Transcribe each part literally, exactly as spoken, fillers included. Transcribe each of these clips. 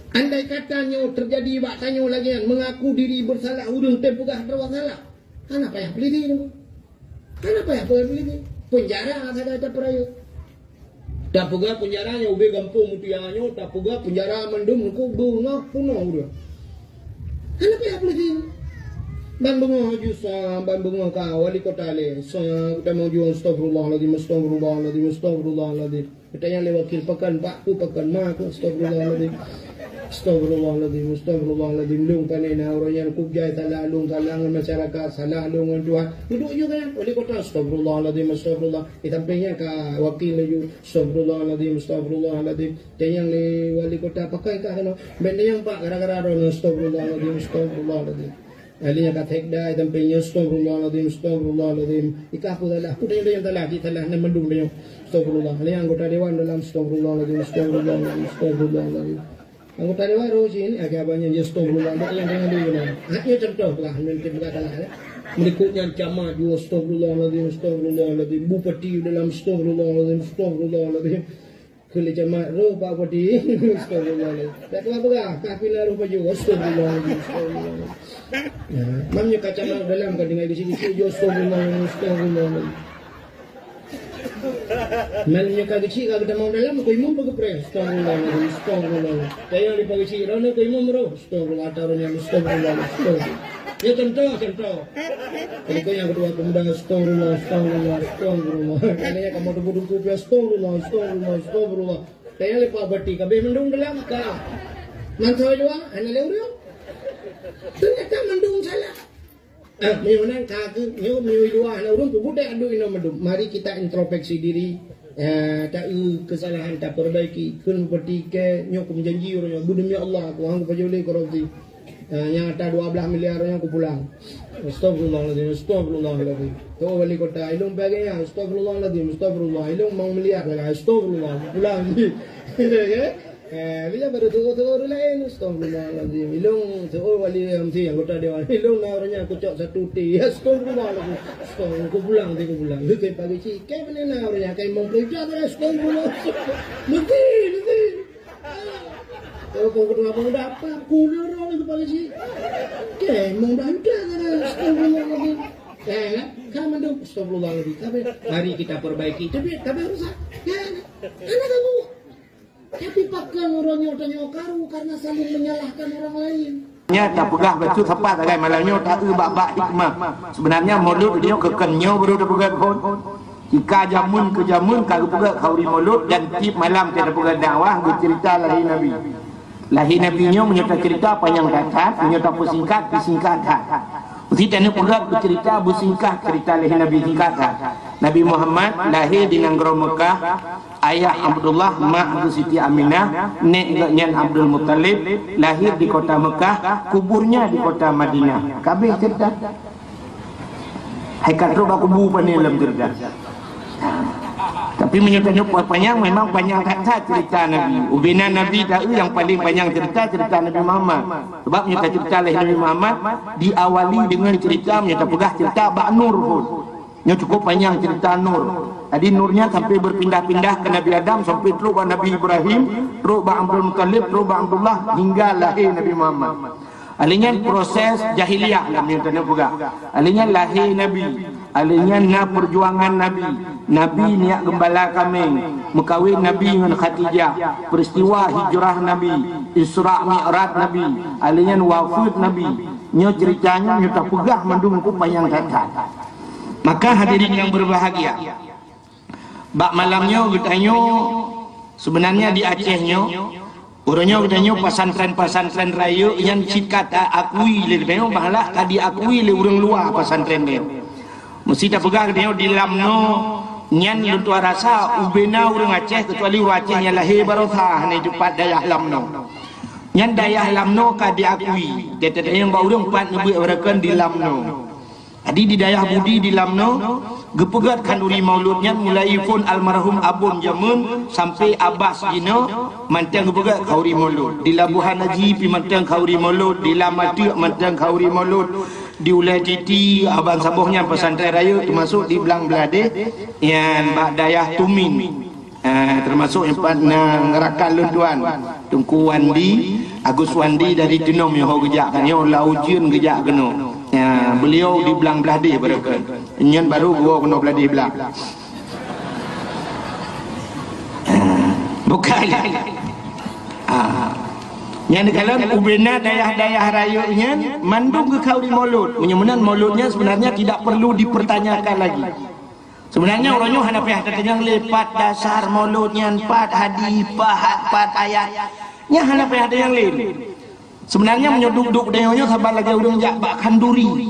Andai kata nyoe teujadi bak tanyoe lagée nyan, mengaku diri bersalah, ureuëng teupeugah droe salah, hana payah peuliti nyoe. Hana payah peuliti. Peunjara sagai tapeurayeuk. Tapeugah peunjara nyoe ubé gampông Mutia nyoe, tapeugah peunjara mandum nukuk beungoh punoh ureuëng. Hana payah peuliti. Ban beungoh aju sa, ban beungoh ka wali kota lé sa, geutamong juang, astagfirullahaladzim, astagfirullahaladzim, astagfirullahaladzim. Geutanyong lé wakil, pakon bak ku, pakon ma ku, astagfirullahaladzim. Astagfirullahaladzim, astagfirullahaladzim. Lôn pané na uroe nyan kujai salah lôn, salah ngon masyarakat, salah lôn ngon Tuhan. Duduk juga kan, wali kota, astagfirullahaladzim, astagfirullah. Di sampingnya ka wakil laju, astagfirullahaladzim, astagfirullahaladzim. Tanyong lé wali kota, pakon ka keunoe. Bèk tanyong pak, gara-gara droeneuh, astagfirullahaladzim, astagfirullahaladzim. Ahli nyang ka sekda, sampai nyoe, astagfirullahaladzim, astagfirullahaladzim. Ikah aku salah, aku tanya yang salah, kita salah, nak mendung dia. Astagfirullah. Ahli anggota dewan dalam, astagfirullahaladzim, astagfirullahaladzim, astagfirullahaladzim. Anggota dewan roh sini, agak banyak dia astagfirullah, ada yang dengan dia. Hanya contoh lah, nanti bukan salah ya. Berikutnya camat juga, astagfirullahaladzim, astagfirullahaladzim. Bupati dalam, astagfirullahaladzim, astagfirullahaladzim. Keu lé camat roh bak bodi. Astagfirullahaladzim. Tak keluar peugah, kah pina roh baju. Astagfirullahaladzim. Astagfirullahaladzim. Ya, mam nyoe ka camat dalam ka dengar geuchik-geuchik, astagfirullahaladzim, astagfirullahaladzim. Mam nyoe ka geuchik ka geutamong dalam, keu imum beugepreh. Astagfirullahaladzim, astagfirullahaladzim. Saya di pagi cik, rona keu imum roh. Astagfirullah, ata ureuëng nyan, astagfirullah, astagfirullah. Ya, contoh, contoh. Jadi, kau yang kedua pemuda, astagfirullah, astagfirullah, astagfirullah. Karena ya, kamu tunggu-tunggu, ya, astagfirullah, astagfirullah, astagfirullah. Saya lepas berarti, kabeh mendung dalam ka. Mantau dua, hana lé ureuëng. Ternyata mendung salah. Ah, meunyoe meunan ka keuh, nyoe meunyoe dua hana ureuëng peubuet, aduh, inoe mendung. Mari kita introspeksi diri. Ya, ta-, eu, kesalahan taperbaiki. Kheun beuperti keu nyoe keu meujanji uroe nyoe, "Beudemi Allah, aku hana kupajoh lé korupsi." Ya, nyang ata dua belas miliar nyoe kupulang. Astagfirullahaladzim, astagfirullahaladzim. Toh wali kota, ilong bagai ya, astagfirullahaladzim, astagfirullah. Ilong mau miliar lah, astagfirullah, pulang. Ya, ya. Eh, bila baru tuur-tuur lain, astagfirullahaladzim. Ilong tuur wali M C anggota dewan. Ilong na uroe nyan kucok satu T. Astagfirullahaladzim. Astagfirullah, kupulang, kupulang. Lu kai pagi cik. Kai beuna na uroe nyan, kai mong peujuah, astagfirullah. Mesti, mesti. Kalau kau kedua pemuda apa? Kulo roh lagi pagi cik. Kai mong dah udah, astagfirullahaladzim. Eh, kan mandum, astagfirullahaladzim. Tapi mari kita perbaiki. Tapi, tapi rusak. Ya, anak kamu. Tapi pakon uroe nyoe tanyoe karu karena saling menyalahkan orang lain. Nya tapeugah bacut sapat sagai malam nyoe ta-eu bak-bak hikmah. Sebenarnya Maulud nyoe keu kon nyoe baru tapeugah phon. Jika jameun keu jameun ka geupeugah khauri Maulud dan tiep malam ka tapeugah dakwah geucerita lahé Nabi. Lahé Nabi nyoe meunyoe tacerita panyang that-that, meunyoe tapeusingkat, disingkat that. Mesti taneuk peugah beucerita beusingkat cerita lahé Nabi singkat that. Nabi Muhammad lahé di nanggroe Mekah, ayah Abdullah, mak geuh Siti Aminah, nék geuh nyan Abdul Muttalib, lahir di kota Mekah, kuburnya di kota Madinah. Ka abéh cerita. Hai ka trok bak kubu pane lom cerita. Tapi meunyoe tanyoe panyang, memang panyang that-that cerita Nabi. Ubena Nabi ta-eu nyang paling panyang cerita, cerita Nabi Muhammad. Sebab meunyoe tacerita lé Nabi Muhammad, diawali dengan cerita, meunyoe tapeugah cerita bak nur phon. Nyoe cukup panyang cerita nur. Jadi nur nyan sampai berpindah-pindah ke Nabi Adam, sampai trok bak Nabi Ibrahim, trok bak Abdul Muttalib, trok bak Abdullah, hingga lahé Nabi Muhammad. Alèh nyan proses jahiliyah lam nyang tanyoe peugah. Alèh nyan lahé Nabi. Alèh nyan na perjuangan Nabi. Nabi neujak geumbala kaméng. Meukawen Nabi ngon Khadijah. Peristiwa hijrah Nabi. Isra Mi'raj Nabi. Alèh nyan wafeuet Nabi. Nyoe cerita nyoe, nyoe tapeugah mandum ku panyang that-that. Maka hadirin yang berbahagia, bak malam nyoe geutanyoe, sebenarnya di Aceh nyoe, uroe nyoe geutanyoe pesantren-pesantren rayeuk nyan cit ka ta-akui lé geutanyoe, malah ka diakui lé ureuëng luwa pesantren nyoe. Meusti tapeugah geutanyoe di Lamno nyan lôn tuan rasa ubena ureuëng Aceh, kecuali ureuëng Aceh nyang lahé barosa hana teupat dayah Lamno. Nyan dayah Lamno ka diakui, gata nyang bak ureuëng pat neubeuet warakan di Lamno. Jadi di dayah Budi di Lamno, geupeugét khanduri Maulud nyan mulai phon almarhum Abon jameun sampai Abas jinoe mantong geupeugét khanduri Maulud. Di Labuhan Haji pi mantong khanduri Maulud, di Lamateuk mantong khanduri Maulud, di Ulèe Titi, Aban Saboh nyan pesantren rayeuk teumasuk di Blang Bladeh, nyan bak dayah Tumin. Ah, termasuk nyang pat na rakan lôn tuan, Teungku Wandi, Agus Wandi dari Teunong, nyoe ho geujak, nyoe lam ujeuen geujak keunoe. Ah, beliau di Blang Blahdeh baroekon. Nyan baru geuwoe keunoe Blahdeh Blang. Ah, bukan. Ah. Nyan kalon ubena dayah-dayah rayeuk nyan mandum geukhauri Maulud. Meunyoe meunan Maulud nyan sebenarnya tidak perlu dipertanyakan lagi. Sebenarnya uroe nyoe hana payah tatanyong lé pat dasar Maulud nyan, pat hadis, pat, pat ayat. Nyan hana payah tatanyong lé. Sebenarnya meunyoe duek-duek tanyoe nyoe saban lagèe ureueng jak bak khanduri.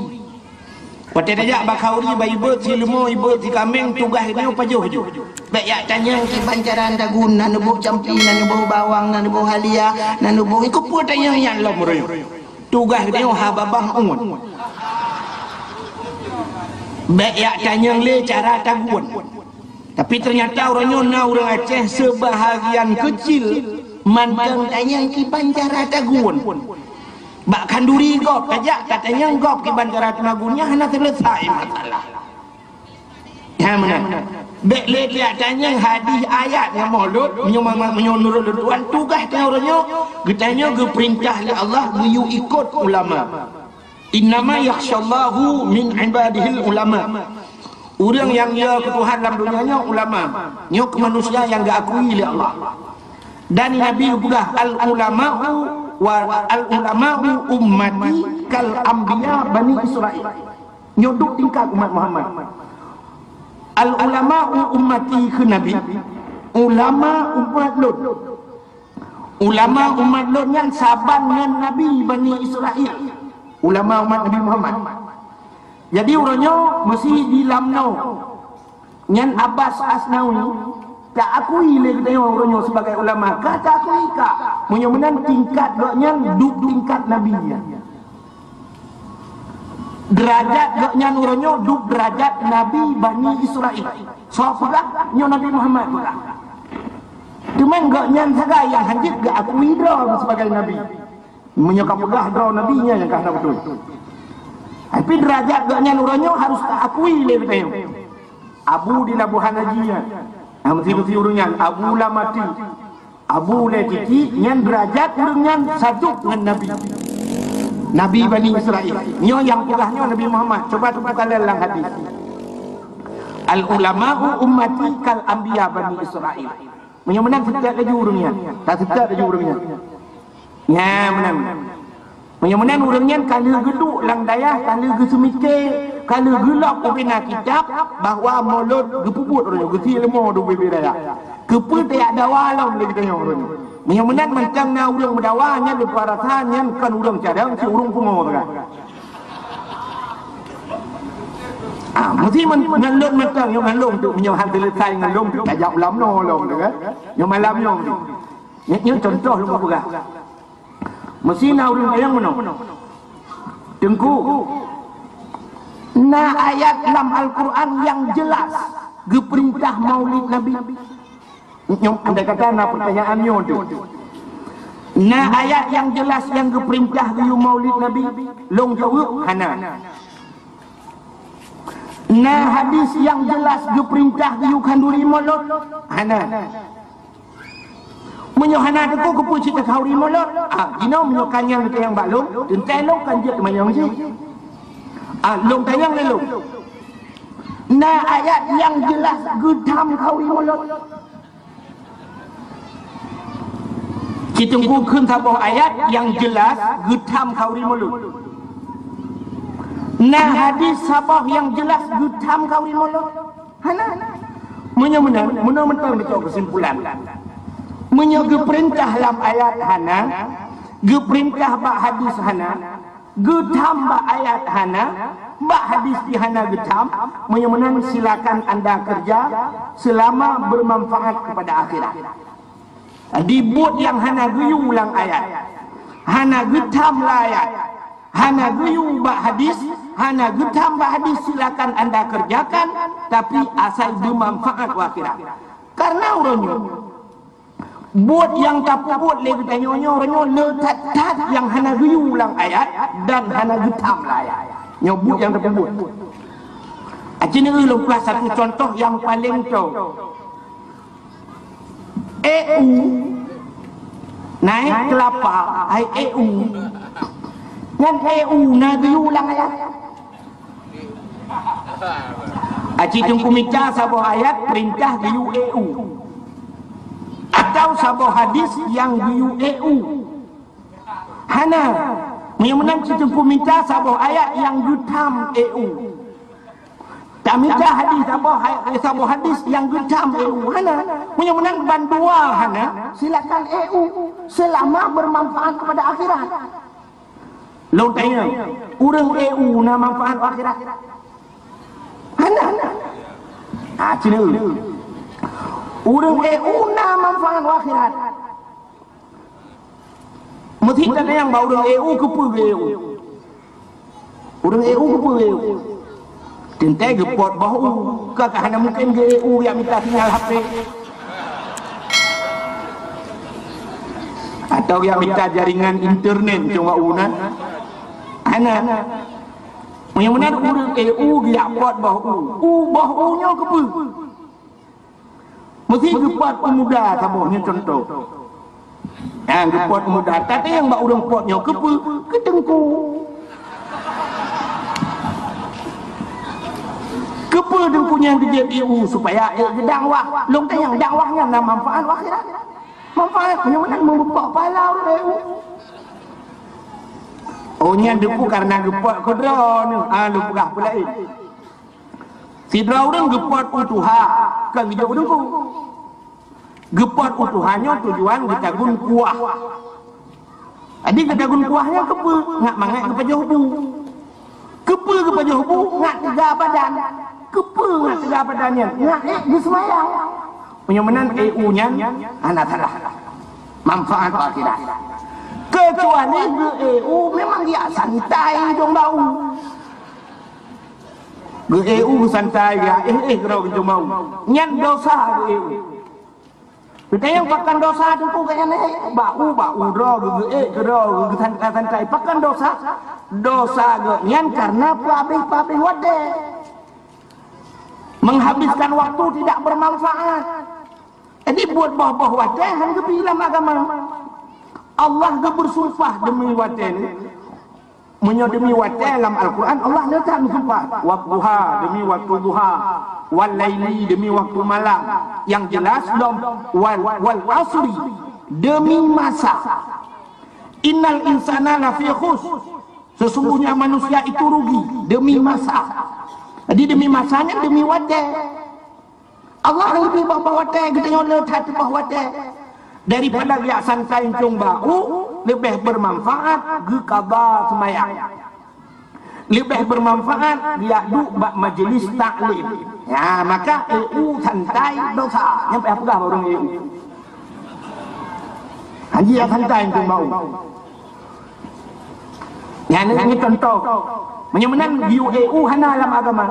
Watèe tajak bak khanduri, bak ibeuet si leumô, ibeuet si kaméng, tugaih tanyoe pajoh ju. Bèk jak tanyong kiban cara tagun, na neuboh campi, na neuboh bawang, na neuboh halia, na neuboh, keupeue tanyong nyan lom uroe nyoe. Tugaih tanyoe haba bangun. Bèk jak tanyong lé cara tagun. Tapi ternyata uroe nyoe na ureueng Aceh sebahagian kecil mantong tanyong kiban cara tagun. Bak khanduri gob, tajak tatanyong gob kiban cara tagun, nyan hana selesai masalah. Nyan meunan. Bèk lé tajak tanyong hadis ayat ngon Maulud, meunyoe ma-, meunyoe nurot lôn tuan, tugaih tanyoe uroe nyoe, geutanyoe geupeurintah lé Allah geuyue ikot ulama. "Innama yakhsyallaha min ibadihil ulama." Ureueng nyang yö keu Tuhan lam donya nyoe ulama. Nyoe keu manusia nyang geuakui lé Allah. Dan Nabi geupeugah, "Al ulama'u wa, al ulama'u ummati kal anbiya Bani Israil." Nyoe duek tingkat umat Muhammad. "Al ulama'u ummati," kheun Nabi, "ulama umat lôn." Ulama umat lôn nyan saban ngon Nabi Bani Israil. Ulama umat Nabi Muhammad. Jadi uroe nyoe meusi di Lamno. Nyan Abbas Asnawi ka akui lé geutanyoe uroe nyoe sebagai ulama. Ka ta akui ka. Meunyoe meunan tingkat gobnyan duek tingkat Nabi nyan. Deurajat gobnyan uroe nyoe duek deurajat Nabi Bani Israil. Soe peugah? Nyoe Nabi Muhammad peugah. Teuma gobnyan sagai nyang hanjeuet geuakui droe sebagai nabi. Meunyoe ka peugah droe nabi, nyan nyang ka hana beutôi. Tapi deurajat gobnyan uroe nyoe harôh taakui lé geutanyoe. Abu di Labuhan Haji nyan. Nah, meusi-meusi ureueng nyan, Abu Lam Ati. Abu Lé Titi nyan deurajat ureueng nyan sadub ngon Nabi. Nabi Bani Israil. Nyoe nyang peugah nyoe Nabi Muhammad. Cuba teupeue kalon lam hadis. "Al ulama'u ummati kal anbiya Bani Israil." Meunyoe meunan seutôt laju ureueng nyan. Taseutôt laju ureueng nyan. Nyan meunan. Meunyoe meunan ureueng nyan ka lheueh geuduek lam dayah, ka lheueh geuseumike, ka lheueh geulok ubena kitab bahwa Maulud geupeubuet uroe nyoe, geusie leumô di ubé-bé dayah. Keupeue tajak dawa lom lé geutanyoe uroe nyoe? Meunyoe meunan mantong na ureueng meudawa nyan, lôn peue rasa nyan kon ureueng cadang, cit ureueng pungo sagai. Ah, meusi men-, ngon lôn mantong, nyoe ngon lôn tu, meunyoe han selesai ngon lôn tu, tajak ulam no lom tu kan. Nyoe malam nyoe tu. Nyoe, nyoe contoh lôn peugah. Meusi na ureueng nyang meunoe. Teungku, na ayat lam Al-Quran nyang jelas geupeurintah maulid Nabi. Nyoe, andai kata na peurtanyaan nyoe tu. Na ayat nyang jelas nyang geupeurintah geuyue maulid Nabi? Lôn jaweueb, hana. Na hadis nyang jelas geupeurintah geuyue khanduri mulod? Hana. Meunyoe hana, teungku, keupeue cit takhanduri mulod? Ah, jinoe meunyoe ka nyang geutanyong bak lôn, teuntèe lôn kan jeuet teumanyong cit. Ah, lôn tanyong lé lôn. Na ayat nyang jelas geutham khanduri mulod? Cit teungku kheun saboh ayat nyang jelas geutham khanduri mulod. Na hadis saboh nyang jelas geutham khanduri mulod? Hana. Meunyoe meunan, meunoe mantong neucok keusimpulan. Meunyoe geupeurintah lam ayat hana, geupeurintah bak hadis hana, geutham bak ayat hana, bak hadis pih hana geutham, meunyoe meunan silakan anda kerja selama bermanfaat kepada akhirat. Di buet nyang hana geuyue lam ayat, hana geutham lam ayat, hana geuyue bak hadis, hana geutham bak hadis, silakan anda kerjakan, tapi asai bermanfaat u akhirat. Karena uroe nyoe, buet nyang tapeubuet lé geutanyoe nyoe uroe nyoe le that-that nyang hana geuyue lam ayat dan hana geutham lam ayat. Nyoe buet nyang tapeubuet. Aci neu lôn peugah satu contoh nyang paleng toe. E U, naik kelapa, hai E U. Nyan E U na geuyue lam ayat. Aci Teungku mita saboh ayat peurintah geuyue E U. Atau saboh hadis nyang geuyue E U. Hana. Meunyoe meunan ci Teungku mita saboh ayat nyang geutam E U. Tamita hadis saboh, saboh hadis nyang geutam E U. Hana. Meunyoe meunan bandua hana, silakan E U selama bermanfaat kepada akhirat. Lôn tanyong, ureuëng E U na manfaat akhirat? Hana. Ah, cina. Ureuëng E U na manfaat akhirat. Meusi tatanyong bak ureuëng E U keupeue geu-E U. Ureuëng E U keupeue geu-E U. Teuntée geupot boh u, ka ka hana mungken geu-E U jak mita sinyal H P. Atau jak mita jaringan internet cuma u na. Hana. Meunyoe meunan ureuëng E U geujak pot boh u. U boh u nyoe keupeue? Meusi geupot u muda saboh nyoe contoh. Nyang geupot u muda, tatanyong bak ureuëng pot nyoe keupeue? Keu teungku. Keupeue teungku nyang geujeuet E U supaya ék geudakwah? Lôn tanyong dakwah nyan na manfaat akhirat? Manfaat, meunyoe meunan meubukok pahala ureuëng E U. Oh nyan teungku karena geupot keudroe nyoe, ah lôn peugah peulaén. Sidroe ureuëng geupot u tuha, kon geujok u teungku. Geupot u tuha nyoe tujuan geutagun kuah. Jadi geutagun kuah nyoe keupeue? Ngat mangat geupajoh bu. Keupeue geupajoh bu? Ngat teuga badan. Keupeue ngat teuga badan nyan? Ngat ék geuseumayang. Meunyoe meunan E U nyan hana salah. Manfaat akhirat. Kecuali geu-E U memang dia santai dong bau. Geu-E U santai ya, éh éh keudroe geucuma u. Nyan dosa geu-E U. Teuntée pakon dosa teungku geuh nyan éh, bak u bak u droe geu-ék keudroe geusantai-santai. Pakon dosa? Dosa geuh nyan karena peuabéh-peuabéh watée. Menghabiskan waktu tidak bermanfaat. Jadi buet boh-boh watée han geubi lam agama. Allah geubeusumpah deumi watée nyoe. Meunyoe deumi watée lam Al-Quran Allah neutan sumpah, wadduha, deumi waktu duha, wal laili, deumi waktu malam. Nyang jelas lom wal, wal asri, deumi masa. Innal insana lafi khus, sesungguhnya manusia itu rugi, deumi masa. Jadi deumi masa nyan deumi watée. Allah leubeh boh-boh watée, geutanyoe le that boh watée. Daripada geujak santai cong bak u, leubeh bermanfaat geuqadha seumayang. Leubeh bermanfaat geujak duek bak majeulis taklim. Ya, maka E U santai dosa. Nyang payah peugah bak ureuëng E U. Haji ya santai cong bak u. Nyan ni contoh. Meunyoe meunan geuyue E U hana lam agama.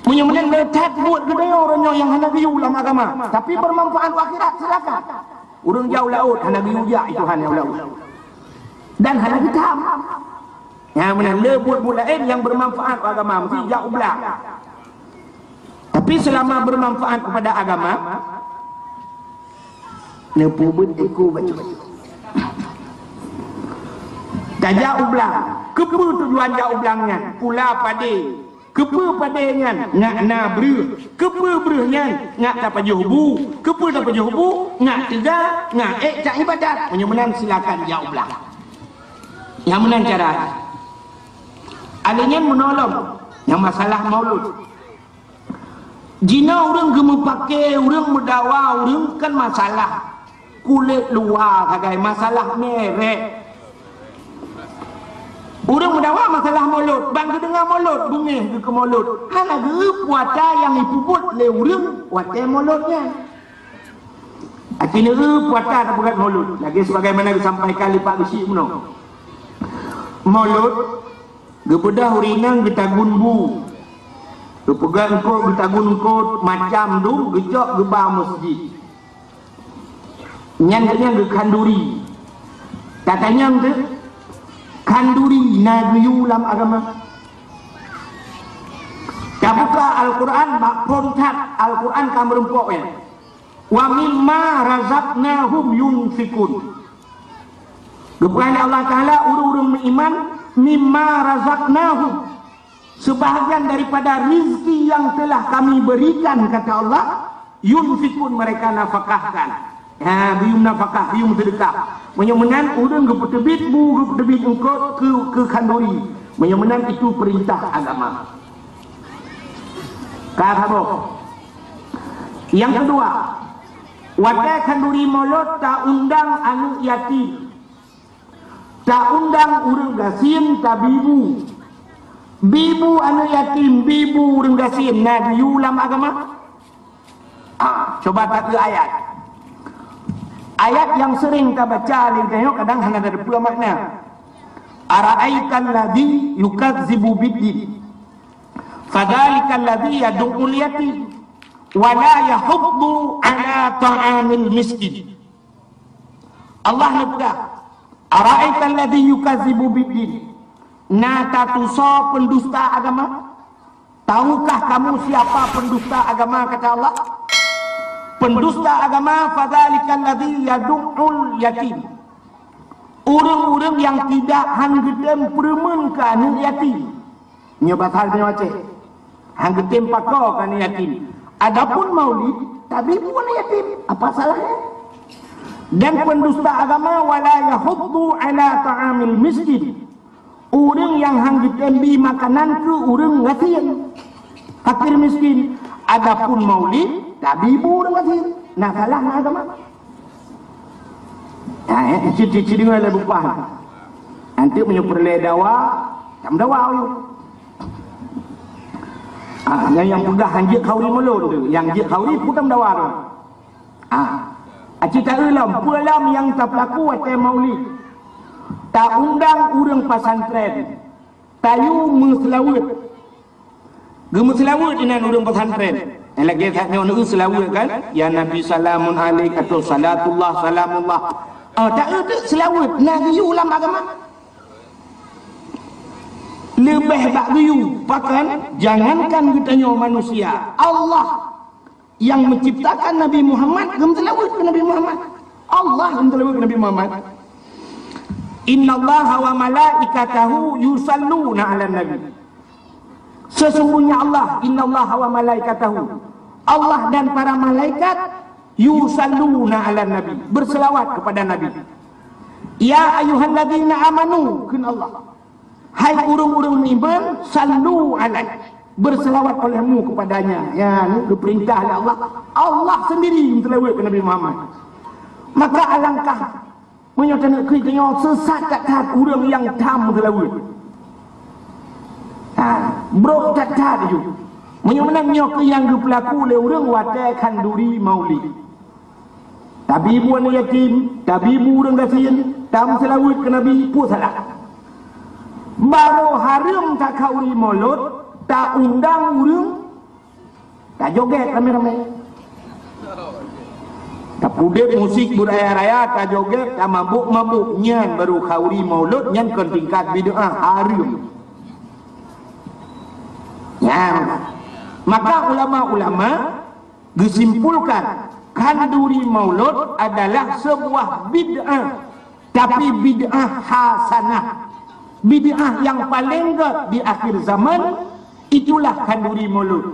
Meunyoe meunan le that buet geutanyoe uroe nyoe nyang hana geuyue lam agama, tapi bermanfaat u akhirat, silakan. Ureuëng jak u laôt hana geuyue jak i Tuhan nyang u laôt. Dan hana geutam. Nyang meunan le buet-buet laén nyang bermanfaat u agama meusti jak u blang. Tapi selama bermanfaat kepada agama, neupeubuet iko bacut. Tajak u blang, keupeue tujuan jak u blang nyan? Pula padé. Keupeue padé nyan? Ngat na breuh. Keupeue breuh nyan? Ngat tapajoh bu. Keupeue tapajoh bu? Ngat teuga, ngat ék taibadat. Meunyoe meunan silakan jak u blang. Nyang meunan cara. Alèh nyan meunolong nyang masalah maulud. Jinoe ureuëng geumeupaké, ureuëng meudawa, ureuëng kan masalah kulét luwa sagai, masalah merek. Ureuëng meudawa masalah molot, ban geudeungoe molot, beungéh geuh keu molot. Hana geupeue atra nyang jipeubuet lé ureuëng watée molot nyan. Akhé neueu puasa tapeugét molot, lagée sebagaimana geusampaikan lé Pak Geuchik meunoe. Molot, geubeudôh ureuëng inong geutagun bu, geupeugét eungkôt geutagun eungkôt macam dum geucok geuba meuseujid. Nyan geuhnyan geukhanduri. Tatanyong teuh, khanduri na geuyue lam agama? Tabuka Al-Quran bak phon that, Al-Quran ka meurumpok nyan. "Wa mimma razaqnahum yunfikun." Geupeugah lé Allah Taala, ureuëng-ureuëng meuiman, "mimma razaqnahum", sebahagian daripada rizki yang telah Kami berikan, kata Allah, "yunfikun", mereka nafakahkan. Ha, geuyue nafakah, geuyue seudeukah. Meunyoe meunan, ureuëng geupeuteubiet bu, geupeuteubiet eungkôt keu, keu khanduri. Meunyoe meunan, itu perintah agama. Ka saboh. Nyang keudua, watée khanduri mulod taundang aneuëk yatim. Taundang ureuëng gasien tabi bu. Bi bu aneuëk yatim, bi bu ureuëng gasien, na geuyue lam agama? Ah, cuba takeu ayat. Ayat nyang seuring tabaca lé geutanyoe kadang hana tateupeue makna. "Ara'aital ladzi yukazzibu biddin, fadzalikal ladzi yadu'ul yatim, wa la yahuddu 'ala ta'amil miskin." Allah neupeugah, "Ara'aital ladzi yukazzibu biddin." Na tatusoe peundusta agama? Tahukah kamu siapa pendusta agama, kata Allah? Pendusta agama, "Fadzalikal ladzi yadu'ul yatim." Ureuëng-ureuëng nyang tidak han geutem peureumeun keu aneuëk yatim. Nyoe bahasa geutanyoe Aceh. Han geutem pakoe keu aneuëk yatim. Adapun maulid, tabi bu aneuëk yatim, apa salahnya? Dan pendusta agama, "Wa la yahuddu 'ala ta'amil miskin." Ureuëng nyang han geutem bi makanan keu ureuëng gasien, fakir miskin. Adapun maulid, tabi bu ureuëng gasien. Na salah na agama? Nah, eh, cit-cit deungoe lé bupah. Nanti meunyoe peureulée dawa, tam dawa yuk. Ah, nyang, nyang peugah han jeuet khanduri mulod tu, nyang jeuet khanduri peue tam dawa tu. Ah, aci taeu lom, peue lom nyang tapeulaku watée maulid. Taundang ureuëng pesantren, tayue meuseulaweuet. Geumeuseulaweuet inan ureuëng pesantren. Nyang lagée that nyoe neueu seulaweuet kan? "Ya Nabi salamun alaik" atau "Salatullah salamullah." Ah, taeu teuk seulaweuet, na geuyue lam agama. Leubeh bak geuyue, pakon? Jangankan geutanyoe manusia, Allah yang menciptakan Nabi Muhammad, geumeuseulaweuet keu Nabi Muhammad. Allah geumeuseulaweuet keu Nabi Muhammad. "Innallaha wa malaikatahu yusalluna 'alan nabi." Sesungguhnya Allah, "Innallaha wa malaikatahu", Allah dan para malaikat, "yusalluna 'alan nabi", berselawat kepada Nabi. "Ya ayyuhalladzina amanu", kheun Allah. "Hai ureuëng-ureuëng meuiman, sallu alaihi", berselawat olehmu kepadanya. Ya, ni geupeurintah lé Allah. Allah sendiri meuseulaweuet keu Nabi Muhammad. Maka alangkah meunyoe taneuk keu tanyoe seusat that-that ureuëng nyang tham meuseulaweuet. Ha, brok that-that ju. Meunyoe meunan nyoe keuh nyang geupeulaku lé ureuëng watée khanduri maulid. Tabi bu aneuëk yatim, tabi bu ureuëng gasien, tam seulaweuet keu Nabi, peue salah? Barô hareuem takhanduri mulod, taundang ureuëng, tajoget ramé-ramé. Tapudeb musik beuraya-raya, tajoget, tamabôk-mabôk, nyan barô khanduri mulod, nyan kon tingkat bid'ah, hareuem. Nyan. Maka ulama-ulama geusimpulkan, khanduri maulod adalah sebuah bid'ah, tapi bid'ah hasanah. Bid'ah nyang paleng gét di akhir zaman, itulah khanduri maulod.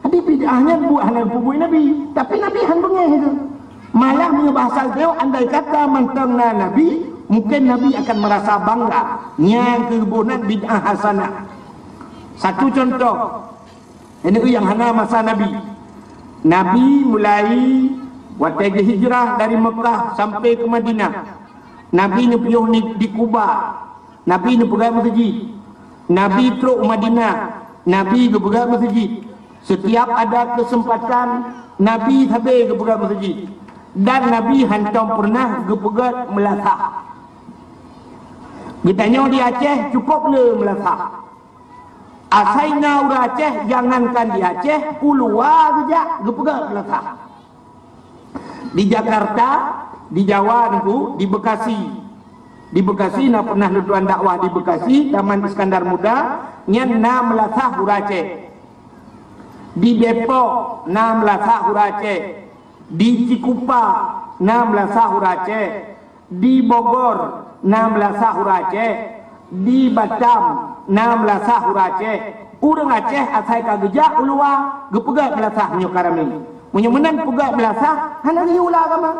Jadi bid'ah nyan buet hana geupeubuet Nabi, tapi Nabi han beungéh itu. Malah meunyoe bahasa geutanyoe, andai kata mantong na Nabi, mungkin Nabi akan merasa bangga. Nyan keuh bunoe bid'ah hasanah. Satu contoh, Ini nyang hana masa Nabi. Nabi mulai watée geuhijrah dari Mekah sampai ke Madinah. Nabi neupiôh ni di Kuba. Nabi neupeugah meuseujid. Nabi trok Madinah. Nabi geupeugah meuseujid. Setiap ada kesempatan, Nabi sabe geupeugah meuseujid. Dan Nabi hantom pernah geupeugah meulasah. Geutanyoe di Aceh cukup le meulasah. Asai na ureuëng Aceh, jangankan di Aceh, u luwa geujak geupeugah meulasah. Di Jakarta, di Jawa Teungku, di Bekasi. Di Bekasi na pernah lôn tuan dakwah di Bekasi, Taman Iskandar Muda, nyan na meulasah ureuëng Aceh. Di Depok na meulasah ureuëng Aceh. Di Cikupa na meulasah ureueng Aceh, di Bogor na meulasah ureueng Aceh, di Batam na meulasah ureueng Aceh. Ureueng Aceh asai ka geujak u luwa geupeugét meulasah meunyoe ka ramé. Meunyoe meunan peugét meulasah, hana geuyue lam agama.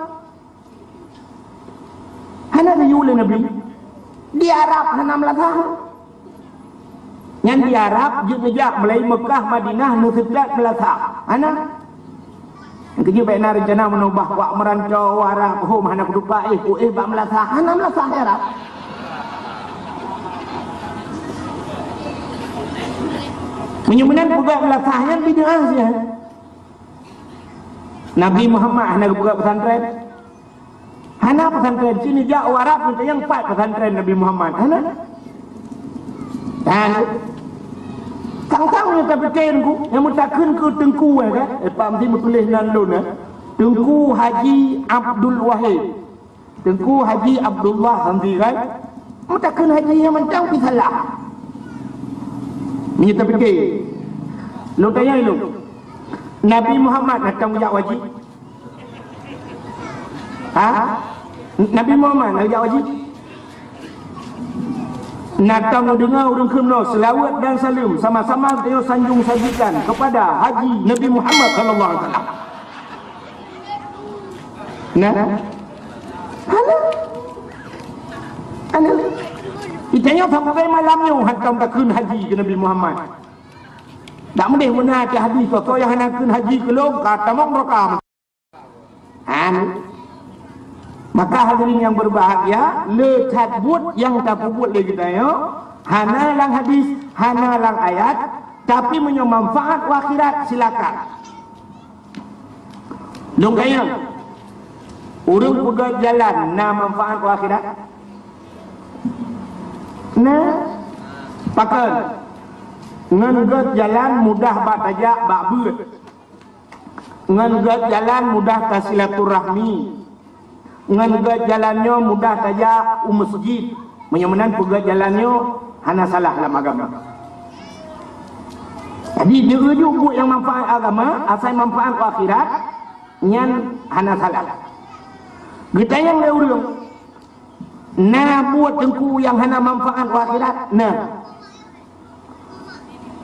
Hana geuyue lé Nabi. Di Arab hana meulasah. Nyan di Arab jeuet neujak mulai Meukah, Madinah, neuseutôt meulasah. Hana. Keujeuet bèk na reuncana meunoh bah kuak meurantau Arab, hom hana kutupat éh, ku éh bak meulasah. Hana meulasah di Arab. Meunyoe meunan peugét meulasah nyan bid'ah siat. Nabi Muhammad hana geupeugét pesantren. Hana pesantren, ci neujak u Arab neutanyong pat pesantren Nabi Muhammad. Hana. Dan tang-tang nyang tapike ku, nyang meutakheun keu teungku, eh, kan? Eh, Pak Mesti meutuléh nan lôn, eh. Teungku Haji Abdul Wahid. Teungku Haji Abdullah Hamdi, kan? Meutakheun haji nyang mantong pih salah. Meunyoe tapike, lôn tanyong lôn. Nabi Muhammad na tong jak haji? Ha? Nabi Muhammad na jak haji? Na tong neudeungoe ureueng kheun nyoe, seulaweuet dan saleuem sama-sama geutanyoe sanjong sajikan kepada Haji Nabi Muhammad sallallahu alaihi wasallam. Nah. Hana. Hana. Geutanyoe sampai malam nyoe hantom takheun haji keu Nabi Muhammad. Dak meudeh meunan hadis, soe-soe nyang hana kheun haji keu lôn, ka tamong neuraka. Hana. Maka hadirin yang berbahagia, le that buet nyang tapeubuet lé geutanyoe, hana lam hadis, hana lam ayat, tapi meunyoe manfaat u akhirat, silakan. Lôn kayang, ureueng peugét jalan na manfaat u akhirat? Na. Pakon? Ngon gét jalan mudah bak tajak bak beuet. Ngon gét jalan mudah tasilaturahmi. Ngon gét jalan nyoe mudah tajak u masjid. Meunyoe meunan peugét jalan nyoe hana salah lam agama. Jadi, neuujuk buet nyang manfaat agama, asai manfaat u akhirat, nyan hana salah. Geutanyong lé ureueng, na buet teungku nyang hana manfaat u akhirat? Na.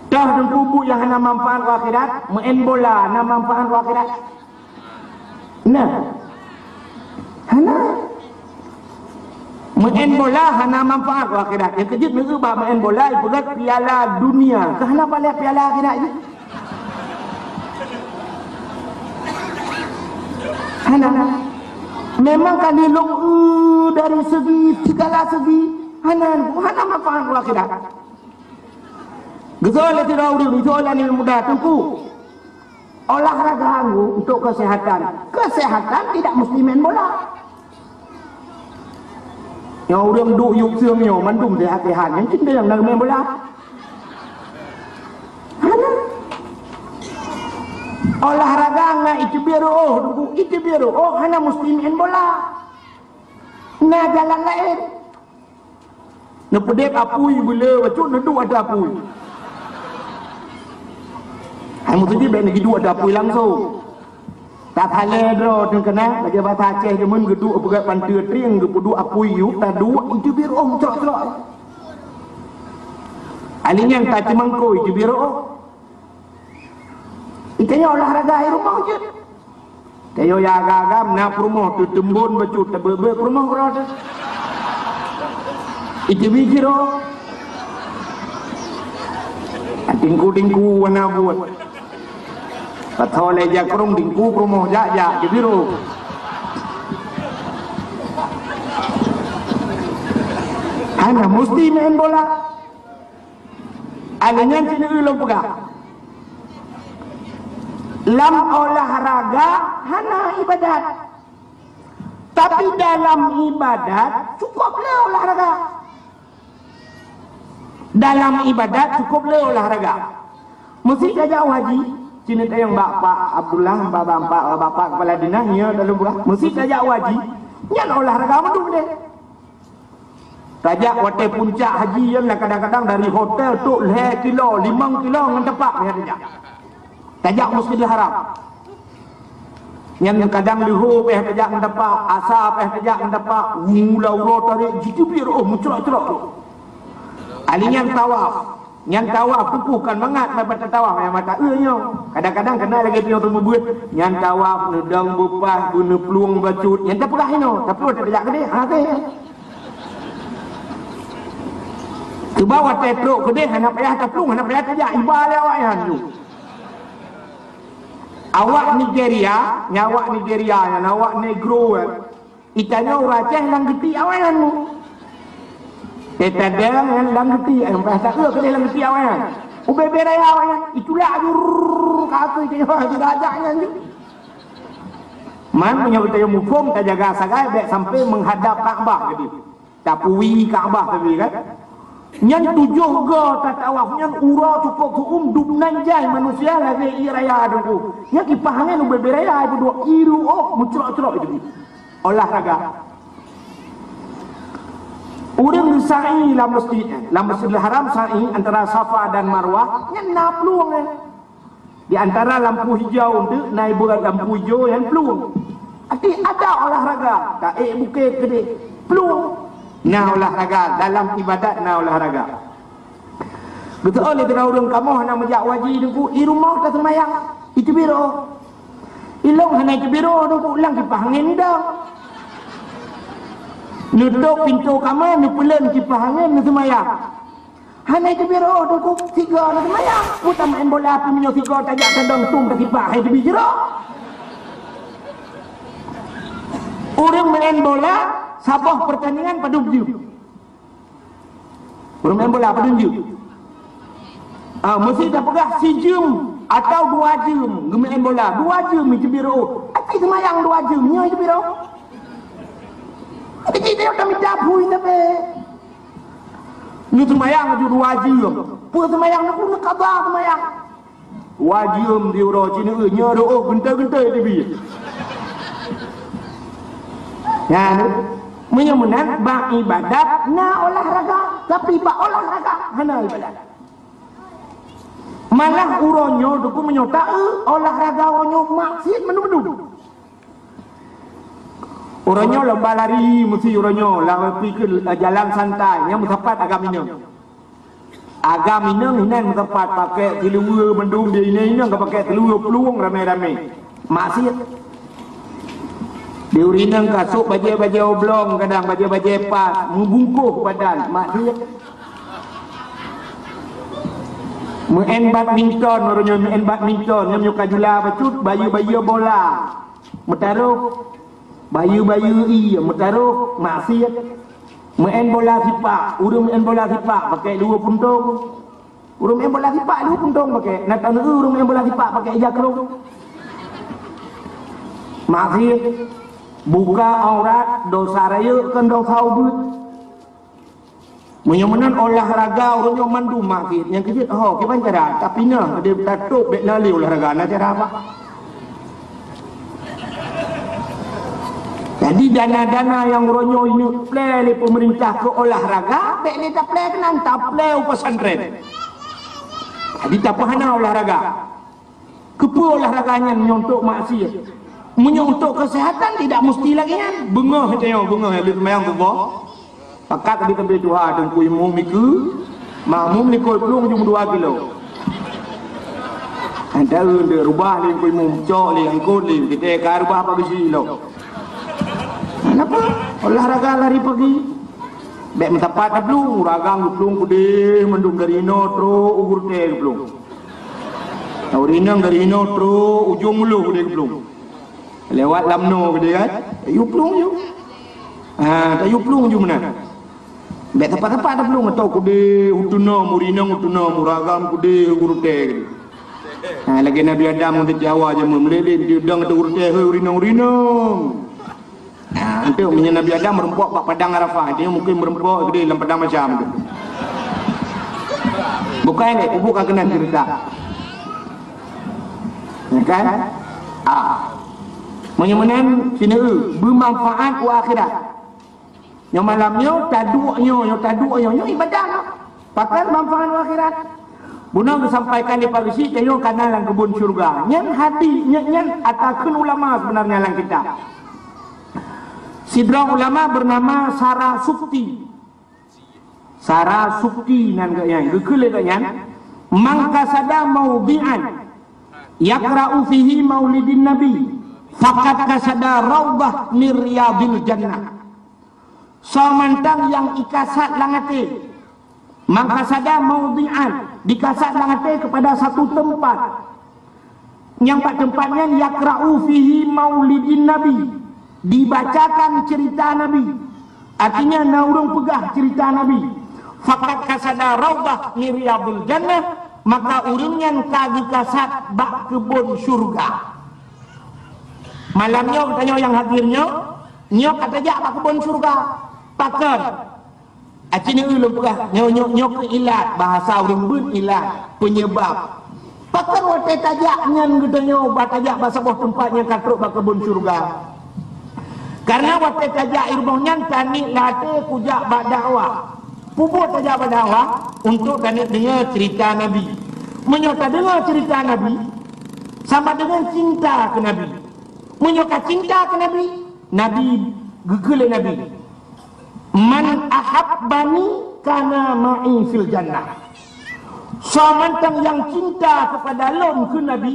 Toh teungku buet nyang hana manfaat u akhirat? Meu'en bola na manfaat u akhirat? Na. Hana. Meu'en bola hana manfaat u akhirat. Nyang keujeuet neuba meu'en bola, ipeugét piala dunia. Keu hana paléh piala akhirat jih? Hana. Memang ka neulok, eh, dari segi, segala segi. Hana, hana manfaat u akhirat. Geusoe lé sidroe ureueng, geusoe lé aneuk muda, "Teungku, olahraga untuk kesehatan." Kesehatan tidak mesti main bola. Nyang ureueng duek yub seung nyoe mandum sehat-sehat, nyang cit nyang na main bola. Hana. Olahraga ngon iteubiet reuôh, Teungku, iteubiet reuôh hana mesti main bola. Na jalan laén. Neupeudeb apui beuleu bacut neuduek ateueh apui. Hai meuseujid bèk neuduek ateueh apui langsong. Tasalèe droe teuh keunan, lagèe basa Aceh jameun geuduek peugah panteue trieng geupeuduek apui yub, taduek iteubiet reuôh meucrok-crok. Alinyan taceumangkôi iteubiet reuôh. Itanyoe olahraga i rumoh jeuet. Tayoe ya agam-agam na peurumoh teuteumbon bacut tabeuet-beuet peurumoh keudroe teuh. Iteubiet jih reuôh. Tingku-tingku wana buet. Patho lé jakrong tingku peurumoh jak-jak teubiet reuôh. Hana musti main bola. Aneuk nyan sineuk ulôn peugah. Lam olahraga hana ibadat. Tapi dalam ibadat cukup le olahraga. Dalam ibadat cukup le olahraga. Meusi tajak u haji, sineuk tanyong bak Pak Abdullah, bak, bak, bak, bak Pak Kepala Dinas, nyoe dalam peugah. Meusi tajak u haji, nyan olahraga mandum deh. Tajak watèe puncak haji nyan lah kadang-kadang dari hotel trok lhèe kilo, limong kilo ngon teumpat meuhadap. Tajak Masjidil Haram. Nyan kadang leuhô pih tajak ngon tapak, asa pih tajak ngon tapak, mula uroe tarek jiteubiet rôh meucrok-crok. Ahli nyan tawaf. Nyan tawaf teungku kon mangat, meupat tatawaf nyang mata eu nyoe. Kadang-kadang keunan lagèe tanyoe teumeubuet, nyan tawaf neudong beupaih, beuneuplueng bacut, nyan tapeugah inoe, tapi watèe tajak keudeh, ha, teuh. Cuba watèe trok keudeh, hana payah taplueng, hana payah tajak, iba lé awaknyan nyoe. Awak Nigeria, nyan awak Nigeria nyan, awak Negro, eh. Itanyoe ureueng Aceh lam geuti awaknyan nyoe. Teuh tadong nyan lam geuti, eh, meupaih taeu keudeh lam geuti awaknyan. Ubé-bé raya awaknyan, itulak jurr, ka ateueh itanyoe, jurajak nyan jeuet. Man, meunyoe geutanyoe muphom, tajaga sagai, bèk sampai meuhadap Ka'bah keudeh. Tapuwi Ka'bah tadi kan. Nyan tujoh go tatawaf nyan uroe cukôp su'um dub nan jai manusia lagèe ié raya teungku. Nyan kipah angén ubé-bé raya ibu dua iru oh meucrok-crok itu. Olahraga. Ureueng sa'i lam masjid, lam Masjidil Haram sa'i antara Safa dan Marwah, nyan na plueng, eh. Di antara lampu hijau eunteuk na ibu lampu hijau nyang plueng. Arti ada olahraga, taék bukét keudeh, plueng. Na olahraga, dalam ibadat na olahraga. Beutôi lé droe ureueng kamoe hana meujak haji teungku, i rumoh taseumayang, iteubiet rôh. Ilôn hana iteubiet rôh teungku, lam kipah angén dong. Neutôp pintoe kama, neupeuleuen kipah angén, neuseumayang. Hana iteubiet rôh teungku, sigo neuseumayang. Peue tameu'en bola pih meunyoe sigo tajak tadong tum tasipak, hai teubiet rôh. Ureueng meu'en bola, saboh peurtandingan padum jeuem. Ureueng meu'en bola padum jeuem. Ah, meusti tapeugah sijeuem atau dua jeuem geumeu'en bola. Dua jeuem iteubiet rôh. Aci seumayang dua jeuem, nyoe iteubiet rôh. Aci tayue tamita phui sabe. Neuseumayang laju dua jeuem. Peue seumayang neukheun, neukaba seumayang. Dua jeuem di uroe Cina, nyoe rôh geuntôi-geuntôi teubiet. Nyan, meunyoe meunan, bak ibadat na olahraga, tapi bak olahraga hana ibadat. Malah uroe nyoe teungku meunyoe taeu, olahraga uroe nyoe maksiet mandum-mandum. Uroe nyoe lomba lari meusi uroe nyoe, lam pike jalan santai, nyang meusapat agam inong. Agam inong hinan meusapat, pakai siluweue mandum, di inong-inong ka pakai siluweue plueng ramé-ramé. Maksiet. Di ureueng inong ka sôk bajèe-bajèe oblong, kadang bajèe-bajèe pas, meubungkôh badan, maksiet. Meu'en badminton, uroe nyoe meu'en badminton, nyoe ka jula bacut, bayeue-bayeue bola. Meutarôh, bayeue-bayeue ié, meutarôh, maksiet. Meu'en bola sipak, ureueng meu'en bola sipak pakai luweue puntông. Ureueng meu'en bola sipak luweue puntông pakai, na taneuk ureueng meu'en bola sipak pakai ija krông. Maksiet, buka aurat, dosa rayeuk kon dosa ubeut. Meunyoe meunan olahraga uroe nyoe mandum maksiet, nyang keujeuet ho kiban cara, tapi na deuh tatôp bèk na lé olahraga, na cara apa? Jadi dana-dana nyang uroe nyoe ineuk plè lé peumeurintah keu olahraga, bèk lé taplè keunan, taplè u pesantren. Jadi tapeuhana olahraga. Keupeue olahraga nyan meunyoe untuk maksiet? Meunyoe untuk kesehatan tidak mesti lagèe nyan. Beungoh tanyoe, beungoh lheueh seumayang suboh. Pakat teubi-teubi tuha teungku imum ikeue, makmum likot plueng jeuem dua kilo. Ada deuh rubah lé teungku imum, cok lé, angkot lé, kita ka rubah pagi silo. Kenapa? Olahraga lari pagi. Bèk meusapat taplueng, ureueng agam geuplueng keudeh mandum dari inoe trok u gurutèe geuplueng. Ureueng inong dari inoe trok ujong muloh keudeh geuplueng. Lewat lam noe keudeh kan? Tayue plueng ju. Ha, tayue plueng ju meunan. Bèk sapat-sapat taplueng atau keudeh u teunom, ureueng inong u teunom, ureueng agam keudeh u gurutèe keudeh. Ha, lagèe Nabi Adam ngon Siti Hawa jameun meulilén, diudang ateueh gurutèe, "Hei, ureueng inong, ureueng inong!" Nah, enteuk meunyoe Nabi Adam meurumpok bak padang Arafah, dia mungkin meurumpok geude lam padang macam tu. Bukan lé, ubu ka keunan ceurita. Ya kan? Ah. Meunyoe meunan, sineuk beumanfaat u akhirat. Nyoe malam nyoe, taduek nyoe, nyoe taduek nyoe, nyoe ibadah nyoe. Pakon manfaat u akhirat. Bunoe geusampaikan lé Pak Geuchik, tanyoe ka na lam keubon syeuruga. Nyan hadis, nyan, nyan ata kheun ulama sebenarnya lam kitab. Sidroe ulama bernama Sarasukti. Sarasukti nan geuh nyan, geukheun lé geuh nyan, "Man qasada maudhi'an yaqra'u fihi maulidin nabi, faqad qasada raudhah min riyadil jannah." Soe mantong nyang ikasad lam até, man qasada maudhi'an, dikasad lam até kepada satu tempat, nyang bak teumpat nyan yaqra'u fihi maulidin nabi, dibacakan cerita Nabi. Artinya na ureuëng peugah cerita Nabi. Faqad qasada raudhah min riyadil jannah, maka ureuëng nyan ka geukasad bak keubon syeuruga. Malam nyoe geutanyoe nyang hadir nyoe, nyoe ka tajak bak keubon syeuruga. Pakon? Aci nyoe ulôn peugah, nyoe, nyoe, nyoe keuh ilat, bahasa ureuëng beuet ilat, penyebab. Pakon watée tajak nyan geutanyoe, bah tajak bak saboh teumpat nyang ka trok bak keubon syeuruga? Karena watée tajak i rumoh nyan, taniet lam até kujak bak dakwah. Peue buet tajak bak dakwah? Untuk taniet deungoe cerita Nabi. Meunyoe tadeungoe cerita Nabi, sama dengan cinta keu Nabi. Meunyoe ka cinta keu Nabi, Nabi geukheun lé Nabi, "Man ahabbani kana ma'i fil jannah." Soe mantong nyang cinta kepada lôn keu Nabi,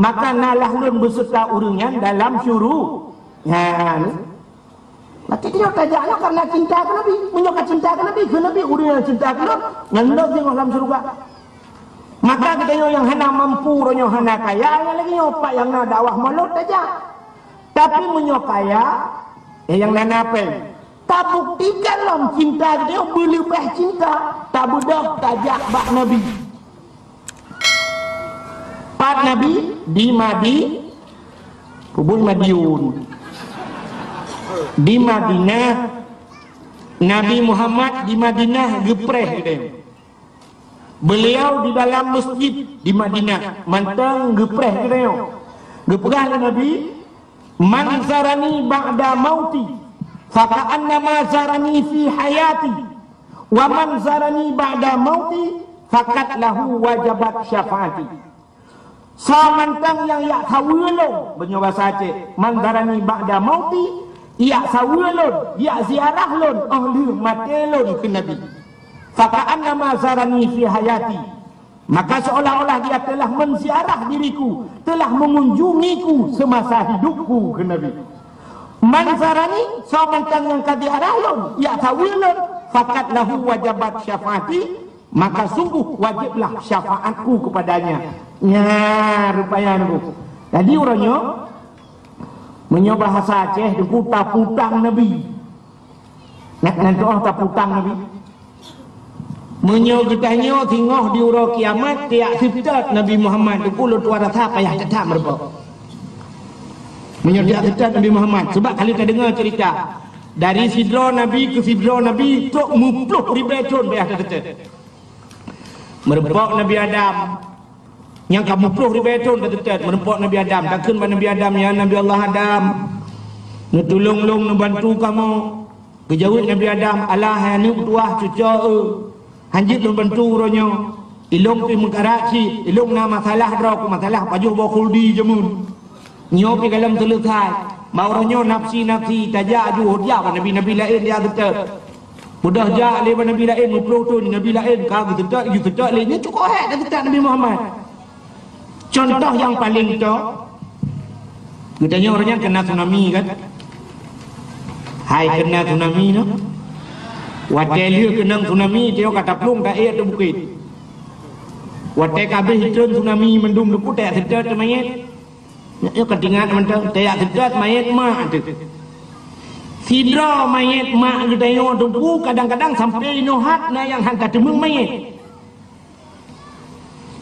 maka nalah lôn beuseurta ureuëng nyan dalam syuru-, nyan. Berarti tanyoe tajak nyoe karena cinta keu Nabi. Meunyoe ka cinta keu Nabi, keu Nabi ureuëng nyang cinta keu lôn, ngon lôn singoh lam syeuruga. Maka geutanyoe nyang hana mampu, uroe nyoe hana kaya, nyang lagée nyoe pat nyang na dakwah mulod tajak. Tapi meunyoe kaya, eh, nyang na-na péng, tabuktikan lom cinta geutanyoe beuleubeh cinta, tabeudôh tajak bak Nabi. Pat Nabi? Di Madi-, peue buet Madiun. Di Madinah. Nabi Muhammad di Madinah geupreh geutanyoe. Beliau di dalam masjid di Madinah, mantong geupreh geutanyoe. Geupeugah lé Nabi, "Man zarani ba'da mauti, faka'annama zarani fi hayati. Wa man zarani ba'da mauti, faqad lahu wajabat syafaati." Soe mantong nyang jak saweue lôn, meunyoe basa Aceh, "Man zarani ba'da mauti", jak saweue lôn, jak ziarah lôn óh lheueh maté lôn keu Nabi. "Faka'annama zarani fi hayati." Maka seolah-olah dia telah menziarah diriku, telah mengunjungiku semasa hidupku keu Nabi. "Man zarani", soe mantong nyang ka ziarah lôn, jak saweue lôn, "faqad lahu wajabat syafaati", maka sungguh wajiblah syafaatku kepadanya. Nya, rupanya nunggu. Jadi, uroe nyoe, meunyoe bahasa Aceh, Teungku, taputang Nabi. Nak, nak doa taputang Nabi. Meunyoe geutanyoe singoh di uroe kiamat, tiak seutôt Nabi Muhammad, Teungku, lôn tuan rasa payah that-that meurumpok. Meunyoe tiak seutôt Nabi Muhammad, sebab kali tadeungoe cerita, dari sidroe Nabi keu sidroe Nabi, trok meuploh ribée thon payah taseutôt. Meurumpok Nabi Adam, nyang ka meuploh ribée thon taseutôt, meurumpok Nabi Adam, takheun bak Nabi Adam, "Ya Nabi Allah Adam, neutulông lôn neubantu kamoe." Geujaweueb Nabi Adam, "Alah, hai aneuk tuah, cucoe, hán jeuet lôn bantu uroe nyoe. Ilông pih meukarat cit, ilông na masalah droe, keu masalah pajoh boh khuldi jameun." Nyoe pih gohlom seuleusai. Bak uroe nyoe nafsi-nafsi tajak aju ôt jak bak nabi-nabi laén jak seutôt. Beudôh jak lé bak nabi laén meuploh thon, nabi laén ka geuseutôt, geuseutôt lé nyan cukôp hék taseutôt Nabi Muhammad. Contoh nyang paleng toe, geutanyoe ureuëng nyan keunong tsunami kan? Hai keunong tsunami nyoe. Watée lheueh keunong tsunami, tanyoe ka taplueng taék ateueh bukét. Watée ka abéh treun tsunami mandum Teungku tajak seutôt manyét. Nyoe ka teuingat mantong, tajak seutôt manyét mak teuh. Sidroe manyét mak geutanyoe Teungku kadang-kadang sampoe inoe that na nyang hán tateumeung manyét.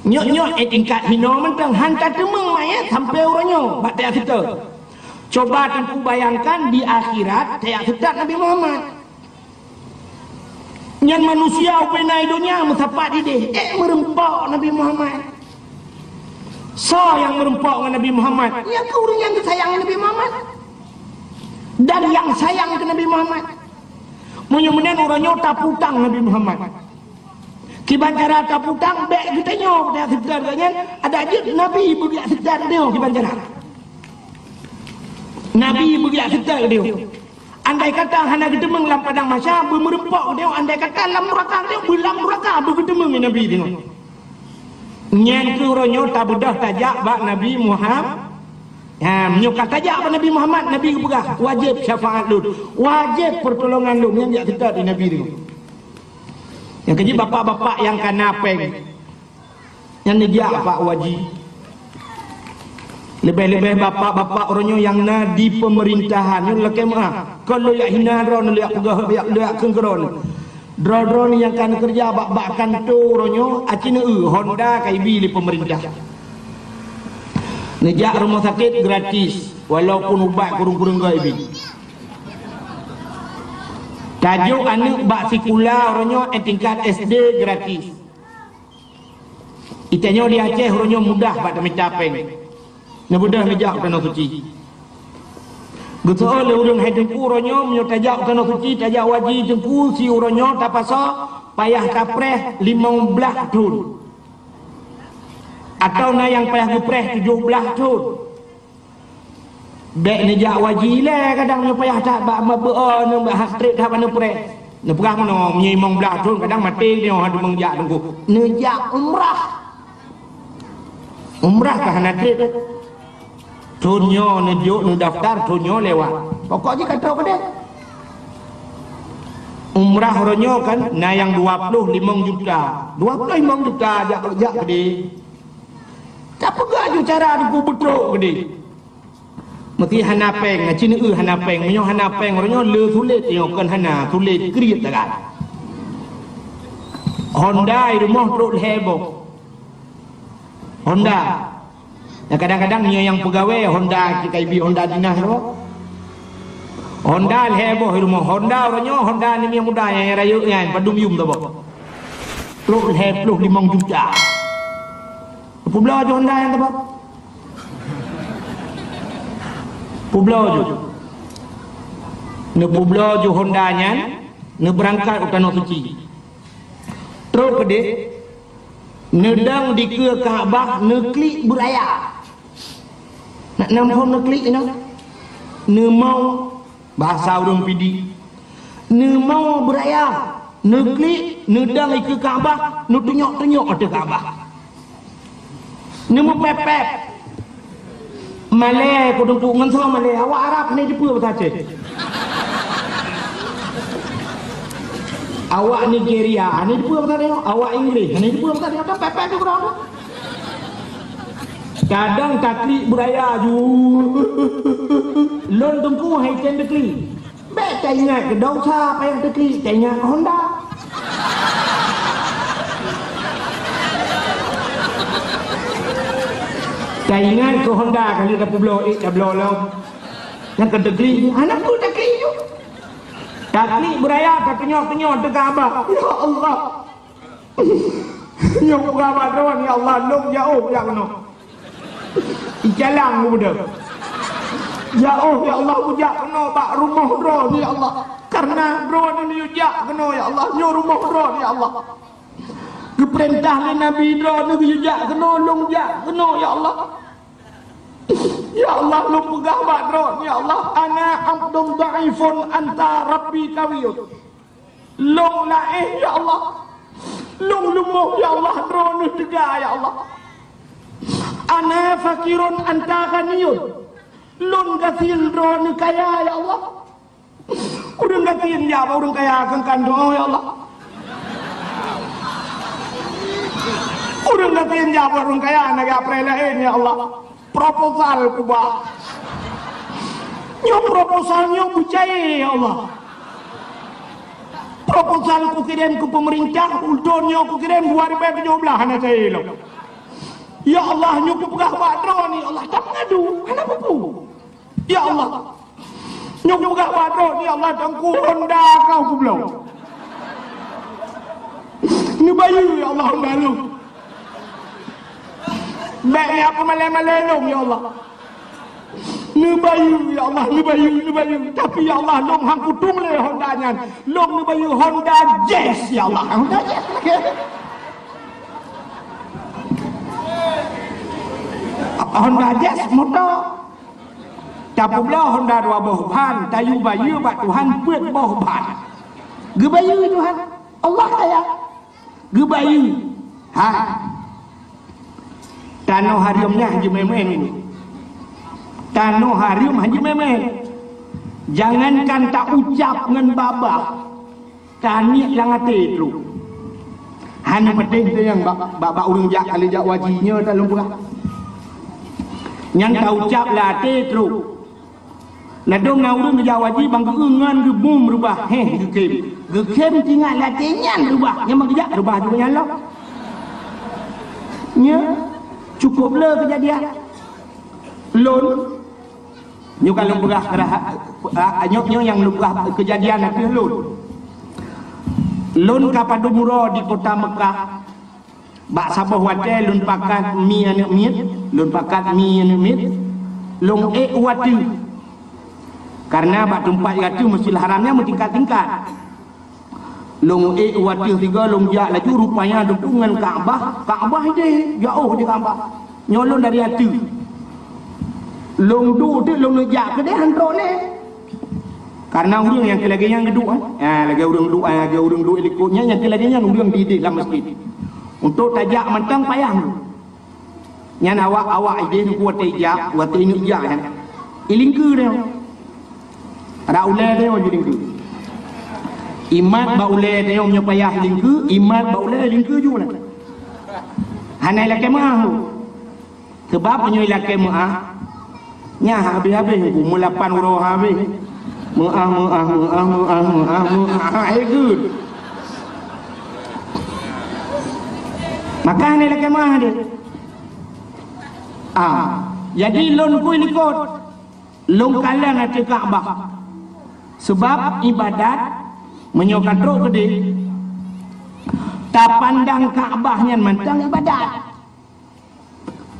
Nyoe-nyoe, eh, tingkat hinoe mantong hán tateumeung manyét sampoe uroe nyoe bak tajak seutôt. Coba Teungku bayangkan di akhirat tajak seutôt Nabi Muhammad. Nyan manusia ubena i donya meusapat idéh, ék meurumpok Nabi Muhammad. Soe nyang meurumpok ngon Nabi Muhammad? Nyang keuh ureuëng nyang geusayang Nabi Muhammad dan nyang sayang keu Nabi Muhammad. Meunyoe meunan uroe nyoe taputang Nabi Muhammad. Kiban cara taputang, bèk geutanyoe tajak seutôt geuh nyan, adak jeuet Nabi beugeujak seutôt geutanyoe kiban cara. Nabi beugeujak seutôt geutanyoe. Andai kata hana geuteumeung lam padang mahsyar, beumeureumpok geutanyoe, andai kata lam nuraka geutanyoe, beulam nuraka beugeuteumeung Nabi geutanyoe. Nyan keuh uroe nyoe tabeudôh tajak bak Nabi Muhammad. Ha, meunyoe ka tajak bak Nabi Muhammad, Nabi geupeugah, "Wajéb syafaat lôn, wajéb peurtolongan lôn," nyan jak seutôt di Nabi geutanyoe. Nyang keujeuet bapak-bapak nyang ka na péng, nyan neujak bak Haji. Leubeh-leubeh bapak-bapak uroe nyoe nyang na di pemerintahan, nyoe lakèe meu'ah. Kon lôn jak hina droeneuh, lôn jak peugah, lôn jak, lôn jak kheun keu droeneuh. Droeneuh nyang ka neukeureuja bak, bak kantô uroe nyoe, aci neueu Honda ka ibi lé pemerintah. Neujak rumoh sakét gratis, walaupun ubat kureueng-kureueng goe ibi. Tajok aneuk bak sikula uroe nyoe, eh, tingkat S D gratis. Itanyoe di Aceh uroe nyoe mudah bak tamita péng. Neubeudôh neujak u Tanoh Suci. Geuseuôt lé ureueng hai Teungku uroe nyoe, meunyoe tajak u Tanoh Suci, tajak Haji Teungku, si uroe nyoe tapasoe payah tapreh limong blaih thon. Atawa na nyang payah geupreh tujoh blaih thon. Bèk neujak Haji lé, kadang nyoe payah that bak mabeuo, nyoe bak hat-trick that bak neupreh. Neupeugah meunoe, meunyoe limong blaih thon kadang maté nyoe hana meung jak Teungku. Neujak umrah. Umrah ka hana treb. Thon nyoe neujok neudaftar, thon nyoe lewat. Pokok jih ka trok keudeh. Umrah uroe nyoe kan na nyang dua ploh limong juta. Dua ploh limong juta jak, jak keudeh. Tapeugah ju cara Teungku beutrok keudeh. Meusti hana péng, na cit neueu hana péng. Meunyoe hana péng, uroe nyoe le sulet, nyoe kon hana, sulet kriet sagai. Honda i rumoh trok lhèe boh. Honda. Nyang kadang-kadang nyoe nyang peugawée Honda, K I B Honda dinas tu. Honda lhèe boh i rumoh. Honda uroe nyoe, Honda ni muda nyang rayeuk nyan, padum yum saboh. Trok lhèe ploh limong juta. Peubloe ju Honda nyan saboh. Peubloe ju. Neupeubloe ju Honda nyan, neubeurangkat u Tanoh Suci. Trok keudeh, neudong dikeue Ka'bah, neuklik beuraya. Nak nam phon neuklik inoe. Neumong Bahasa ureueng Pidie. Neumong beuraya, neuklik, neudong dikeue Ka'bah, neutunyok-tunyok ateueh Ka'bah. Neumeupép-pép. Malée, kudeueng ngon soe malée, awak Arab hana jipeue bahasa Aceh. Awak Nigeria hana jipeue bahasa Aceh, awak Inggris hana jipeue bahasa Aceh, kan pép-pép tu keudroe. Kadang taklik beuraya ju. Lôn Teungku hai tem taklik. Bèk taingat keu desya payah taklik, taingat keu Honda. Taingat keu Honda ka lheueh tapeubloe, eh, tabloe lom. Nyang keu taklik, hana peue taklik ju. Taklik beuraya, tatunyok-tunyok teuka Abah. Ya Allah. Nyoe peugah bak droeneuh, ya Allah, lôn jiôh jak keunoe. Icalang muda. Jiôh, ya Allah, kujak keunoe bak rumoh droeneuh, ya Allah. Karena droeneuh neujak keunoe, ya Allah. Nyoe rumoh droeneuh, ya Allah. Geupeurintah lé Nabi droeneuh geujak keunoe, lôn jak keunoe, ya Allah. Ya Allah, lôn peugah bak droeneuh, ya Allah, ana abdun dhaifun anta rabbi qawiyun. Lôn laén, ya Allah. Lôn leumoh, ya Allah, droeneuh teuga, ya Allah. Ana faqirun anta ghaniyun. Lôn gasien, droeneuh kaya, ya Allah. Ureueng gasien jak bak ureueng kaya keu kandong, ya Allah. Ureueng gasien jak bak ureueng kaya na geupreh laén, ya Allah. Proposal kuba. Nyoe proposal nyoe peucaya, ya Allah. Proposal kukirém keu pemerintah, ulôn nyoe kukirém dua ribu tujuh belas hana cair lom. Ya Allah, nyoe kupeugah bak droeneuh, ya Allah, tameungadu, hana peue-peue. Ya Allah, nyoe kupeugah bak droeneuh, ya Allah, Teungku, Honda kah kubloe. Neubayeue, ya Allah, Honda lôn. Bèk neupeumeumalèe-malèe lôn, ya Allah. Neubayeue, ya Allah, neubayeue, neubayeue. Tapi, ya Allah, lôn han kutueng lé Honda nyan. Lôn neubayeue Honda Jazz, ya Allah. Honda Jazz. Honda Jazz moto. Tapeubloe Honda dua boh ban, tayue bayeue bak Tuhan peuet boh ban. Geubayeue Tuhan. Allah kaya. Geubayeue. Ha. Tanoh hareuem nyan hana jimeu'én. Tanoh hareuem hana jimeu'én. Jangankan taucab ngon babah, taniet lam até trok. Hana patéh teuh nyang bak, bak, bak ureueng jak, ka lheueh jak haji nyoe talôn peugah. Nyan taucab lam até trok. Ladôm na ureueng geujak haji bang geu ngon geubum reubah, héh, geukhém. Geukhém tingat lam até nyan reubah, nyang bang geujak reubah juga nyan lom. Nyoe cukup le keujadian. Lôn, nyoe ka lôn peugah keurah-, ah, nyoe, nyoe nyang lôn peugah keujadian ateueh lôn. Lôn ka padum uroe di kota Meukah. Bak saboh watèe lôn pakat mi aneuk miet, lôn pakat mi aneuk miet, lôn ék u ateueh. Karena bak teumpat ateueh Masjidil Haram nyan meutingkat-tingkat. Lôn ék u ateueh sigoe, lôn jak laju, rupanya dum ngon Ka'bah, Ka'bah idéh, jiôh di Ka'bah. Nyoe lôn dari ateueh. Lôn duek teuk, lôn jak keudéh, han trok lé. Karena ureueng nyang keu lagèe nyan geuduek, eh. Ah, lagèe ureueng duek, eh, lagèe ureueng duek likot nyan, nyang keu lagèe nyan ureueng di idéh lam masjid. Untuk tajak mantong payah. Nyan awak, awak idéh nyoe watèe jak, watèe ingat jak nyan. Ilingkeue nyoe. Ra ulèe nyoe jilingkeue. Imat bak ulèe nyoe, nyoe payah ilingkeue, imat bak ulèe ilingkeue ju nyan. Hana ilakèe meu'ah. Sabab meunyoe ilakèe meu'ah, nyan habéh-habéh, meulapan uroe habéh. Meu'ah, meu'ah, meu'ah, meu'ah, meu'ah, meu'ah, eh, geuh. Maka hana ilakèe meu'ah deh. Ah, jadi lôn kui likot, lôn kalon ateueh Ka'bah. Sabab ibadat, meunyoe ka trok keudéh, tapandang Ka'bah nyan mantong ibadat.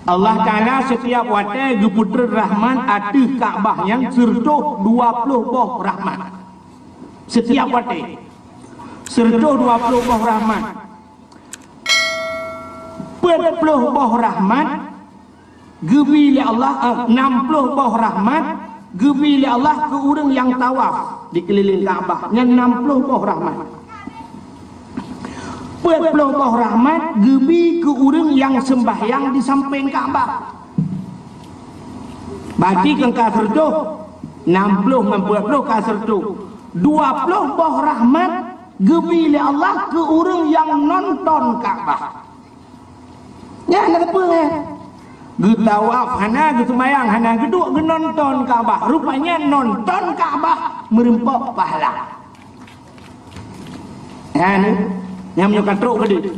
Allah Ta'ala setiap watèe geupeutreun rahmat ateueh Ka'bah nyan seureutôh dua ploh boh rahmat. Setiap watèe. Seureutôh dua ploh boh rahmat. Peuet ploh boh rahmat geubi lé Allah, eh, nam ploh boh rahmat geubi lé Allah keu ureueng nyang tawaf di keulileng Ka'bah. Nyan nam ploh boh rahmat. Peuet ploh boh rahmat geubi keu ureueng nyang seumbahyang di sampéng Ka'bah. Berarti kan ka seureutôh, nam ploh ngon peuet ploh ka seureutôh. Dua ploh boh rahmat geubi lé Allah keu ureueng nyang nonton Ka'bah. Nyan na teupeue, eh? Geutawaf hana, geuseumayang hana, geuduek geunonton Ka'bah. Rupanya nonton Ka'bah meureumpok pahala. Nyan, nyang meunyoe ka trok keudéh.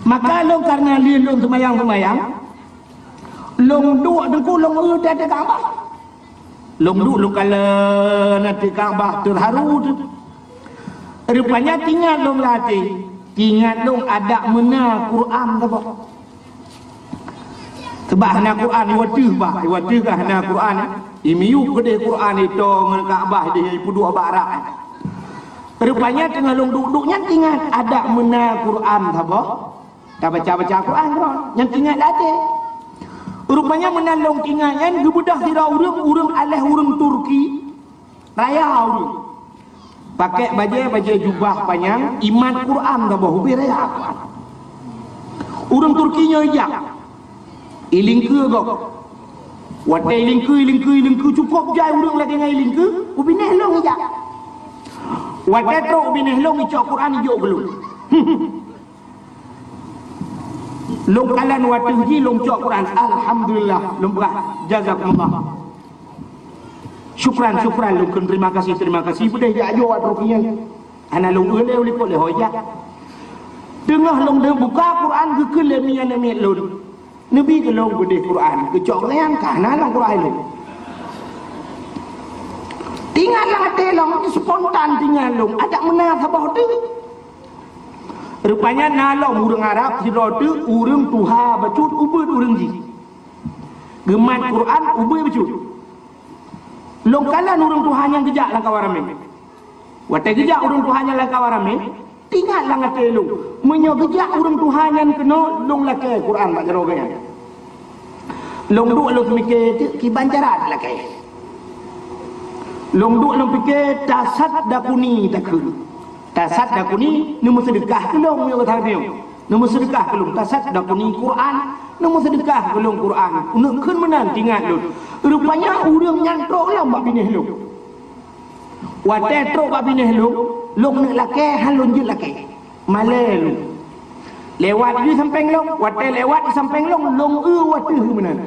Maka lôn karena lé lôn seumayang-seumayang, lôn duek teungku lôn eu di ateueh Ka'bah. Lôn duek lôn kalon ateueh Ka'bah teuharu teuh. Rupanya teuingat lôn lam até, teuingat lôn adak meuna Quran saboh. Sabab hana Quran, i watèe bah, i watèe ka hana Quran, imiyueb keudéh Quran, ito ngon Ka'bah deh ipeuduek bak rak. Rupanya teungoh lôn duek-duek nyan teuingat adak meuna Quran saboh. Tabaca-baca Quran keudroe, nyan teuingat lam até. Rupanya meunan lôn teuingat nyan geubeudôh sidroe ureueng, ureueng aléh ureueng Turki, raya ureueng. Pakai bajèe, bajèe jubah panyang, imat Quran saboh, ubé raya Quran. Ureueng Turki nyoe ijak. Ilingkeue gob. Watèe ilingkeue, ilingkeue, ilingkeue, cukup jai ureueng lagèe nyan ilingkeue, u binéh lôn ijak. Watèe trok u binéh lôn icok Quran ijok keu lôn. Lôn kalon watèe jih lôn cok Quran, alhamdulillah, lôn peugah, jazakumullah. Syukran, syukran, lôn kheun terima kasih, terima kasih. Beudôh jak ajoe trok nyan. Hana lôn eu lé u likot lé ho jak. Teungoh lôn buka Quran geukheun lé mi aneuk miet lôn. Neubi keu lôn beudôh Quran, geucok nyan ka na lam Quran lôn. Teuingat lam até lôn, spontan teuingat lôn, adak meuna saboh teuk. Rupanya na lom ureueng Arab sidroe teuk, ureueng tuha bacut ubit ureueng jih. Geumat Quran ubit bacut. Lôn kalon ureueng tuha nyan geujak lam kawan ramé. Watèe geujak ureueng tuha nyan lam kawan ramé, teuingat lam até lôn, meunyoe geujak ureueng tuha nyan keunoe, lôn lakèe Quran bak jaroe geuh nyan. Lôn duek lôn pike teuk kiban cara talakée. Lôn duek lôn pike tasaddaquni takheun. Tasaddaquni, neumeuseudeukah keu lôn, meunyoe ka teurimong. Neumeuseudeukah keu lôn, tasaddaquni Quran, neumeuseudeukah keu lôn Quran. Neukheun meunan teuingat lôn. Rupanya ureuëng nyan trok lom bak binéh lôn. Watée trok bak binéh lôn, lôn neuk lakée, han lôn jeuet lakée. Malée lôn. Lewat di sampéng lôn, watée lewat di sampéng lôn, lôn eu u ateueh meunan.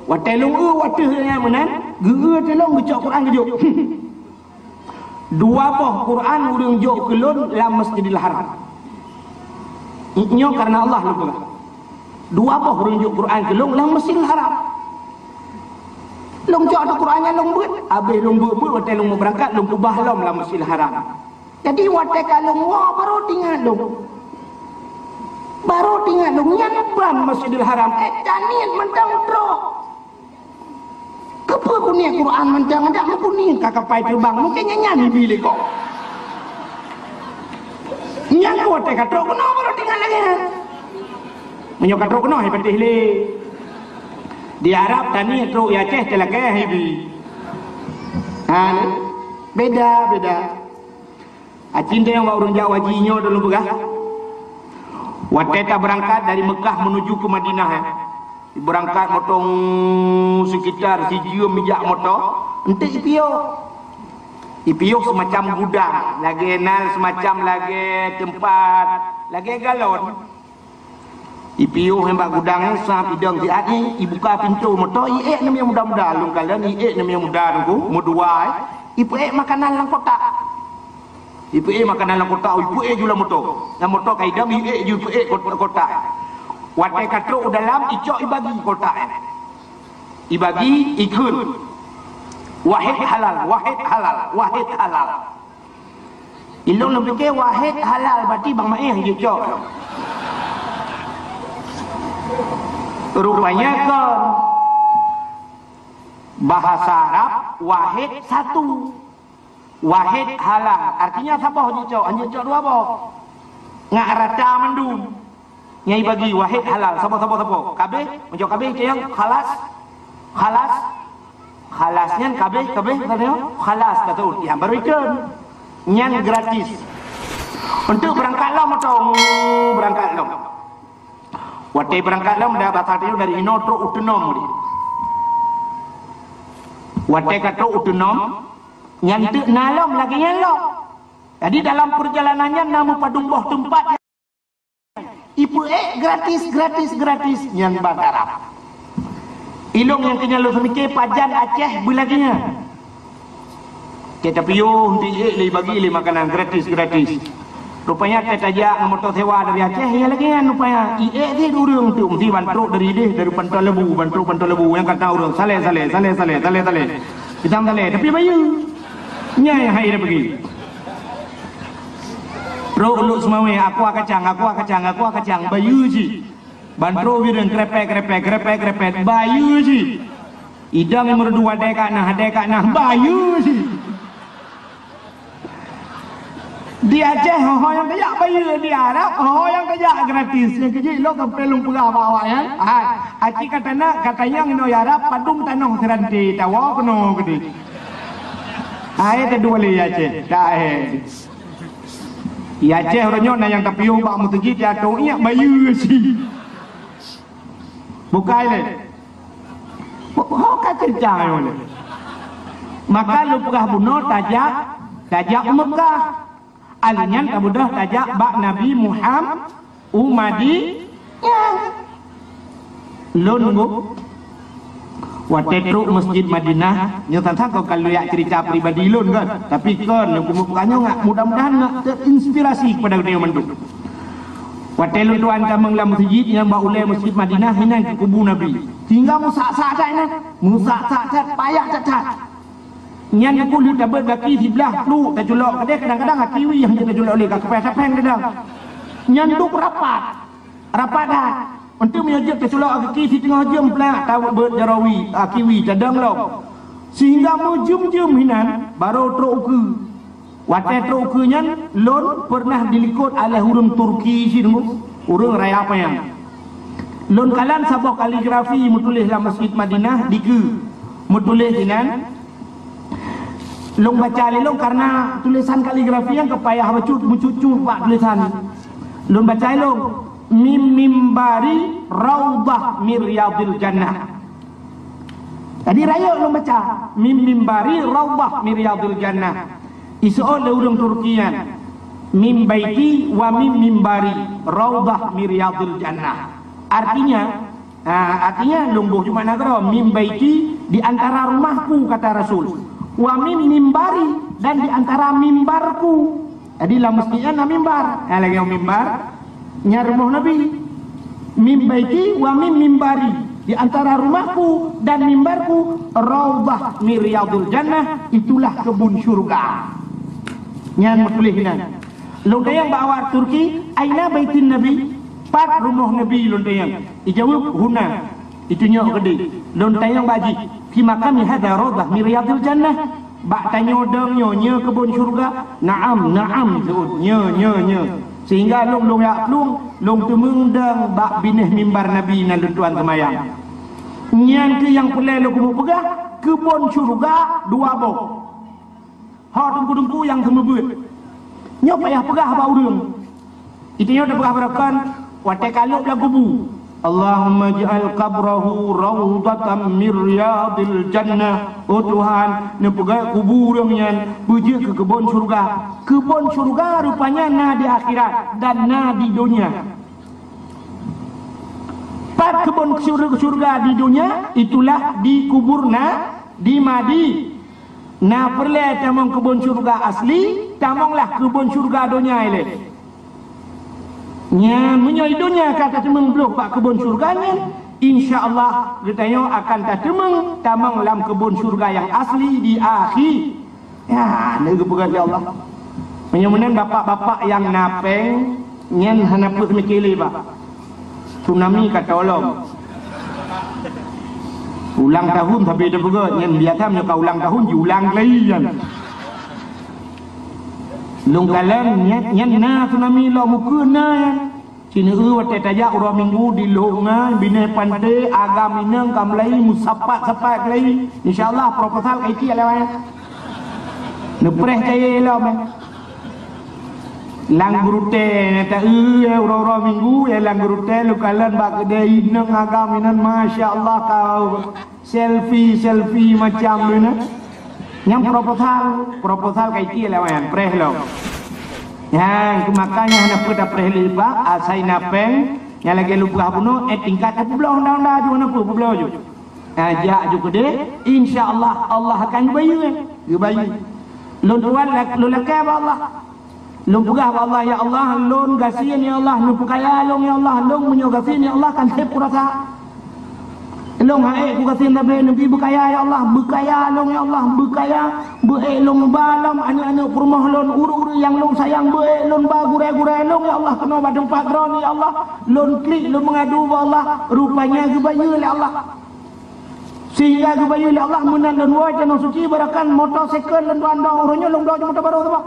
Watée lôn eu u ateueh nyan meunan, geu-eu teulông geucok Quran geujok. Dua boh Quran ureuëng jok keu lôn lam Masjidil Haram. Nyoe kareuna Allah lôn peugah. Dua boh ureuëng jok Quran keu lôn lam Masjidil Haram. Lôn cok ata Quran nyan lôn beuet, habéh lôn beuet-beuet watée lôn meubeurangkat lôn keubah lom lam Masjidil Haram. Jadi watée ka lôn woe barô teuingat lôn. Barô teuingat lôn nyan ban Masjidil Haram, eh, taniet mantong trok. Keupeue kuniet Quran mantong, adak meukuniet ka kapai teubang, mungken nyan nyan ibi lé gob. Nyan watée ka trok keunoe barô teuingat lagée nyan. Meunyoe ka trok keunoe hai patéh lé. Di Arab taniet trok i Aceh talakée hai ibi. Ha, beda, beda. Aci nyoe bak ureuëng jak haji nyoe dulu peugah. Watée tabeurangkat dari Meukah meunuju keu Madinah, eh. Beurangkat moto sekitar sijeuem jak moto, enteuk ipiôh. Ipiôh seumacam gudang, lagée nan seumacam lagée teumpat, lagée galon. Ipiôh nyan bak gudang nyan, sab idong siat nyan, ibuka pintoe moto, iék namiet muda-muda, lôn kalon iék namiet muda teungku, meudua, eh. Ipeuék makanan lam kotak. Ipeuék makanan lam kotak, ipeuék ju lam moto. Lam moto ka idong, iék ju ipeuék kot-, kotak. Watée ka trok u dalam, icok ibagi kotak nyan. Ibagi, ikheun. Wahid halal, wahid halal, wahid halal. Ilôn lôn pike wahid halal, berarti bang maéh jicok. Rupanya kon. Bahasa Arab wahid satu. Wahid halal. Artinya saboh jicok, hana jicok dua boh. Ngat rata mandum. Nyang ibagi wahid halal, saboh, saboh, saboh. Kabeh, meunyoe kabeh teuh nyang khalas, khalas, khalas nyan kabeh, kabeh, kata nyoe, khalas, kata ureuëng, nyang baru ikheun. Nyan gratis. Untuk beurangkat lom atau beurangkat lom. Watée beurangkat lom, dah basa teuh dari inoe trok u teunom dia. Watée ka trok u teunom, nyan teuk na lom lagée nyan lom. Jadi dalam perjalanan nyan na meupadum boh teumpat. Ipeuék gratis, gratis, gratis, nyan ban Arab. Ilôn nyang keu nyan lôn seumike pajan Aceh beulagée nyan. Teuh tapiôh, iék lé, ibagi lé makanan gratis, gratis. Rupanya teuh tajak ngon moto sewa dari Aceh, ya lagée nyan rupanya. Iék cit ureuëng tu, meusti ban trok dari ideh, dari Panton Lebu, ban trok Panton Lebu, nyang kata ureuëng, saleh, saleh, saleh, saleh, saleh, saleh. Kita saleh, tapi bayeue. Nyan nyang hai dah pergi. Trok Lhokseumawe, aqua kacang, aqua kacang, aqua kacang, bayeue cit. Ban trok ureuëng krepek, krepek, krepek, krepek, bayeue cit. Idong meurdua deka nah, deka nah, bayeue cit. Di Aceh, ho-ho nyang tajak bayeue, di Arab, ho-ho nyang tajak gratis. Nyang keu jih lôn sampoe lôn peugah bak awak nyan. Hai, aci ka tanyong, ka tanyong inoe Arab, padum tanoh seuranté, tawoe keunoe keudeh. Hai, teudua lé Aceh. Dah, eh. Di Aceh uroe nyoe na nyang tapiôh bak meuseujid, ya tong iyak bayeue cit. Bukai lé. Ho ka ceurita nyoe lé. Maka lôn peugah bunoe tajak, tajak u Meukah. Alèh nyan tabeudôh tajak bak Nabi Muham-, u Madi-, nyan. Lôn nunggu. Watée trok Masjid Madinah, nyoe tantang kon ka lôn jak ceurita pribadi lôn kan. Tapi kon lôn keumeung peugah nyoe ngat, mudah-mudahan ngat teuinspirasi keupada geutanyoe mandum. Watée lôn tuan tamong lam meuseujid nyang bak ulée Masjid Madinah, hinan keu kubu Nabi. Sehingga meusak-sak that nyan, meusak-sak that, payah that-that. Nyan keuh lheueh tabeuet gaki siblah pluek taculok keudeh, kadang-kadang gaki wie nyang jeuet taculok lé, ka keupéh sapéng kadang. Nyan duek rapat. Rapat that. Untuk meunyoe jeuet taculok gaki siteungoh jeuem plak tabeuet jaroe wie, gaki wie tadong lom. Sehingga meujeuem-jeuem hinan barô trok ukeue. Watée trok ukeue nyan, lôn peureunah dilikot oleh ureuëng Turki sidroe, ureuëng raya panyang. Lôn kalon saboh kaligrafi meutuléh lam Masjid Madinah dikeue. Meutuléh inan, lôn baca lé lôn karena tulésan kaligrafi nyang ka payah bacut meucut-cut bak tulésan. Lôn baca lé lôn, "Mim mimbari raudhah min riyadil jannah." Jadi rayeuk lôn baca, "Mim mimbari raudhah min riyadil jannah." Iseuôt lé ureuëng Turki nyan, "Mim baiti wa mim mimbari raudhah min riyadil jannah." Artinya, ha, artinya lôn boh cuma nanggroe, "Mim baiti, di antara rumahku," kata Rasul, "wa mim mimbari, dan di antara mimbarku." Jadi lam masjid nyan na mimbar. Ha, lagée mimbar, nyan rumoh Nabi. "Mim baiti wa mim mimbari, di antara rumahku dan mimbarku, raudhah min riyadil jannah, itulah kebun syurga." Nyan meutuléh inan. Lôn tanyong bak awak Turki, "Aina baitin Nabi?" Pat rumoh Nabi lôn tanyong. Ijaweueb, "Huna." Itunyok keudeh. Lôn tanyong bak jih, "Fi maqami hadza raudhah min riyadil jannah?" Bak tanyoe dong nyoe, nyoe keubon syeuruga? "Na'am, na'am," jiseuôt, "Nyoe, nyoe, nyoe." Sehingga lôn, lôn jak plueng, lôn teumeung dong bak binéh mimbar Nabi na lôn tuan seumayang. Nyan keuh nyang peureulée lôn keuneuk peugah, keubon syeuruga dua boh. Ho teungku-teungku nyang seumeubeuet. Nyoe payah peugah bak ureuëng. Itu nyoe teupeugah bak rakan, watée ka lheueh lam kubu, "Allahumma ij'al qabrahu raudhatan min riyadil jannah." Oh Tuhan, neupeugét kubu ureuëng nyan beujeuet keu keubon syeuruga. Keubon syeuruga rupanya na di akhirat dan na di donya. Pat keubon syur-, syeuruga di donya, itulah di kubur na-, di Madi. Na peureulée tamong keubon syeuruga asli, tamonglah keubon syeuruga donya ilée. Nyan, meunyoe di donya ka tateumeung bloh bak keubon syeuruga nyan, insya Allah geutanyoe akan tateumeung tamong lam keubon syeuruga nyang asli di akhi. Ya, na geupeugah lé Allah. Meunyoe meunan bapak-bapak nyang na péng, nyan hana peue seumike lé bah. Tsunami ka tolong. Ulang tahun sabe teupeugah, nyan biasa meunyoe ka ulang tahun, jiulang lagi nyan. Lôn kalon, nyan, nyan na tsunami lom ukeue na nyan. Sineuk watée tajak uroe Minggu di Lhok Ngai, binéh panté, agam inong ka meulayi, meusapat-sapat keulayi. Insya Allah, proposal ka itiek lé awaknyan. Neupreh cayée lom, eh. Lam gurutée, ta-, eh, uroe-uroe Minggu, eh, lam gurutée, lôn kalon bak keudée inong agam inan, masya Allah, ka selfie, selfie macam tu na. Nyang proposal, proposal ka itiek lé awaknyan, preh lom. Nyang keumakanya hana peue tapreh lé bah, asai na péng, nyang lagée lôn peugah bunoe, eh, tingkat ka peubloe honda-honda ju, hana peue peubloe ju. Nah, jak ju keudeh, insya Allah, Allah akan geubayeue, geubayeue. Lôn tuan lak-, lôn lakée bak Allah. Lôn peugah bak Allah, "Ya Allah, lôn gasien, ya Allah, neupeukaya lôn, ya Allah, lôn meunyoe gasien, ya Allah, kan seb kurasa. Lôn han ék kugasien sabe neubi beukaya, ya Allah, beukaya lôn, ya Allah, beukaya. Beu ék lôn ba lom aneuëk-aneuëk peurumoh lôn, ureuëng-ureuëng nyang lôn sayang, beu ék lôn ba gurée-gurée lôn, ya Allah, keunoe bak teumpat droeneuh, ya Allah. Lôn klik, lôn meungadu bak Allah, rupanya geubayeue lé Allah." Sehingga geubayeue lé Allah meunan lôn woe tanoh suci, bahkan motosikal lôn tuan dong, uroe nyoe lôn bloe moto barô saboh.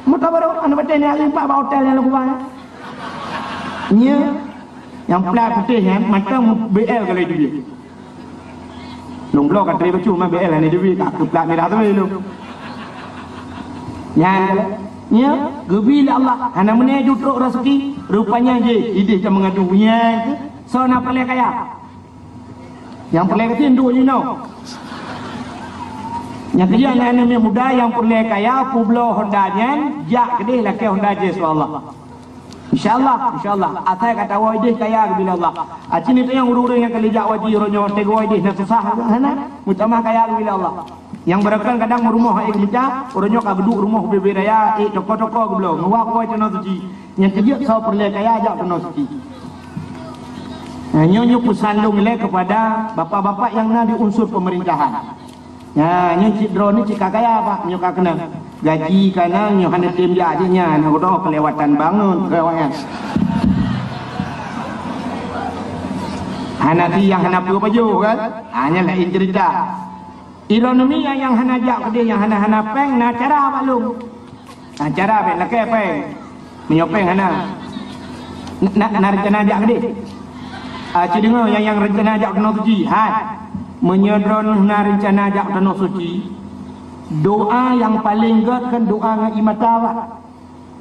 Moto barô, aneuk batée nyan limpat bak hotel nyang lôn keubah nyan. Nyoe, nyang plat putéh nyan, mantong B L ka lheueh teubiet. Lôn bloe ka trép bacut, ma B L hana teubiet, ka keu plat mirah sabe lôn. Nyan ka lheueh. Nyoe, geubi lé Allah, hana meuné ju trok raseuki, rupanya jih, idéh ka meungadu, nyan keuh, soe na peureulée kaya. Nyang peureulée gasien duek jinoe. Nyang keujeuet aneuk-aneuk muda nyang peureulée kaya peubloe honda nyan, jak keudeh lakée honda jih, insya Allah. Insya Allah, insya Allah. Asai ka tawoe idéh kaya geubi lé Allah. Aci ni teunyang ureuëng-ureuëng nyang ka lheueh jak haji uroe nyoe, teungoh idéh na susah, hana, meutamah kaya geubi lé Allah. Nyang beureukan kadang meurumoh ék geumeunca, uroe nyoe ka geuduek rumoh ubé-ubé raya, ék toko-toko geubloe, ngon wak kuwoe tanoh suci. Nyang keujeuet soe peureulée kaya jak keunoe suci. Nah, nyoe, nyoe peusan lôn ilée keupada bapak-bapak nyang na di unsur peumeurintahan. Nah, nyoe cit droeneuh cit ka kaya, Pak, nyoe ka keunong. Gaji ka na, nyoe hana tem jak jih nyan, hana keudroe keulewatan bangun keu awaknyan. Hana tiang, hana peue pajoh kan? Ha, nyan laén ceurita. Droeneuh mi nyang, nyang hana jak keudeh, nyang hana, hana péng, na cara bak lôn. Na cara bék lakée péng. Meunyoe péng hana. Na, na, na rencana jak keudeh? Ah, ci deungoe nyang, nyang reuncana jak u Tanoh Suci, hai. Meunyoe droeneuh na reuncana jak u Tanoh Suci, doa nyang paleng gét kan doa ngon ie mata, bah.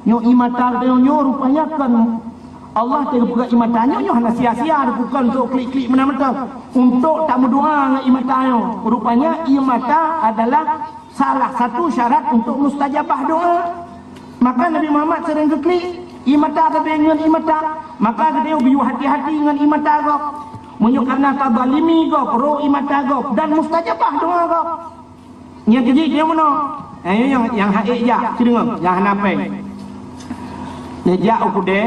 Nyoe ie mata tanyoe nyoe rupanya kan Allah teupeugah ie mata nyoe, nyoe hana sia-sia, bukan untuk klik-klik meunan mantong. Untuk tameudoa ngon ie mata nyoe, rupanya ie mata adalah salah satu syarat untuk mustajabah doa. Maka Nabi Muhammad sering geuklik ie mata, tapi ngon ie mata. Maka geutanyoe biyeu hati-hati ngon ie mata gob. Meunyoe karena tazalimi gob, roh ie mata gob dan mustajabah doa gob. Nyang keujih dia meunoe. Eh, nyang, nyang hak ék jak, ci deungoe, nyang hana péng. Neujak u keudè,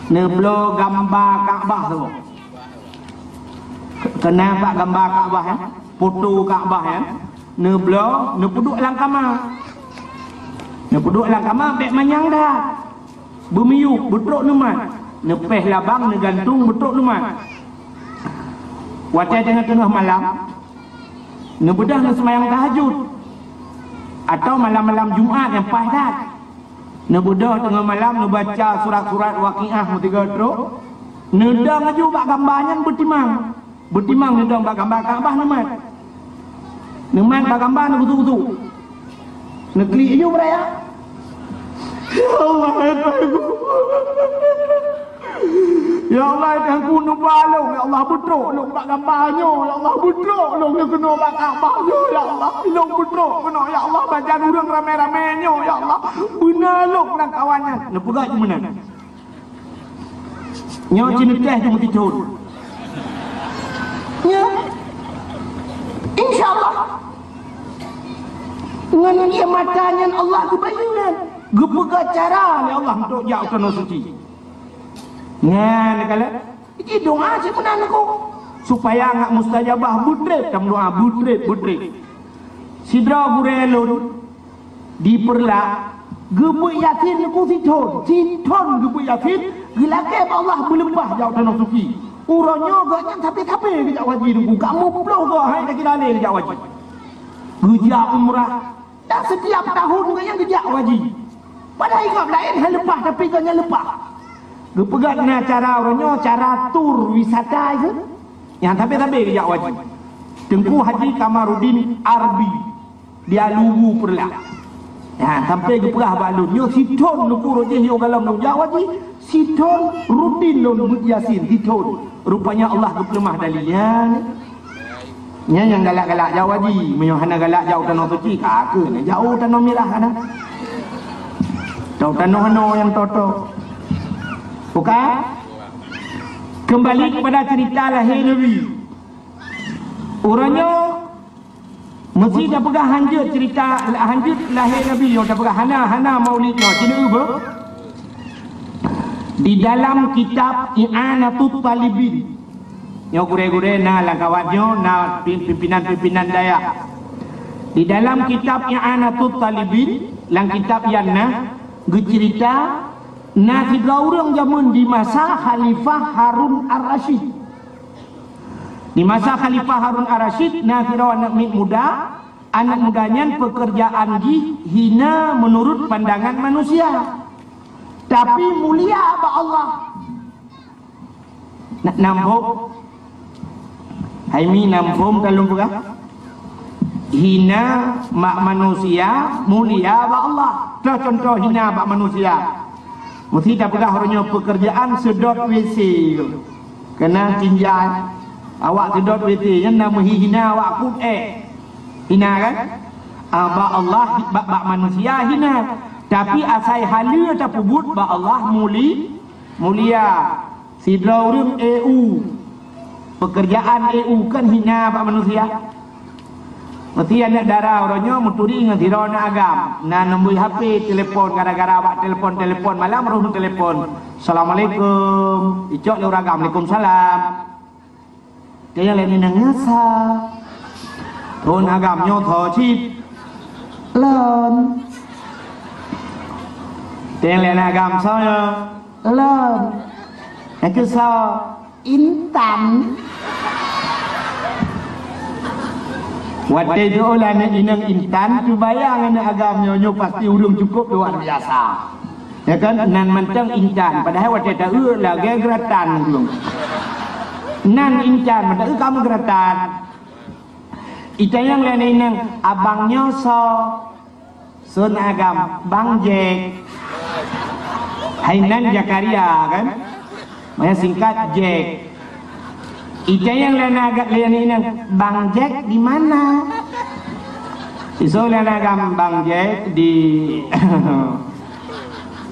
neubloe gamba Ka'bah tu. Keunong bak gamba Ka'bah, ya. Foto Ka'bah, ya. Neubloe, neupeuduek lam kama. Neupeuduek lam kama, bèk manyang that. Beumiyueb, beutrok neumat. Neupéh labang, neugantung, beutrok neumat. Watèe teungoh-teungoh malam, neubeudôh neuseumayang tahajud. Atau malam-malam Jumat nyang paih that. Neubeudôh teungoh malam, neubaca surat-surat Waqiah meusigoe trok. Neudong laju bak gamba nyan beutimang. Beutimang neudong bak gamba Ka'bah neumat. Neumat bak gamba neugusu-gusu. Neuklik laju beuraya. Ya Allah, ya Tuhanku. Ya Allah, ya Tuhanku, neuba lôn, ya Allah, beutrok lôn bak gamba nyoe, ya Allah, beutrok lôn keunoe bak Ka'bah nyoe, ya Allah, lôn beutrok keunoe, ya Allah, bajan ureueng ramé-ramé nyoe, ya Allah, beuna lôn lam kawan nyan. Neupeugah laju meunan. Nyoe ci neutéh ju meutithon. Nyoe. Insya Allah. Ngon ie mata nyan Allah geubayeue nyan. Geupeugah cara lé Allah untuk jak u Tanoh Suci. Nyan kalon. Ji doa cit meunan aku. Supaya ngat mustajabah beutrép, tameudoa beutrép, beutrép. Sidroe gurée lôn, di Peureulak, geubeuet Yasin Teungku sithon, sithon geubeuet Yasin, geulakée bak Allah beuleupah jak u Tanoh Suci. Uroe nyoe gobnyan sabe-sabe geujak haji Teungku, ka muplôh goe hai takira lé geujak haji. Geujak umrah, dan setiap tahun gobnyan geujak haji. Padahai gob laén hai leupah, tapi gobnyan leupah. Geupeugah na cara uroe nyoe, cara tur wisata itu, nyang sabe-sabe geujak haji. Teungku Haji Kamaruddin Arbi. Di Alubu Peureulak. Ha, sampai geupeugah bak lôn, nyoe sithon Teungku rot jih nyoe galom lôn jak haji, sithon rutin lôn beuet Yasin, sithon. Rupanya Allah geupeuleumah dalil nyan. Nyan nyang galak-galak jak haji, meunyoe hana galak jak u Tanoh Suci, ka keuh na jak u Tanoh Mirah kana. Tanoh-tanoh hana nyang toto. Bukan? Kembali kepada cerita lahé Nabi. Uroe nyoe Meusi tapeugah hanjeuet cerita, hanjeuet lahé Nabi nyoe, tapeugah hana, hana maulid nyoe, ci neueu beuh. Di dalam kitab I'anatut Talibin, nyoe gurée-gurée na lam kawat nyoe, na pim-, pimpinan-pimpinan dayah. Di dalam kitab I'anatut Talibin, lam kitab nyan na geucerita, na sidroe ureuëng jameun di masa Khalifah Harun Ar-Rasyid. Di masa Khalifah Harun Ar-Rasyid, na sidroe aneuëk miet muda, aneuëk muda nyan peukeurjaan jih hina meunurut pandangan manusia, tapi mulia bak Allah. Na-, nam phom? Hai mi, nam phom ka lôn peugah? Hina bak manusia, mulia bak Allah. Toh contoh hina bak manusia. Meusi tapeugah uroe nyoe peukeurjaan seudot W C. Keunan tinjai, awak seudot W C nyan na meuhi hina awak kut ék. Hina kan? Ah, bak Allah, bak, bak manusia hina. Tapi asai haleue tapeubuet bak Allah muli-, mulia. Sidroe ureuëng E U. Peukeurjaan E U kan hina bak manusia. Meusi aneuëk dara uroe nyoe meuturi ngon sidroe aneuëk agam. Na neumboi H P, telepon, gara-gara bak telepon-telepon malam roh telepon. "Assalamualaikum." Icok lé ureuëng agam, "Waalaikumsalam." Teuh nyang laén nyan nyasa. Thon agam nyoe tho cit. Lon. Teuh nyang laén agam soe nyoe? Lon. Nyang keu soe? Intan. Watée jiôh lé aneuëk inong Intan, teubayang aneuëk agam nyoe, nyoe pasti ureuëng cukup luar biasa. Ya kan? Nan mantong Intan. Padahai watée taeu lagée geuratan ureuëng. Nan incan, meuteuk kamoe geuratan. Itanyong lé aneuk inong, "Abang nyoe soe?" Son agam, "Bang Jack." Hai nan Zakaria kan? Maknanya singkat Jack. Itanyong lé aneuk agam lé aneuk inong, "Bang Jack di mana?" Iso lé aneuk agam, "Bang Jack di,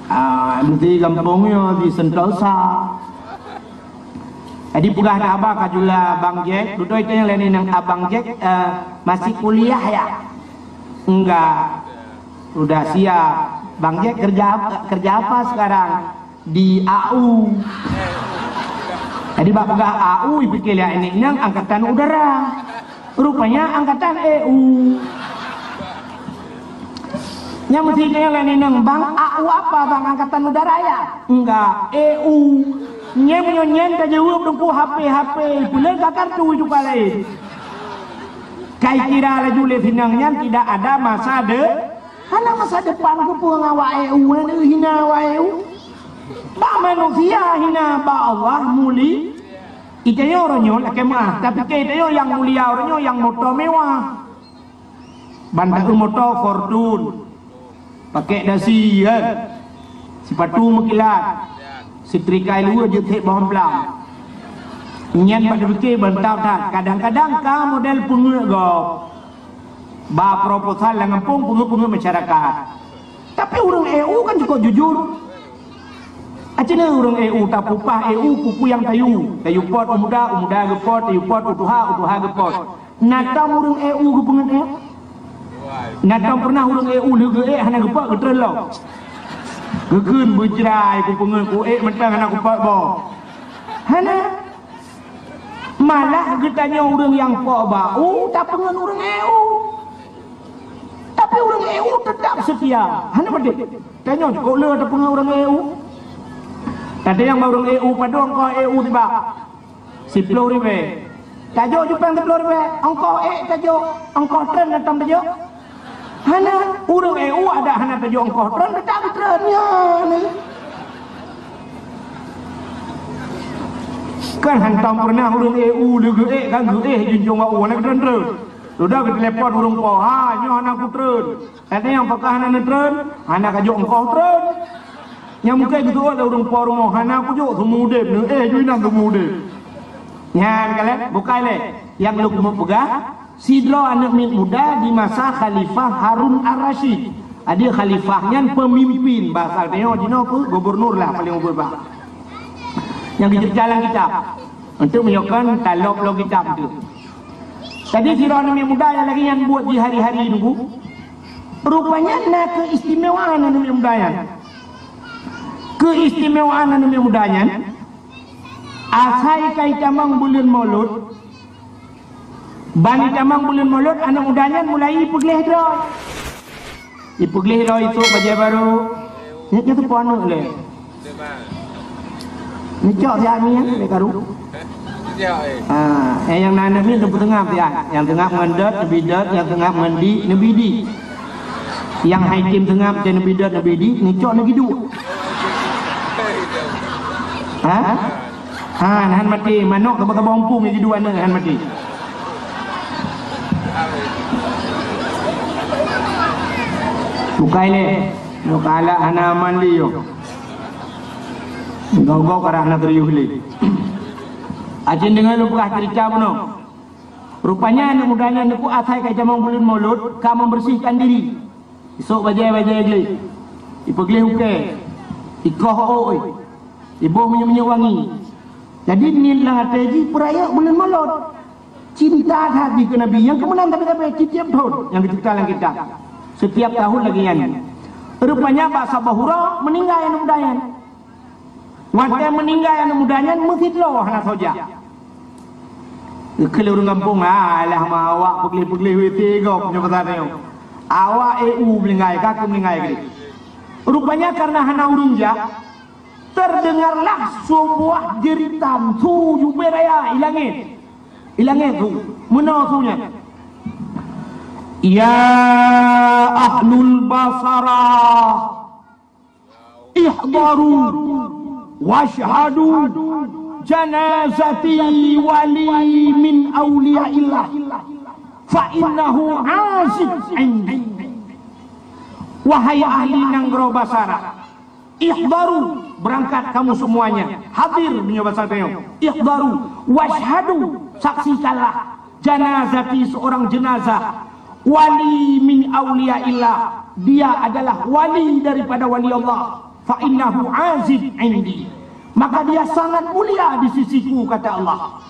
ah, di gampông nyoe di Sentosa." Jadi peugah haba ka jula Bang Jack, dudoe tanyong lé aneuk inong, "Abang Jack, eh, masih kuliah ya?" "Enggak." "Udah siap." "Bang Jack kerja ap-, kerja apa sekarang?" "Di A U." Jadi bak peugah A U, ipike lé aneuk inong angkatan udara. Rupanya angkatan E U. Nyang meusti tanyong lé aneuk inong, "Bang, A U apa, Bang? Angkatan udara ya?" "Enggak, E U." Nyan meunyoe nyan tajaweueb Teungku H P, H P, peuleueh ka kartu itu ka laén. Kai kira laju lé sinong nyan tidak ada masa de-, hana masa depan keupeue ngon awak E U, hana hina awak E U. Bak manusia hina, bak Allah muli. Itanyong uroe nyoe lakée meuah, tapi keu itanyong nyang mulia uroe nyoe nyang moto mewah. Ban taeu moto Fortune, pakai dasi kan, sipatu meukilat, setrika luwa jeuet thek boh amplam. Nyan bak dipike mantap that. Kadang-kadang ka model peungeuet gob. Ba proposal lam gampông peungeuet-peungeuet masyarakat. Tapi ureuëng E U kan cukup jujur. Aci na ureuëng E U tapupah E U peue-peue nyang tayue. Tayue pot u muda, u muda geupot, tayue pot u tuha, u tuha geupot. Na tom ureuëng E U geupeungeut nyan? Na tom pernah ureuëng E U lheueh geuék hana geupot geutreun lom? Geukheun beujrai kupeungeut kuék mantong hana kupot boh. Hana. Malah geutanyoe ureuëng nyang pot bak u tapeungeut ureuëng E U. Tapi ureuëng E U teutap seutia. Hana padub. Tanyoe cukôp le tapeungeut ureuëng E U. Tatanyong bak ureuëng E U, "Padub ongkoh E U tiba?" "Siploh ribée." "Tajok jupang siploh ribée, ongkoh ék tajok, ongkoh treun na tom tajok?" Hana, ureuëng E U adak hana tajok ongkoh treun, teutap treun. Nyan. Kan hantom pernah ureuëng E U lheueh geuék kan geuék junjung wak u hana treun-treun. Sudah geutelepon ureuëng po, "Ha, nyoe hana kutreun." Ada nyang pakah hana neutreun, hana kajok ongkoh treun. Nyang mungken geuseuôt lé ureuëng po rumoh, "Hana kujok, seumeu udeb neuék ju inan seumeu udeb." Nyan kalheueh, bukai lé. Nyang lôn keumeung peugah, sidroe aneuëk miet muda di masa Khalifah Harun Ar-Rasyid. Adak khalifah nyan peumimpin, basa tanyoe jinoe peue, gubernur lah paléng ubit bah. Nyang geuceurita lam kitab. Untuk meunyoe kon talop lom kitab tu. Jadi sidroe aneuëk miet muda nyang lagée nyan buet jih hari-hari nunggu. Rupanya na keistimewaan aneuëk miet muda nyan. Keistimewaan aneuëk miet muda nyan, asai ka itamong buleuen Maulud, ban itamong buleuen Maulud, aneuëk muda nyan mulai ipeugleh droe. Ipeugleh droe isôk bajée barô. Nyan, nyan teupeu aneuëk lé. Neucok siat mi nyan lé karu. Ah, eh, nyang na aneuëk miet neupeuteungab siat. Nyang teungab ngon dot, neubi dot, nyang teungab ngon di, neubi di. Nyang hai tem teungab, neubi dot, neubi di, neucok neubi duek. Ha? Ha, han maté, manok teuma-teuma umpung nyang jidua nyan han maté. Bukai lé, nyoe kalak hana aman lé nyoe. Gob-gob karah na serius lé. Acen deungoe lôn peugah ceurita bunoe. Rupanya aneuëk muda nyan neukuk asai ka itamong buleuen Maulud ka membersihkan diri. Isôk bajée-bajée gleh, ipeugleh ukée, ikoh ôi, iboh minyeuk-minyeuk wangi. Jadi niet lam até jih peurayeuk buleuen Maulud. Cinta that jih keu Nabi nyang keumeunan tabe-tabe tieb-tieb thon nyang geuceurita lam kitab. Setiap tahun lagée nyan. Rupanya bak saboh uroe meuninggai aneuëk muda nyan. Watée meuninggai aneuëk muda nyan meusidroe hana soe jak. Geukheun lé ureuëng gampông, "Alah ma awak peugleh-peugleh W T gob nyoe pasal nyoe. Awak E U meuninggai, ka keuh meuninggai keudeh." Rupanya karena hana ureuëng jak, terdengarlah sebuah jeritan su jubé raya ilangét. Ilangét su, meunoe su nyan. Ya ahlul Basarah, ihdaru wasyhadu. Janazati wali min auliyaillah, fa innahu azib indi. Wahai ahli nanggroe Basarah, ihdaru, berangkat kamu semuanya, hadir, meunyoe basa tanyoe, ihdaru, washhadu, saksikanlah, janazati, seorang jenazah, wali min auliyaillah, dia adalah wali daripada wali Allah, fa innahu azib indi, maka dia sangat mulia di sisiku, kata Allah.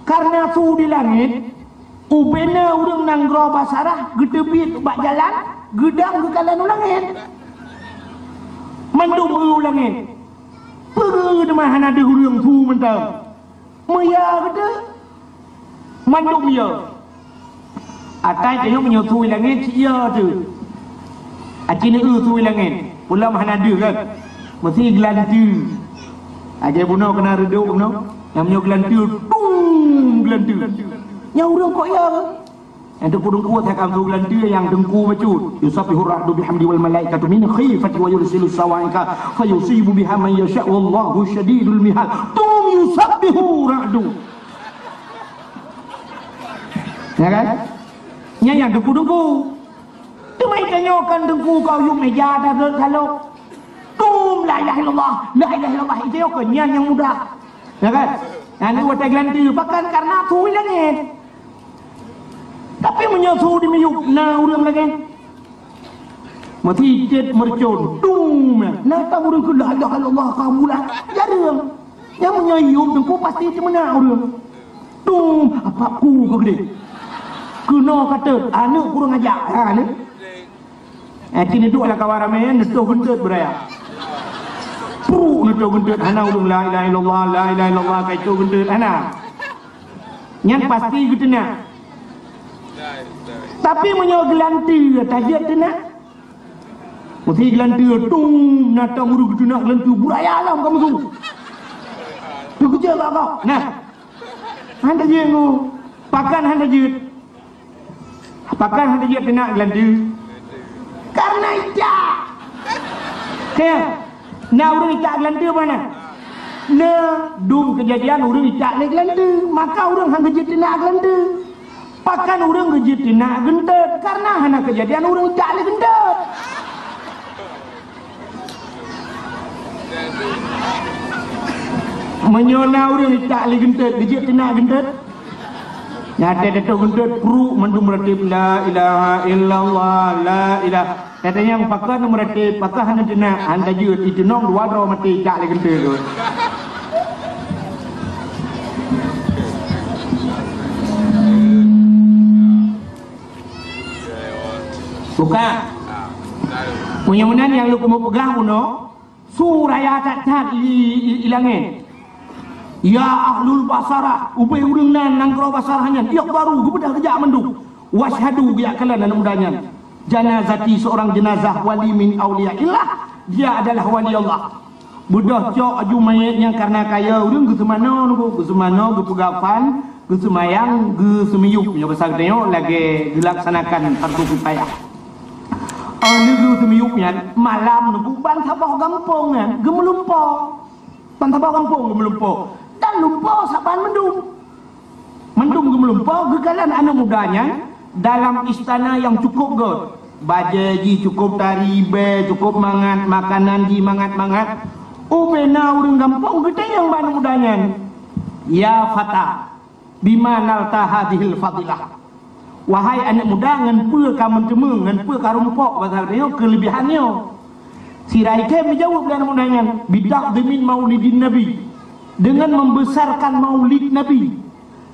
Karena su di langét, ubena ureuëng nanggroe Basarah geuteubiet bak jalan, geudang geukalon u langét. Mandum eu u langét. Peue teuma hana deuh ureuëng su mantong. Meuya geude, mandum ya. Atai tanyoe meunyoe su i langét, cit ya tu. Aci neu su i langét, pulam hana deuh kan. Meusi geulanteue. Aja bunoe keunan reudok bunoe. Nyang meunyoe geulanteue, tung geulanteue. Nyang ureuëng kok ya ke? Nyang teungku-teungku takam su geulanteue nyang teungku bacut. Yusabbihu ra'du bihamdi wal malaikatu min khifati wa yursilu sawa'iqa fayusibu biha man yasha wallahu syadidul mihal. Tung yusabbihu ra'du. Ya kan? Nyan nyang teungku-teungku. Teuma itanyoe kan teungku kau yum meja dah salok. Tum la ilaha illallah, la ilaha illallah. Itanyoe kan nyan nyang mudah. Ya kan? Nyan ni watée geulanteue, bahkan karena su i langét. Tapi meunyoe su di miyueb na ureuëng lagée. Meuti cit meureucon, tum, na tam ureuëng keu la ilaha illallah ka bulan. Jareueng. Nyang meunyoe yub teungku pasti teumeunak ureuëng. Tum, apa ku ka gede. Keunoe ka teut, aneuk kurang aja. Ha ni. Eh, kini duek lam kawan ramé, neutoh geunteut beuraya. Pru neutoh geunteut, hana ureuëng la ilaha illallah, la ilaha illallah, ka itoh geunteut, hana. Nyan pasti geuteunak. Tapi meunyoe geulanteue tajeuet teunak, meusi geulanteue tum na tam ureuëng geuteunak geulanteue beuraya lam kamoe tu. Teukeujot bak kau. Nah. Hana jeuet ngu. Pakan hana jeuet. Pakan hana jeuet teunak geulanteue. Karena icak. Kaya, na ureuëng icak geulanteue bana. Na dum keujadian ureuëng icak lé geulanteue, maka ureuëng hana jeuet teunak geulanteue. Pakan ureuëng geujeuet teunak geunteut, karena hana keujadian ureuëng jak lé geunteut. Meunyoe na ureuëng jak lé geunteut, geujeuet teunak geunteut. Nyate teutoh geunteut, pru mandum meuratéb, la ilaha illallah, la ilaha. Kata nyang pakon meuratéb, pakon hana teunak, hana jeuet, iteunong dua droe maté jak lé geunteut. Buka. Meunyoe meunan nyang lôn keumeung peugah bunoe, su raya that-that i, i, i langét. Ya ahlul Basarah, ubé ureuëng nan nanggroe Basarah nyan, ihdaru, geubeudôh geujak mandum. Washhadu, geujak kalon aneuk muda nyan. Janazati, seorang jenazah wali min auliyaillah, dia adalah wali Allah. Beudôh cok aju manyét nyang karna kaya ureuëng geuseumanoe nunggu, geuseumanoe geupeugah fan, geuseumayang, geuseumiyueb. Nyoe basa geutanyoe lagée geulaksanakan fardu kifayah. Oh, lheueh geuseumiyueb nyan, malam nunggu ban saboh gampông nyan geumeulumpo. Ban saboh gampông geumeulumpo. Dan lumpo saban mandum. Mandum geumeulumpo geukalon aneuk muda nyan dalam istana nyang cukôp gét. Bajée jih cukôp tari, bée cukôp mangat, makanan jih mangat-mangat. Ubena ureuëng gampông geutanyong bak aneuk muda nyan, "Ya fata, bima nalta hadhil fadilah?" Wahai aneuk muda, ngon peue ka meuteumé, ngon peue ka rumpok basa nyoe keuleubihan nyoe? Sira item geujaweueb lé aneuk muda nyan, "Bita'dhimin maulidin Nabi." Dengan membesarkan maulid Nabi.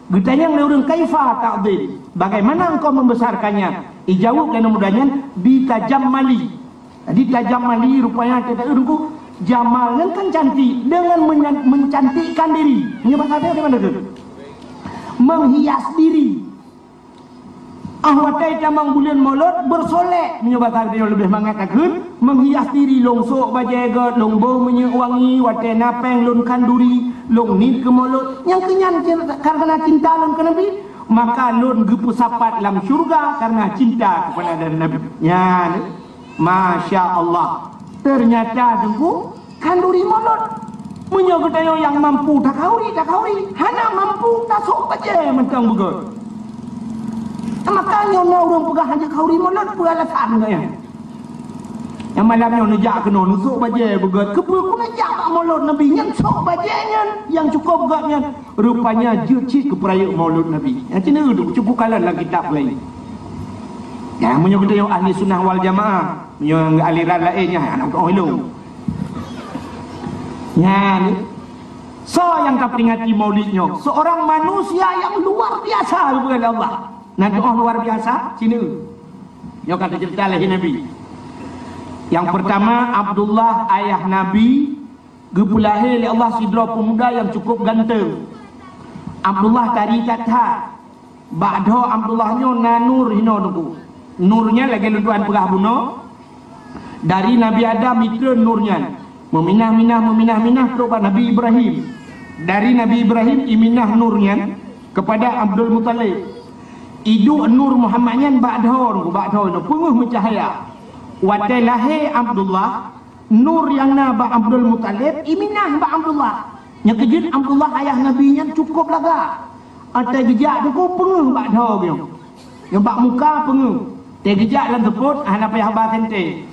Geutanyong lé ureuëng, "Kaifa ta'dhim? Bagaimana engkau membesarkannya?" Ijaweueb lé aneuk muda nyan, "Bitajammali." Jadi tajammali rupanya kata ureuëng ku, jamal nyan kan cantik, dengan menya-, mencantikkan diri. Meunyoe basa dia bagaimana tu? Menghias diri. Ah, watée tamong buleuen Molot, bersolek, meunyoe basa geutanyoe leubeh mangat takheun, menghias diri lôn sôk bajée gét, lôn boh minyeuk wangi, watée na péng lôn khanduri, lôn niet keu Molot. Nyang keu nyan cin-, karena cinta lôn keu Nabi, maka lôn geupeusapat lam syurga karena cinta kepada Nabi. Nyan, masya Allah. Ternyata teungku khanduri Molot. Meunyoe geutanyoe nyang mampu takhauri, takhauri. Hana mampu, tasôk bajée mantong beugét. Maka nyoe na ureuëng peugah hana khauri mulod, peue alasan geuh nyan? Nyang malam nyoe neujak keunoe, neusôk bajée beugét. Keupeue keuneuk jak bak mulod Nabi? Nyan sôk bajée nyan nyang cukôp gét nyan. Rupanya jeuet cit keu peurayeuk mulod Nabi. Nyan cit neuduek cukup kalon lam kitab laén. Nyan meunyoe geutanyoe ahli sunnah wal jamaah, meunyoe aliran laén nyan hana teuoh ilong. Nyan, soe nyang taperingati Maulid nyoe? Seorang manusia yang luar biasa geupeugah lé Allah. Nan teuoh luar biasa, sini. Nyoe ka teuceurita lé Nabi. Yang pertama, Abdullah ayah Nabi geupeulahé lé Allah sidroe peumuda nyang cukup ganteng. Abdullah tari that-that. Bak dhoe Abdullah nyoe na nur hinoe teungku. Nur nyan lagée lôn tuan peugah bunoe, dari Nabi Adam jitreun nur nyan. Meuminah-minah, meuminah-minah trok bak Nabi Ibrahim. Dari Nabi Ibrahim iminah nur nyan kepada Abdul Muthalib. Iduek nur Muhammad nyan bak dhoe teungku, bak dhoe nyoe peungeuh meucahya. Watée lahé Abdullah, nur nyang na bak Abdul Muthalib iminah bak Abdullah. Nyang keujeuet Abdullah ayah Nabi nyan cukup lagak. Watée geujak teungku peungeuh bak dhoe nyoe. Nyoe bak muka peungeuh. Watée geujak lam seupôt hana payah ba sente.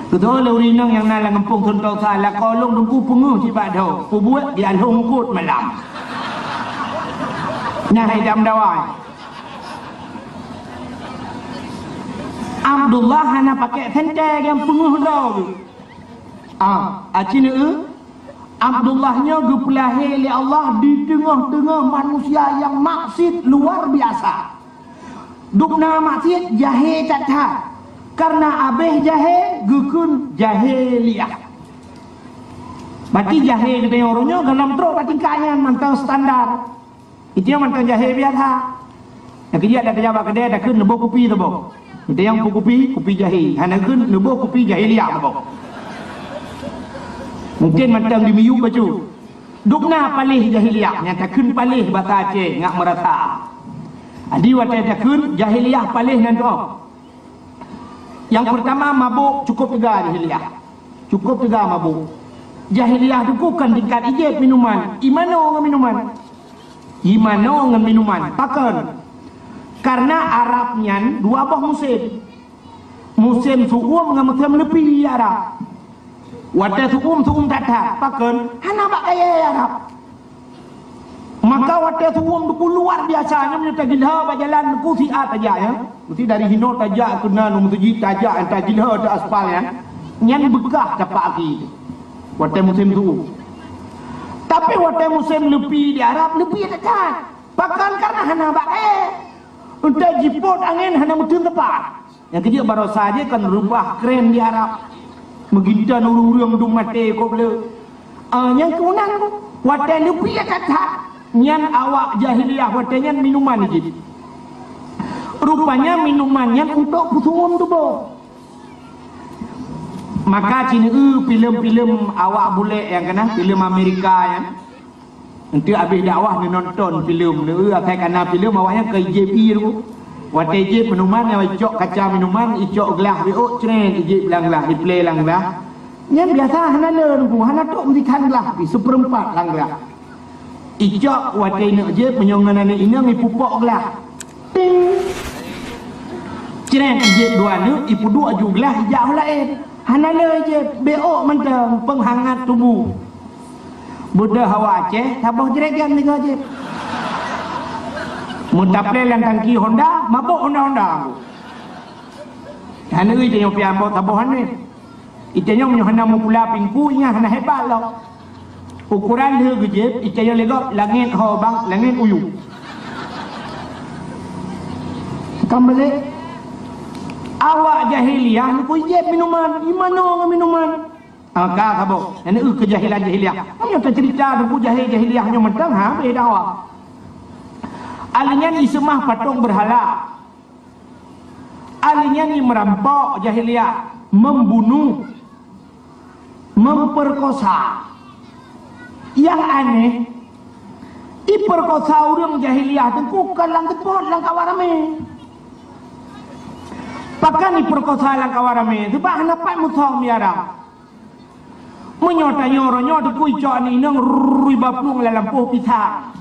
Beutôi lé ureuëng inong nyang na lam gampông Suntosa, lakoe lôn teungku peungeuh cit bak dhoe. Peubuet di alhong eungkôt malam. Nyan hai dam dawai. Abdullah hana pakai sente nyang peungeuh droe geuh. Ah, aci neu, Abdullah nyoe geupeulahé lé Allah di teungoh-teungoh manusia nyang maksiet luar biasa. Dubna maksiet jahé that-that. Karena abéh jahé geukheun jahiliyah. Berarti jahé geutanyoe uroe nyoe gohlom trok bak tingkat nyan mantong standar. Itu nyang mantong jahé biasa. Nyang keujeuet dak tajak bak keudè takheun neuboh kupi saboh. Itu nyang kupi, kupi jahé. Hana kheun neuboh kupi jahiliyah saboh. Mungkin mantong di miyup bacut. Dubna paléh jahiliyah, nyang takheun paléh basa Aceh ngat meurasa. Adi watée takheun jahiliyah paléh nan teuoh. Nyang pertama mabôk cukup teuga jahiliyah. Cukup teuga mabôk. Jahiliyah teungku kon tingkat ijép minuman. Imano ngon minuman. Imano ngon minuman. Pakon? Karena Arab nyan dua boh musém. Musém su'um ngon musém leupi Arab. Watée su'um, su'um that-that. Pakon? Hana bak kayée Arab. Maka watée su'um teungku luar biasa, nyan meunyoe tagilha bak jalan teungku siat tajak nyan. Mesti dari hinoe tajak keunan meuseujid tajak nyan tagilha teu aspal nyan. Nyan beukah tapak aki. Watée musém su'um. Tapi watée musém leupi di Arab, leupi that-that. Pakon? Karena hana bak kayée. Entah jipot angén hana meuteun tepat. Nyang keujeuet barosa jih kan reubah kren di Arab. Meuginton ureuëng-ureuëng dum maté kôb le. Ah, nyang keunan watée leupi that-that. Nyan awak jahiliyah watée nyan minuman jih. Rupanya minuman nyan untuk peusuwom tuboh. Maka ci neu filem-filem awak bulek nyang keunah, filem Amerika nyan. Enteuk habéh dakwah neunonton filem, neu asai kana filem awaknyan ka ijép ie teungku. Watée ijép minuman nyang icok kaca minuman, icok glah biôk cret ijép lam glah, iplé lam glah. Nyan biasa hana le teungku, hana trok meusikan glah pih, seupeurempat lam glah. Icok watée ineuk jép meunyoe ngon aneuk inong ipupok glah. Ting. Cret ijép dua neuk, ipeuduek ju glah ijak u laén. Hana le ijép, biôk mantong peunghangat tuboh. Beudôh hawa Aceh, saboh jregen tiga jép. Meutaplé lam tangki Honda, mabôk Honda-Honda. Hana ui tanyoe pian bôk saboh hana. Itanyoe meunyoe hana meupula pingku, ingat hana hebat lom. Ukoran lheueh geujép, itanyoe lé gob langét ho bang, langét uyueb. Ka meulék awak jahiliyah neukujép minuman, imano ngon minuman. Ah, ka saboh. Nyan eu keujahilan jahiliyah. Nyoe teuceurita teungku jahil jahiliyah nyoe mantong ha beda awak. Ahli nyan iseumah patong beurhala. Ahli nyan merampok jahiliyah, membunuh, memperkosa. Nyang aneh, iperkosa ureuëng jahiliyah teungku kon lam teupot lam kawan ramé. Pakon iperkosa lam kawan ramé? Sebab hana pat musoh miara. Meunyoe tanyoe uroe nyoe teukui cok aneuk inong rui baplueng lam lampôh pisang.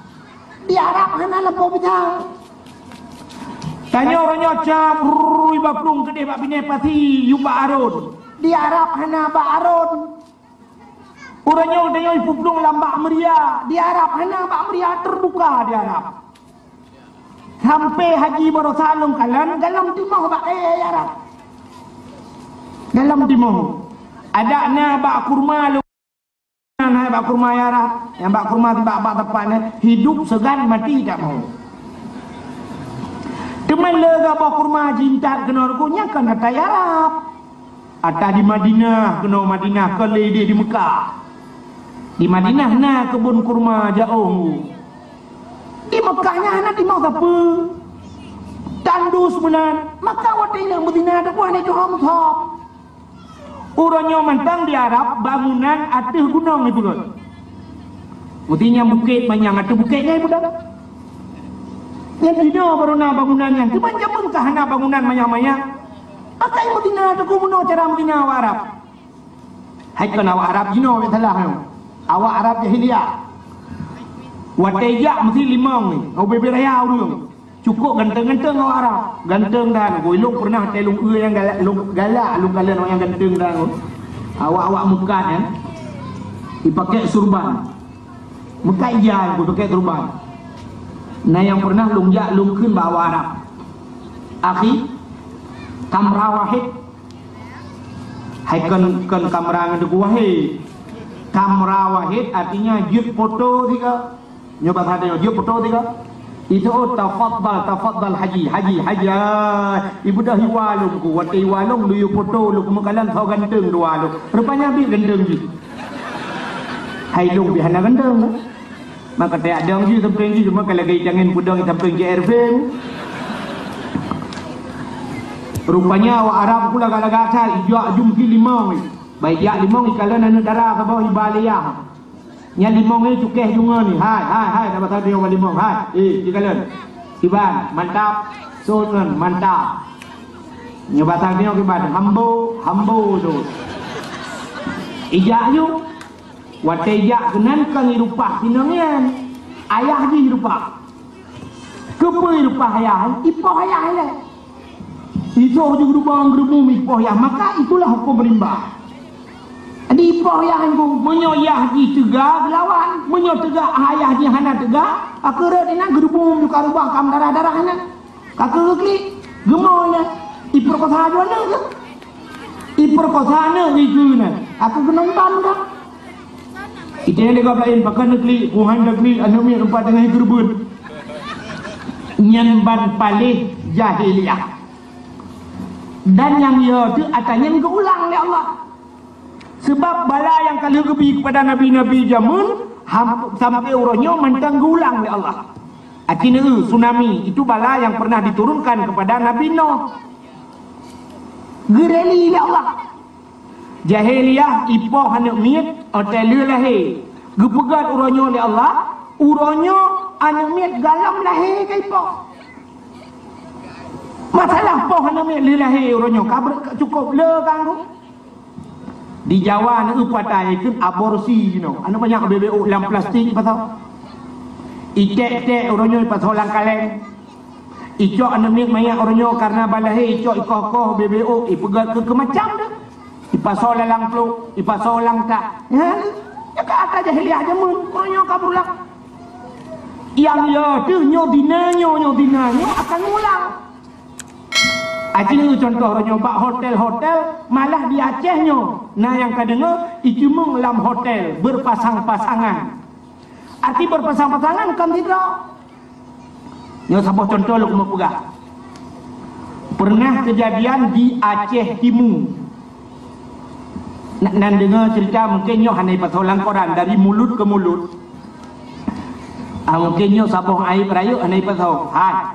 Di Arab hana lampôh pisang. Tanyoe uroe nyoe cam rui baplueng keudeh bak binéh pasi yub bak arôn. Di Arab hana bak arôn. Uroe nyoe tanyoe ipuplueng lam bak meuria. Di Arab hana bak meuria, teubuka di Arab. Sampai haji baroesa lôn kalon, galom timoh bak kayèe Arab. Galom timoh. Adak na bak kurma lôn, na bak kurma Arab. Nyang bak kurma sibak bak teumpat nyan, hidup segan mati tak mau. Teuma lé gabah kurma jintat keunoe ruku nyan kan ata Arab. Ata di Madinah, keunoe Madinah, kon lé idéh di Mekah. Di Madinah na keubon kurma jaoh. Di Mekah nyan hana timoh sapeue. Tandus meunan, maka watèe inong meuzina teuh buah nyan jih hom-hom. Uroe nyoe mantong di Arab bangunan ateueh gunong ipeugöt. Meusti nyang bukét manyang ateueh bukét nyan ipeugöt. Nyan dinoe baru na bangunan nyan. Teuma jameun ka hana bangunan manyang-manyang. Akai meuzina teuh keu meunoe cara meuzina awak Arab. Hai kon awak Arab jinoe bèk salah nyoe. Awak Arab jahiliyah. Watèe jak meusti limong ni, ubé-bé raya ureueng. Cukôp ganteng-ganteng awak Arab. Ganteng dan, ilôn pernah watèe lôn eu nyang galak, lôn galak lôn kalon awak nyang ganteng dan. Awak-awak Mekah nyan, ipakèk surban. Meukat ija ku pakai turban. Na nyang pernah lôn jak lôn kheun bak awak Arab. Akhi, kamra wahid. Hai kon, kon kamra ngon teungku wahid. Kamra wahid artinya jeuet poto siga. Nyoe bahasa tanyoe, jeuet poto siga. Itu, oh, tafadhal, tafadhal haji, haji, haji. Ah, ibu dah iwa lôn ku, watèe iwa lôn, lôn yue poto lôn ku meukalan soe ganteng dua lôn. Rupanya bit ganteng jih. Hai lôn bit hana ganteng. Maka teuyak dong jih sampéng jih, cuma ka lagèe jangan peudong sampéng J R V. Rupanya awak Arab ku lagak-lagak that, ijak jum ki limong. Baik jak limong ikalon aneuk dara saboh iba lé yah. Nyan limong nyoe cukéh deungon ni. Hai, hai, hai, dak basah deungon bak limong. Hai, eh, ikalon. Iban, mantap. Sot ngon, mantap. Nyoe basah deungon iban, hambo, hambo tu. Ijak yue. Watèe ijak keunan kon irupah sinong nyan. Ayah jih irupah. Keupeue irupah ayah? Ipoh ayah ilèe. Isoh jih geurubong geurubong ipoh ayah. Maka itulah hukum rimba. Di ipoh ayah nyan, meunyoe yah jih teuga geulawan, meunyoe teuga ayah jih hana teuga, akhé rot inan geurubong juga rubah kam darah-darah inan. Ka keu klik, geumo nyan, iperkosa jih aneuk tu. Iperkosa aneuk di keu nyan. Aku keunoe ban dah. Itée lé gob laén, pakon neuklik, Tuhan neuklik, aneuk miet teumpat teungoh geureubeuen. Nyan ban paléh jahiliyah. Dan nyang yo teuh ata nyan geuulang lé Allah. Sebab bala nyang ka lheueh geubi kepada nabi-nabi jameun, ham-, sampai uroe nyoe mantong geuulang lé Allah. Artinya, tsunami itu bala yang pernah diturunkan kepada Nabi Nuh. Geureli lé Allah. Jahiliyah ipoh aneuk miet, watée lheueh lahé. Geupeugét uroe nyoe lé Allah, uroe nyoe aneuk miet galom lahé ka ipoh. Masalah poh aneuk miet lheueh lahé uroe nyoe, ka ber-, ka cukôp le kanggu. Di Jawa, aneuk patai kheun aborsi jinoe. Aneuk banyak bebek lam plastik pasal. Iték-ték uroe nyoe pasal lam kaleng. Icok aneuk miet manyak uroe nyoe karena ban lahé icok ikoh-koh bebek, ipeugét keu, keu macam tu. Ipasoe lam plôk, ipasoe lam tak. Ya, ya ka ata jahiliyah jameun, uroe nyoe ka berulang. Nyang yo teuh nyoe dina nyoe, nyoe dina nyoe akan ngulang. Aci contoh uroe nyoe bak hotel-hotel, malah di Aceh nyoe, na nyang ka deungoe, iceumeung lam hotel berpasang-pasangan. Arti berpasang-pasangan kon sidroe. Nyoe saboh contoh lôn keuneuk peugah. Pernah kejadian di Aceh Timu. Na-, nan deungoe cerita mungkin nyoe hana ipasoe lam koran, dari mulut ke mulut. Ah, mungkin nyoe saboh aib rayeuk hana ipasoe. Hai.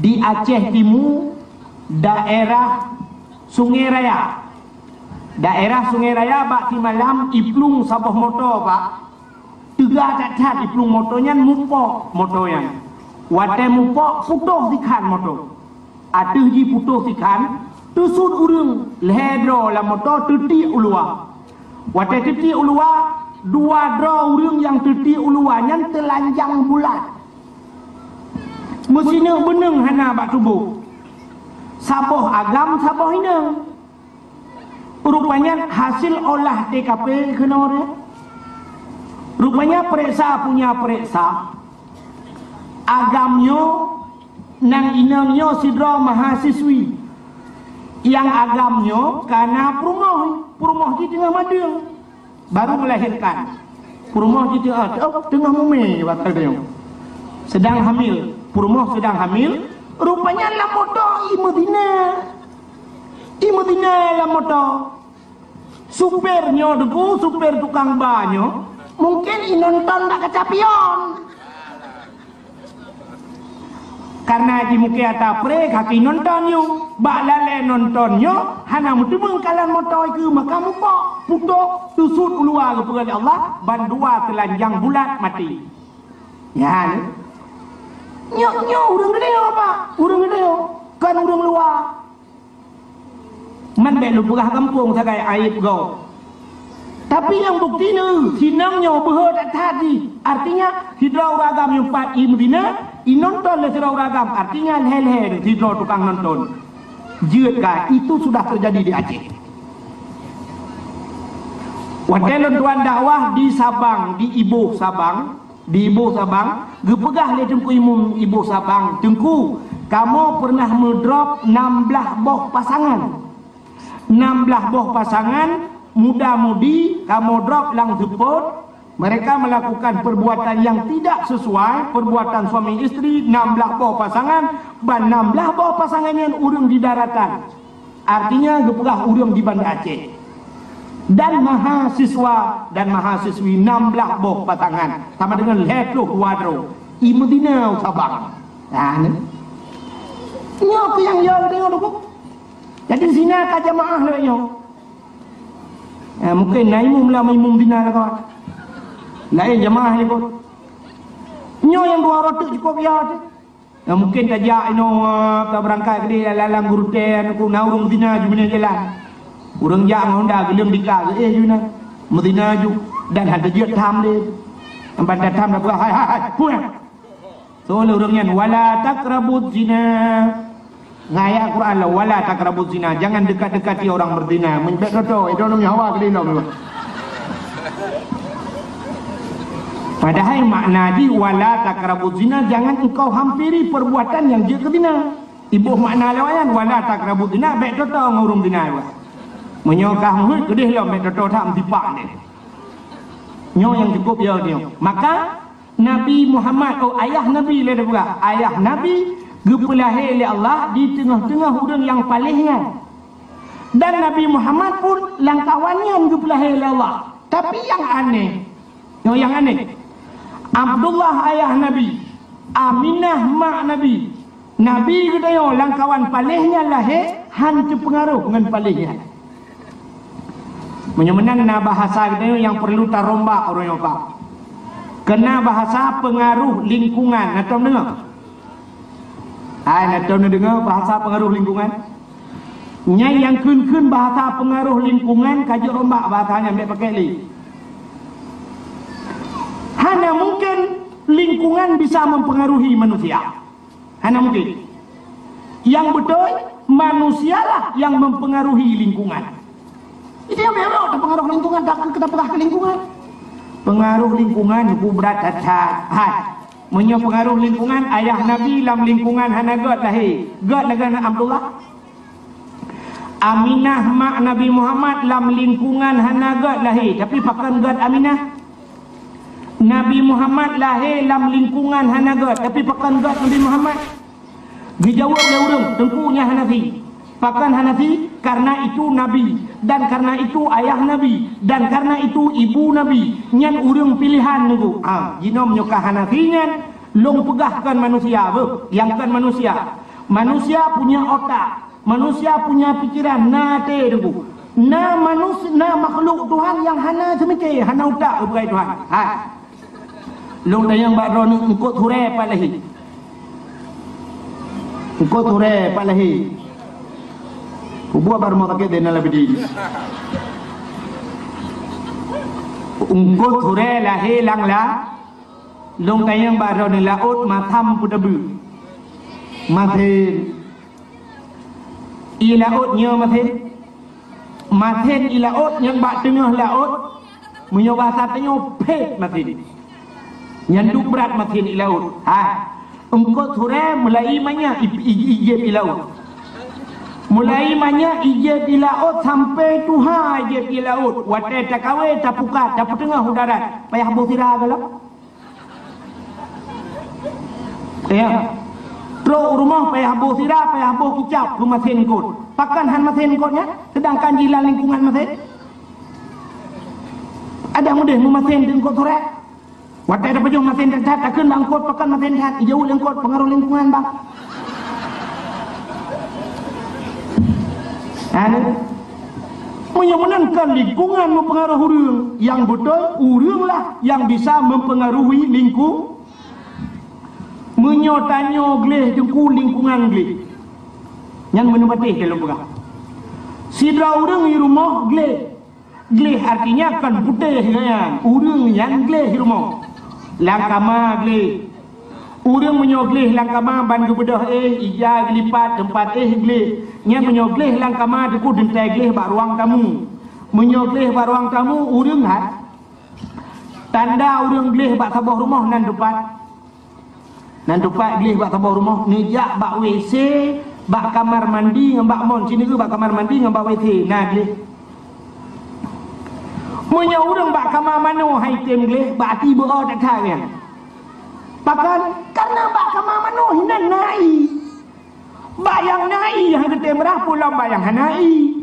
Di Aceh Timu, daerah Sungai Raya. Daerah Sungai Raya bak simalam iplueng saboh moto, Pak. Teuga that-that iplueng moto nyan, mupok moto nyan. Watée mupok, putôh sikhan moto. Ateueh jih putôh sikhan, teusut ureuëng lhée droe lam moto teutiek u luwa. Watée teutiek u luwa, dua droe ureuëng nyang teutiek u luwa nyan teulanjang bulat. Meusineuk beuneueng hana bak tuboh. Saboh agam, saboh inong. Rupanya hasil olah T K P keunoe. Rupanya pereksa punya pereksa. Agam nyoe nang inong nyoe sidroe mahasiswi. Nyang agam nyoe kana peurumoh, peurumoh jih teungoh madeueng. Baru melahirkan. Peurumoh jih teungoh, oh, teungoh mumé waktu nyoe. Sedang hamil. Peurumoh sedang hamil. Rupanya lam moto i meuzina. I meuzina lam moto. Supir nyoe Teungku, supir tukang ba nyoe, mungkin i nonton bak kaca pion. Karena jimukée ata pré, ka i nonton nyoe. Bak lalée nonton nyoe, hana meuteumé kalon moto i keue, maka mupok, putôh, teusut u luwa geupeugah lé Allah, bandua teulanjang bulat maté. Nyan. Nyoe, nyoe ureuëng geutanyoe, Pak. Ureuëng geutanyoe. Kon ureuëng luwa. Man bék lôn peugah gampông sagai aib gob. Tapi nyang bukti nyoe, sinong nyoe beuhe that-that jih. Artinya, sidroe ureuëng agam nyang pat i meuzina, i nonton lé sidroe ureuëng agam. Artinya, lhée-lhée sidroe tukang nonton. Jeuet ka, itu sudah terjadi di Aceh. Watée lôn tuan dakwah di Sabang, di Iboh Sabang, Di Iboh Sabang, geupeugah lé Teungku Imum Iboh Sabang, "Teungku, kamoe peureunah meudrop nam blaih boh pasangan. Nam blaih boh pasangan, muda-mudi, kamoe drop lam seupôt, mereka melakukan perbuatan yang tidak sesuai, perbuatan suami isteri, nam blaih boh pasangan, ban nam blaih boh pasangan nyan ureuëng di daratan." Artinya geupeugah ureuëng di Banda Aceh. Dan mahasiswa dan mahasiswi nam blaih boh pasangan, sama dengan lhée ploh dua droe. I meuzina u Sabang. Nah, ni. Nyoe keuh nyang yo deungoe tu. Jadi zina ka jamaah lagée nyoe. Eh, mungkin na imum lah imum zina lah kawan. Lain jamaah ni pun. Nyoe nyang dua ratus cukup ya tu. Nah, mungkin tajak inoe, eh, tabeurangkat keudeh lam, lam gurutée, na ureuëng zina ju meunan jalan. Ureuëng jak ngon honda geuleueng dika geuéh ju na. Meuzina ju dan hana jeuet tham lé. Ban tatham tapeugah, "Hai, hai, hai, pulang." Soe lé ureuëng nyan, "Wala taqrabuz zina." Ngon ayat Quran lah, "Wala taqrabuz zina." Jangan dekat-dekati orang berzina. Meunyoe bék toto, itu namanya hawa keudeh lom. Padahai makna jih, "Wala taqrabuz zina," jangan engkau hampiri perbuatan yang jeuet keu zina. Iboh makna lewat nyan, "Wala taqrabuz zina," bék toto ngon ureuëng zina juga. Meunyoe kah meuheuet keudeh lom, bék toto that meusipak deh. Nyoe nyang cukup ya nyoe. Maka Nabi Muhammad, oh, ayah Nabi lé geupeugah, ayah Nabi geupeulahé lé Allah di teungoh-teungoh ureuëng nyang paléh nyan. Dan Nabi Muhammad pun lam kawan nyan geupeulahé lé Allah. Tapi nyang aneh, Nyoe nyang aneh. Abdullah ayah Nabi, Aminah mak Nabi, Nabi geutanyoe lam kawan paléh nyan lahé hán teupeungaruh ngon paléh nyan. Meunyoe meunan na bahasa geutanyoe nyang perlu tarombak uroe nyoe, Pak. Keu na bahasa pengaruh lingkungan, na tom deungoe? Hai, na tom neudeungoe bahasa pengaruh lingkungan? Nyan nyang kheun-kheun bahasa pengaruh lingkungan ka jeuet rombak bahasa nyan, bék pakai lé. Hana mungkin lingkungan bisa mempengaruhi manusia. Hana mungkin. Yang betul, manusialah yang mempengaruhi lingkungan. Jadi, yang berok terpengaruh lingkungan, tak kita pegang ke lingkungan. Pengaruh lingkungan, bu berat that-that. Hai. Meunyoe pengaruh lingkungan, ayah Nabi lam lingkungan hana gét lahé. Gét lagée Abdullah. Aminah mak Nabi Muhammad lam lingkungan hana gét lahé, tapi pakon gét Aminah? Nabi Muhammad lahé lam lingkungan hana gét, tapi pakon gét Nabi Muhammad? Geujaweueb lé ureuëng, teungku nyan Hanafi. Pakon Hanafi? Karena itu Nabi, dan karena itu ayah Nabi, dan karena itu ibu Nabi. Nyan ureuëng pilihan teungku. Ah, jinom nyoe ka Hanafi nyan, lôn peugah kon manusia, beuh, nyang kon manusia. Manusia punya otak. Manusia punya pikiran, na até teungku. Na manus-, na makhluk Tuhan nyang hana seumiké, hana utak geupeugah Tuhan. Hai. Lôn tanyong bak droeneuh eungkôt hurée pat lahé. Eungkôt hurée pat lahé. Kubuat bak rumoh sakét Zainal Abidin. Eungkôt hurée lahé lam la-, lôn tanyong bak droeneuh, laôt masam peue teubeuet? Masen. Ie laôt nyoe masen. Masen ie laôt nyang bak teungoh laôt, meunyoe basa tanyoe phét masen. Nyan duek brat masen ie laôt. Hai, eungkôt hurée mulai manyak i-, i-, ijieb ie laôt. Mulai manyak ijieb ie laôt sampoe tuha ijieb ie laôt. Watée takawe, tapukat, tapeuteungoh u darat, payah boh sira gohlom. Ya. Trok u rumoh payah boh sira, payah boh kicap, peumasen eungkôt. Pakon han masen eungkôt nyan, seudangkan jih lam lingkungan masen? Adak meudeh meumasen di eungkôt hurée. Watée tapajoh masen that-that, takheun bak eungkôt pakon masen that, ijaweueb lé eungkôt, peungaroh lingkungan, bang. Anu, meunyoe meunan kan lingkungan meupeungaroh ureuëng, nyang beutôi ureuëng lah nyang bisa mempengaruhi lingku-, meunyoe tanyoe gleh teungku lingkungan gleh. Nyan meunan patéh dalam peugah. Sidroe ureuëng di rumoh gleh. Gleh artinya kon putéh nyan, ureuëng nyan gleh di rumoh. Lam kama gleh. Ureuëng meunyoe gleh lam kama ban geubeudôh éh, ija geulipat, teumpat éh gleh. Nyan meunyoe gleh lam kama teungku teuntée gleh bak ruang tamu. Meunyoe gleh bak ruang tamu, ureuëng hat. Tanda ureuëng gleh bak saboh rumoh nan teumpat. Nan teumpat gleh bak saboh rumoh, neujak bak W C, bak kamar mandi ngon bak mon, sineuk bak kamar mandi ngon bak W C, na gleh. Meunyoe ureuëng bak kama manoe han item gleh, bak até beu-o that-that nyan. Pakon? Kareuna bak kama manoe hinan na ie. Bak nyang na ie han geutem rhah, peue lom bak nyang hana ie.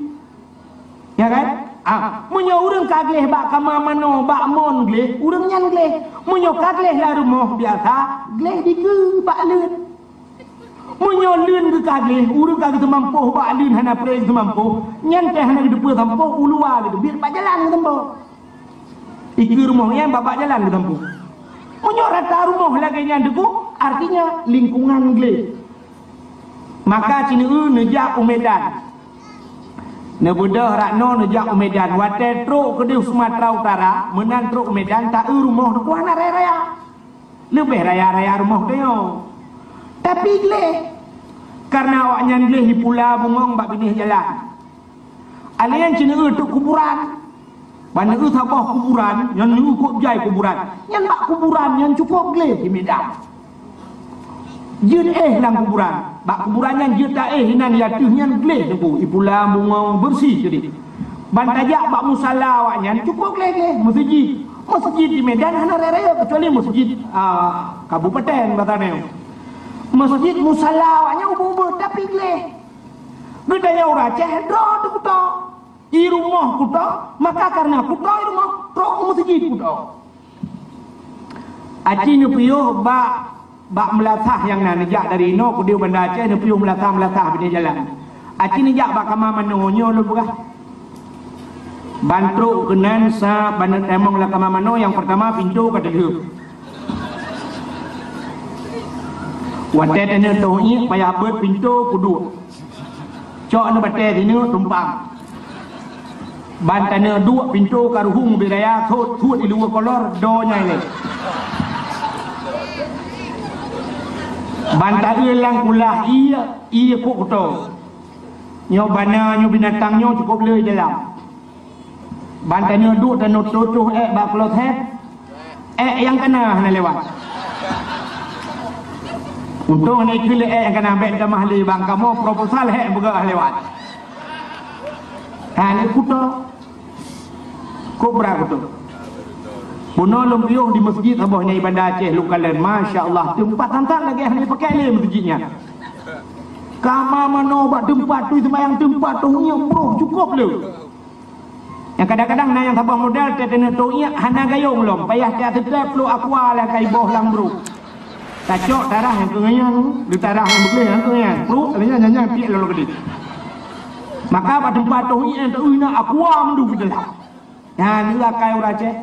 Ya kan? Ah, meunyoe ureuëng ka gleh bak kama manoe, bak mon gleh, ureuëng nyan gleh. Meunyoe ka gleh lam rumoh biasa, gleh dikeue bak leuen. Meunyoe leuen geuh ka gleh, ureuëng ka geuteumampôh bak leuen, hana preh geuteumampôh, nyan teuh hana geuteupeue sampôh, u luwa geuteubiet bak jalan geuteumampôh. Dikeue rumoh nyan bak, bak jalan geuteumampôh. Meunyoe rata rumoh lagée nyan teungku, artinya lingkungan gleh. Maka sineuk neujak u Medan. Neubeudôh rot noe neujak u Medan. Watée trok keudeh Sumatera Utara, meunan trok u Medan, taeu rumoh teungku hana raya-raya. Leubeh raya-raya rumoh tanyoe. Tapi gleh. Kareuna awaknyan gleh di Pula Bungong bak binéh jalan. Alèh nyan sineuk trok kuburan. Ban neujak saboh kuburan, nyan neujak kok jai kuburan. Nyan bak kuburan nyan cukôp gleh di Medan. Jeuet éh lam kuburan. Bak kuburan nyan jeuet taéh inan ateueh nyan gleh teungku, i Pula Bungong beureuséh keudeh. Ban tajak bak musala awaknyan cukôp gleh-gleh, meuseujid. Meuseujid di Medan hana raya-raya, keucuali meuseujid, ah, kabupaten basa nyoe. Meuseujid musala awaknyan ubit-ubit tapi gleh. Geutanyoe ureuëng Aceh droe teuh kuto. I rumoh kuto, maka kareuna kuto i rumoh, trok u meuseujid kuto. Aci neupiôh bak, bak meulasah nyang na neujak dari inoe keudeh Banda Aceh, neupiôh meulasah-meulasah binéh jalan. Aci neujak bak kama manoe nyoe lôn peugah. Ban trok keunan sa ban neutamong lam kama manoe nyang peurtama pintoe ka teulheueh. Watée taneuk toh iék payah beuet pintoe kuduek. Cok neubatée sineuk tumpang. Ban taneuk duek pintoe ka ruhueng bit raya thot-thot di luwa kolor do nyai lé. Ban taeu lam kulah ié, ié kok kuto. Nyoe bana nyoe binatang nyoe cukôp le dalam. Ban taneuk duek taneuk tutoh ék bak kloset. Ék nyang kana hana lewat. Untông hana ikheun lé ék nyang kana bék tamah lé bang kamoe proposal hék beugah lewat. Ha ni kuto. Kobra kuto. Bunoe lôn piôh di meuseujid saboh nyang i Banda Aceh lôn kalon. Masya Allah, teumpat santan lagée hana ipakai lé meuseujid nyan. Kama manoe bak teumpat tu seumayang teumpat tu nyoe broh cukôp le. Nyang kadang-kadang na nyang saboh model teuh taneuk toh iék hana gayong lom, payah tiep-tiep plôk aqua lam kai boh lam brôk. Tacok tarah nyang keungian, di tarah nyang beugléh nyang keungian, plôk nyang nyang nyang piek lom keudeh. Maka bak teumpat toh iék nyang teuh na aqua mandum di dalam. Nyan adalah kai ureuëng Aceh.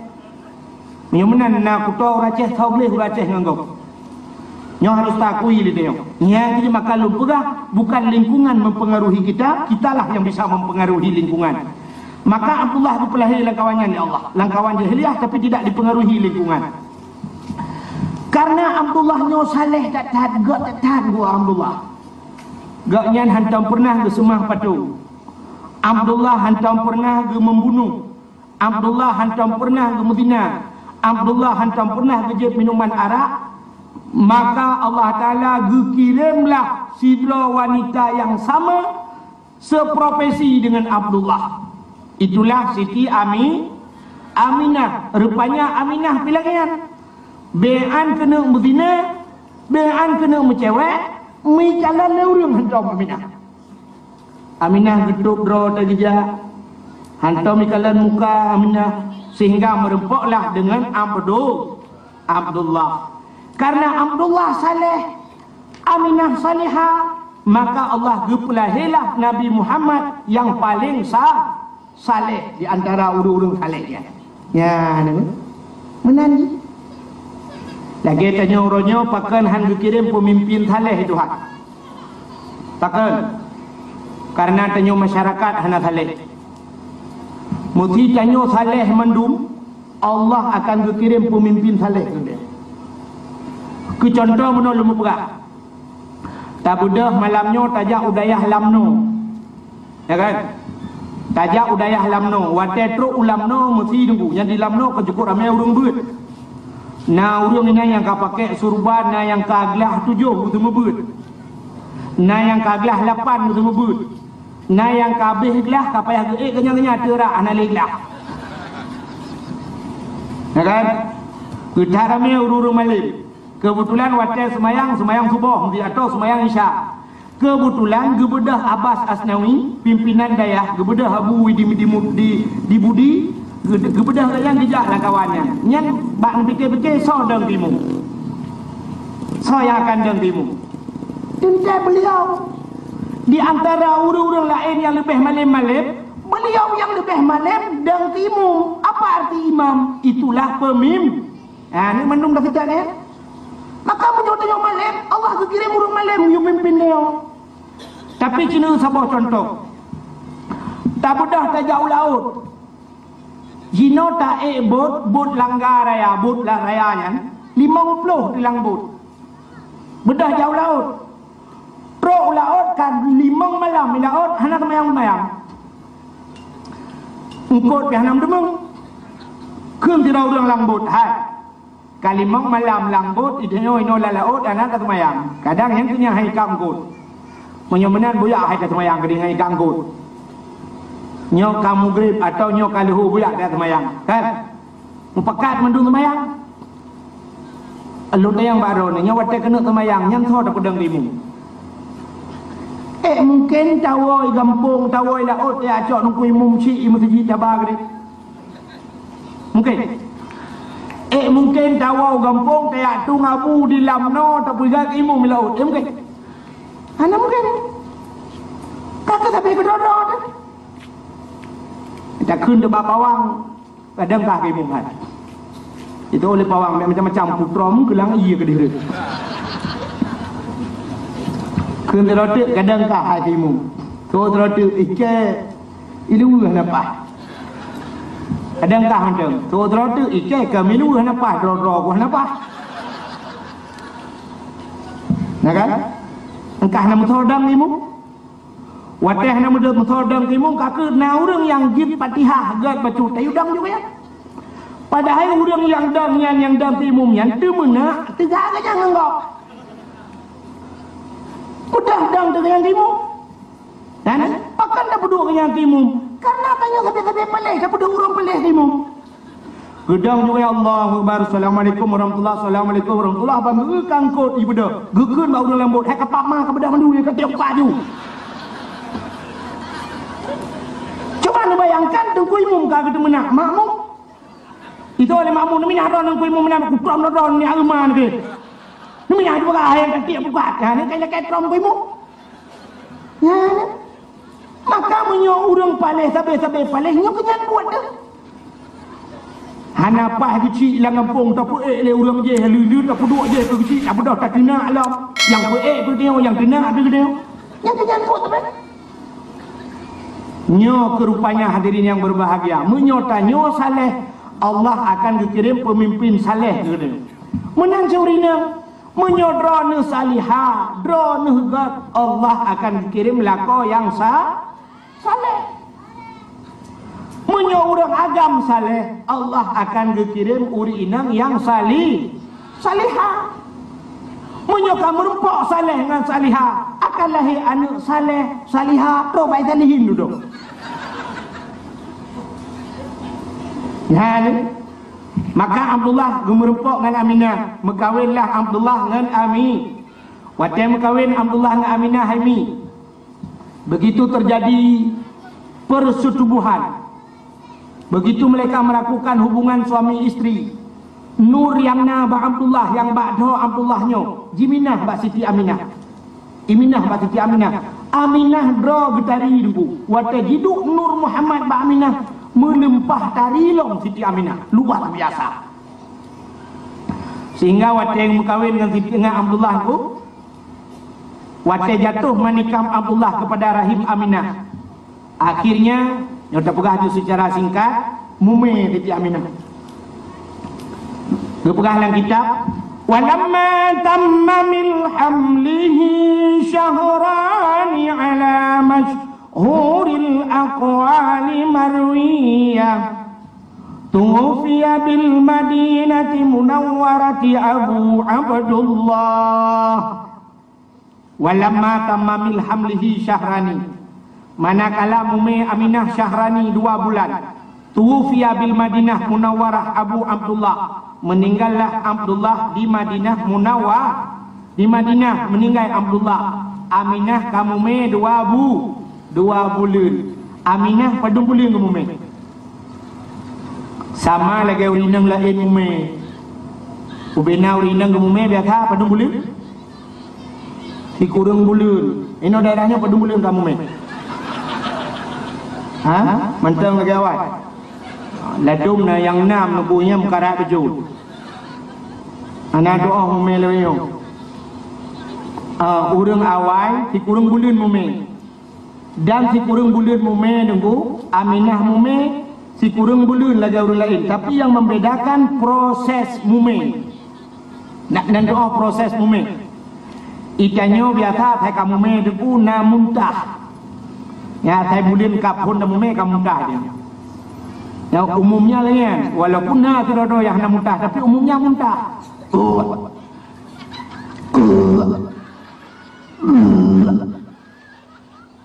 Meunyoe meunan na kuto ureuëng Aceh, soe gleh ureuëng Aceh ngon gob. Nyoe harôh taakui lé tanyoe. Nyan keuh maka lôn peugah, bukan lingkungan mempengaruhi kita, kitalah yang bisa mempengaruhi lingkungan. Maka Abdullah geupeulahé lam kawan nyan lé Allah, lam kawan jahiliyah, tapi tidak dipengaruhi lingkungan. Karena Abdullah nyoe saleh that-that, göt that-that geuh Abdullah. Gobnyan hantom peureunah geuseumah patung. Abdullah hantom peureunah geumeubunoh. Abdullah hantom peureunah geumeuzina. Abdullah hantom peureunah geujép minuman arak. Maka Allah Taala geukiremlah sidroe wanita nyang sama seprofesi dengan Abdullah. Itulah Siti Ami-, Aminah. Rupanya Aminah pih lagèe nyan. Bèk an keuneuk meuzina, bèk an keuneuk meucewek, meuikalon lé ureueng hantom Aminah. Aminah geutôb droe teuh geujak, hantom ikalon muka Aminah, sehingga meureumpoklah dengan Abdul-, Abdullah. Karena Abdullah saleh, Aminah salihah, maka Allah geupeulahèlah Nabi Muhammad nyang paleng sa-, saleh di antara ureueng-ureueng saleh nyan. Nyan, meunan jih. Lagèe tanyoe uroe nyoe pakon han geukirém peumimpin saleh Tuhan. Pakon? Karena tanyoe masyarakat hana saleh. Meusé tanyoe saleh mandum, Allah akan geukirém peumimpin saleh keu geutanyoe. Keu contoh, meunoe lôn peugah. Tabeudôh malam nyoe tajak u dayah Lamno. Ya kan? Tajak u dayah Lamno. Watèe trôk u Lamno, meusé teungku. Nyan di Lamno ka cukôp ramè ureueng beuet. Na ureueng inan nyang ka pakè surban, na nyang ka glah tujoh geuteumeubeuet. Na nyang ka glah lapan geuteumeubeuet. Na nyang ka abéh glah, ka payah geuék keunyan-keunyan, teurak hana lé glah. Ya kan? Geuteurak ramè ureueng-ureueng malém. Keubeutulan watèe seumayang, seumayang suboh, di atau seumayang isya. Keubeutulan geubeudôh Abbas Asnawi, pimpinan dayah, geubeudôh Abu di, di, di, di Budi, geu-, geubeudôh gobnyan geujak lam kawan nyan. Nyan bak neupike-pike soe dong timu. Soe nyang akan dong timu. Teuntèe beliau di antara ureueng-ureueng laén nyang leubeh malém-malém, beliau nyang leubeh malém dong timu. Apa arti imam? Itulah pemim-, Ha, ni mandum dah seujak ni. Maka meunyoe tanyoe malém, Allah geukirém ureueng malém yue pimpin tanyoe. Tapi keuneuk saboh contoh. Tabeudôh tajak u laôt. Jinoe taék bot, bot langga raya, bot la-, raya nyan, limong ploh di lam bot. Beudôh jak u laôt. Trôk u laôt ka limong malam i laôt hana teumayang-teumayang. Eungkôt pih hana meuteumeung. Kheun sidroe ureueng lam bot, "Hai, ka limong malam lam bot, i tanyoe inoe lam laôt hana tateumayang. Kadang nyang keunyan hai ka eungkôt. Meunyoe meunan buyak hai tateumayang keudéh ngon i ka eungkôt. Nyoe ka mugrib atau nyoe ka leuhô buyak tateumayang." Kan? Mupakat mandum seumayang. Lôn tanyong bak droeneuh, nyoe watèe keuneuk seumayang, nyan soe tapeudong timu? Eh, mungken tawoe i gampông, tawoe i laôt, ya cok Teungku Imum chik i meuseujid taba keudéh. Mungken. Eh, mungken tawoe u gampông, tajak tueng abu di lam noe, tapeugah keu imum i laôt. Eh, mungken. Hana mungken. Ka keuh sabe keudroe-droe teuh. Takheun teuh bak pawang. Kadang kah keu imum hai. Itu oleh pawang macam-macam, putroe meukeue lam ié keudéh rhot. Kheun sidroe teuk, kadang kah hai keu imum. Sidroe teuk, ikei i luweue hana paih. Kadang kah mantong. Sidroe teuk, ikei ka mi luweue hana paih, droe-droe ku hana paih. Nah kan? Engkah na meusoe dong imum. Watèe hana meudeuh meusoe dong timu, ka keuh na ureueng nyang jeuet Fatihah gèt bacut, tayue dong juga nyan. Padahai ureueng nyang dong nyan, nyang dong timu nyan, teumeunak teuga geuh nyan ngon gob. Peudong dong teuga nyan timu. Dan pakon tapeuduek geuh nyan timu? Karena tanyoe sabe-sabe paléh, tapeuduek ureueng paléh timu. Geudong juga, "Ya Allahu Akbar, Assalamualaikum warahmatullah, Assalamualaikum warahmatullah," ban geuh ka eungkôt ibeudôh. Geukheun bak ureueng lam bot, "Hai, ka pap ma, ka beudôh mandum, ka tiep ka ju." Cuba neubayangkan, Teungku Imum ka geuteumeunak makmum. Itu oleh makmum, "Neuminah droe Teungku Imum meunan, kutrom droe ni areuman ke." Neuminah juga, "Hai, ka tiep buka." Ha, ni ka ilakèe trom Teungku Imum. Nyan. Maka meunyoe ureueng paléh, sabe-sabe paléh, nyoe keu nyan buet deuh. Hana paih keuchik lam gampông, tapeuék lé ureueng jéh, leuleue tapeuduek jéh keu keuchik, tabeudôh tateunak lom. Nyang peuék keu tanyoe, nyang teunak keu tanyoe. Nyan keu nyan buet deuh. Nyoe keu rupanya hadirin yang berbahagia, meunyoe tanyoe saleh, Allah akan geukirém peumimpin saleh keu geutanyoe. Meunan cit ureueng inong, meunyoe droeneuh salihah, droeneuh göt, Allah akan geukirém lakoe nyang sa-, saleh. Meunyoe ureueng agam saleh, Allah akan geukirém ureueng inong nyang sali-, salihah. Meunyoe ka meurumpok saleh ngon salihah, akan lahé aneuk saleh, salihah, troh bak salihin dudoe. Nyan, maka Abdullah geumeurumpok ngon Aminah, meukawenlah Abdullah ngon Ami. Watée meukawen Abdullah ngon Aminah hai Mi, begitu terjadi persetubuhan, begitu mereka melakukan hubungan suami istri, nur nyang na bak Abdullah, nyang bak droe Abdullah nyoe, jiminah bak Siti Aminah. Iminah bak Siti Aminah. Aminah droe geutari Teungku. Watée jiduek nur Muhammad bak Aminah, meulimpah tari lom Siti Aminah. Luar biasa. Sehingga watée meukawen ngon Siti, ngon Abdullah Teungku, watée jatuh manikam Abdullah kepada rahim Aminah, akhirnya, nyoe tapeugah laju secara singkat, mumé Siti Aminah. Geupeugah lam kitab, "Walamma tamma min hamlihi syahrani ala masyhuril aqwali marwiyah, tuwufiya bil Madinati Munawwarati Abu Abdullah." Walamma tamma min hamlihi syahrani, manakala mumé Aminah syahrani dua bulan, tuwufiya bil Madinah Munawwarah Abu Abdullah, meninggallah Abdullah di Madinah Munawwarah. Di Madinah meninggai Abdullah. Aminah ka mumé dua bu-, dua buleuen. Aminah padum buleuen geumumé? Sama lagée ureueng inong laén mumé. Ubena ureueng inong geumumé biasa padum buleuen? Sikureueng buleuen. Inoe daerah nyoe padum buleuen ka mumé? Ha? Mantong lagée awai. Ladom na nyang nam neubu nyang meukarat beujeuet. Hana tuoh mumé lagée nyoe. Ah, ureueng awai sikureueng buleuen mumé. Dan sikureueng buleuen mumé Teungku, Aminah mumé sikureueng buleuen lagée ureueng laén, tapi nyang membedakan proses mumé. Nak nan doa proses mumé. Itanyoe biasa asai ka mumé Teungku na muntah. Ya, asai buleuen ka phon na mumé ka muntah dia. Ya, umumnya laén, walaupun na sidroe-droe nyang hana muntah, tapi umumnya muntah.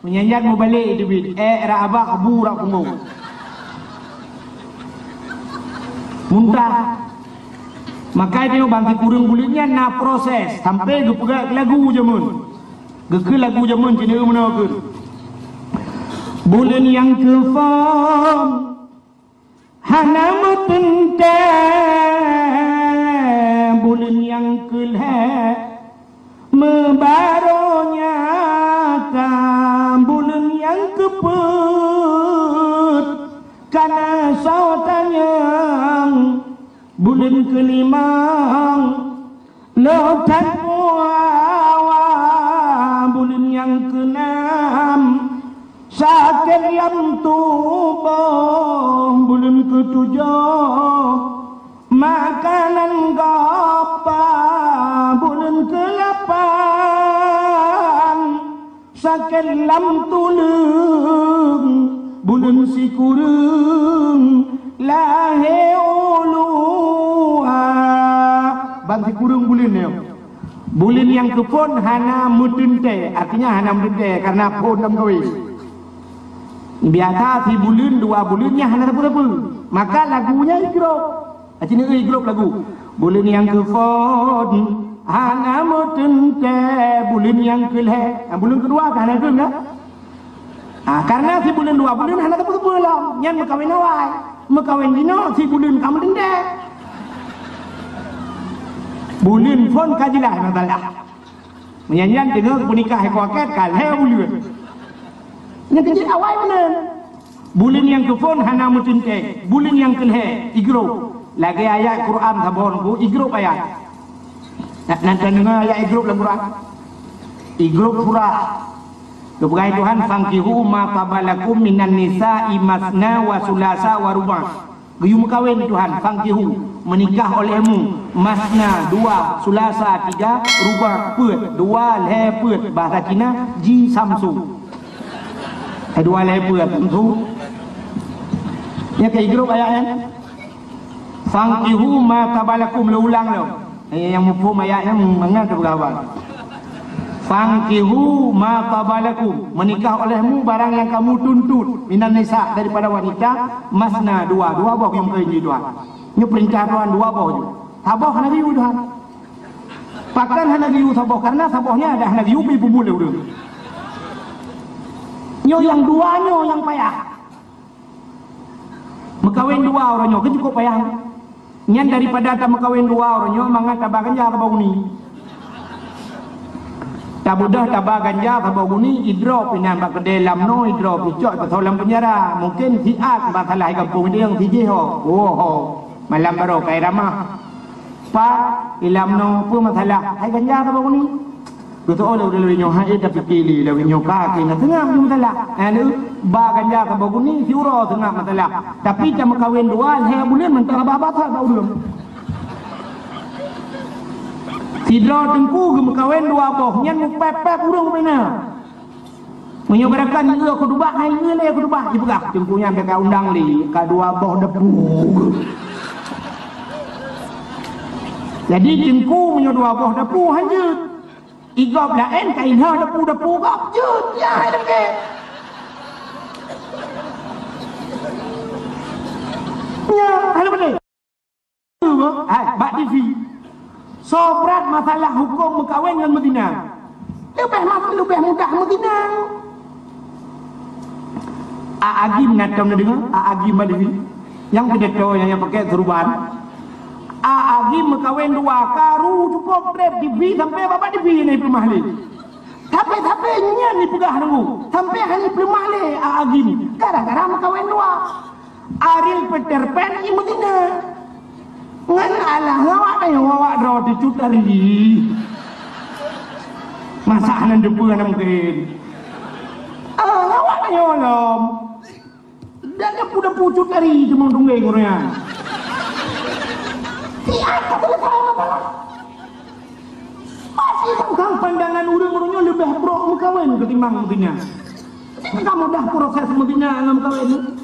Meunyan nyan mubalek teubiet, ék rab abah bu rab punggong. Muntah. Maka nyoe ban sikureueng buleuen nyan na proses sampai geupeugah lagu jameun. Geukheun lagu jameun cit nyoe meunoe keuh. Buleuen nyang keuphon hana meuteuntée, buleuen nyang keulhée meubaro nyata, buleuen nyang keupeuet kana soe tanyong, buleuen keulimong lôn that puawa, buleuen nyang keunam sakét lam tuboh, buleuen keutujoh makanan gapa, buleuen keulapan sakét lam tuleueng, buleuen sikureueng lahé uluwa. Ban sikureueng buleuen nyoe. Buleuen nyang keuphon hana meuteuntée, artinya hana meuteuntée karena phon lam kawé. Biasa sibuleuen dua buleuen nyan hana sapeue-sapeue. Maka lagu nyan igrôp. Aci neu igrôp lagu. Buleuen nyang keuphon hana meuteuntée, buleuen nyang keulhée. Ah, buleuen keudua ka hana deueng dah. Ah, karena sibuleuen dua buleuen hana sapeue-sapeue lom. Nyan meukawen awai. Meukawen jinoe sibuleuen ka meuteuntée. Buleuen phon ka jeulaih masalah. Meunyan nyan teungoh peunikah iko akad ka lhée buleuen. Nyang keujeuet awai meunan. Buleuen nyang keuphon hana meuteuntée, buleuen nyang keulhée igrôp. Lagée ayat Quran saboh nyoe igrôp ayat. Nak nan deungoe ayat igrôp lam Quran. Igrôp surah. Geupeugah Tuhan, "Fankihu ma taba lakum minan nisa'i masna wa sulasa wa ruba'." Geuyue meukawen Tuhan, "Fankihu," meunikah olehmu, "masna," dua, "sulasa," tiga, "ruba'," peuet, dua lhèe peuet, bahasa Cina, ji samsu. Eh, dua lhèe peuet, samsu. Nyan ka igrôp ayat nyan. "Fankihu ma taba lakum," lôn ulang lom. Eh, nyang muphom ayat nyan mangat teupeugah haba. "Fankihu ma taba lakum," meunikah olehmu barang nyang kamu tuntut, "minan nisa," daripada wanita, "masna," dua, dua boh geuyue meukawen Tuhan. Nyoe peurintah Tuhan, dua boh ju. Saboh hana geuyue Tuhan. Pakon hana geuyue saboh? Karena saboh nyan adak hana geuyue, pi peumuléh ureueng. Nyoe nyang dua nyoe nyang payah. Meukawen dua uroe nyoe kan cukup payah. Nyan daripada tameukawen dua uroe nyoe mangat taba ganja saboh guni. Tabeudôh taba ganja saboh guni, idrop inan bak keudè lam noe, idrop icok teuthô lam peunjara. Mungkin siat masalah di gampông idéh nyang sijih ho. Woe ho. Malam baroe ka iramah. Pat, ilam noe, peue masalah? Hai ganja saboh guni. Geuteu'oh lé ureueng nyoe, hai tapike lé lawét nyoe ka keuh na seungab jeuet masalah. Eh, lé ba ganja saboh guni siuroe seungab masalah. Tapi tameukawen dua lhèe buleuen mantong haba-haba that bak ureueng. Sidroe teungku geumeukawen dua boh, nyan meupéb-péb ureueng bubena. Meunyoe beurakan nyoe khutubah, hai nyoe lé khutubah, jipeugah teungku nyan ka undang lé, ka dua boh depu. Jadi teungku meunyoe dua boh depu hanjeuet. Igob laén ka ingat depu-depu gob jeuet, ya hai dengke. Ya, hai dengke. Hai, bak T V. Soe brat masalah huköm meukawen ngon meuzina? Leubeh ma-, leubeh mudah meuzina. A Agim na tom neudeungoe, A Agim bak T V. Nyang pidato nyang, nyang pakè seureuban. A Agim meukawen dua, karu cukôp trép T V sampoe bak T V na ipeuleumah lé. Tapi-tapi nyan ipeugah teungku, sampoe hana ipeuleumah lé A Agim gara-gara meukawen dua. Ariel Peter Pan i meuzina. Ngon alah ngawak tanyoe, awak droe teucut ari. Masa hana deupeu hana mungken. Ah, ngawak tanyoe lom. Dan depu-depu cut ari teumong tunggeng ureueng nyan. Siat ka selesai masalah. Masih tentang pandangan ureueng-ureueng nyoe leubeh brok meukawen ketimbang meuzina. Sehingga mudah proses meuzina ngon meukawen.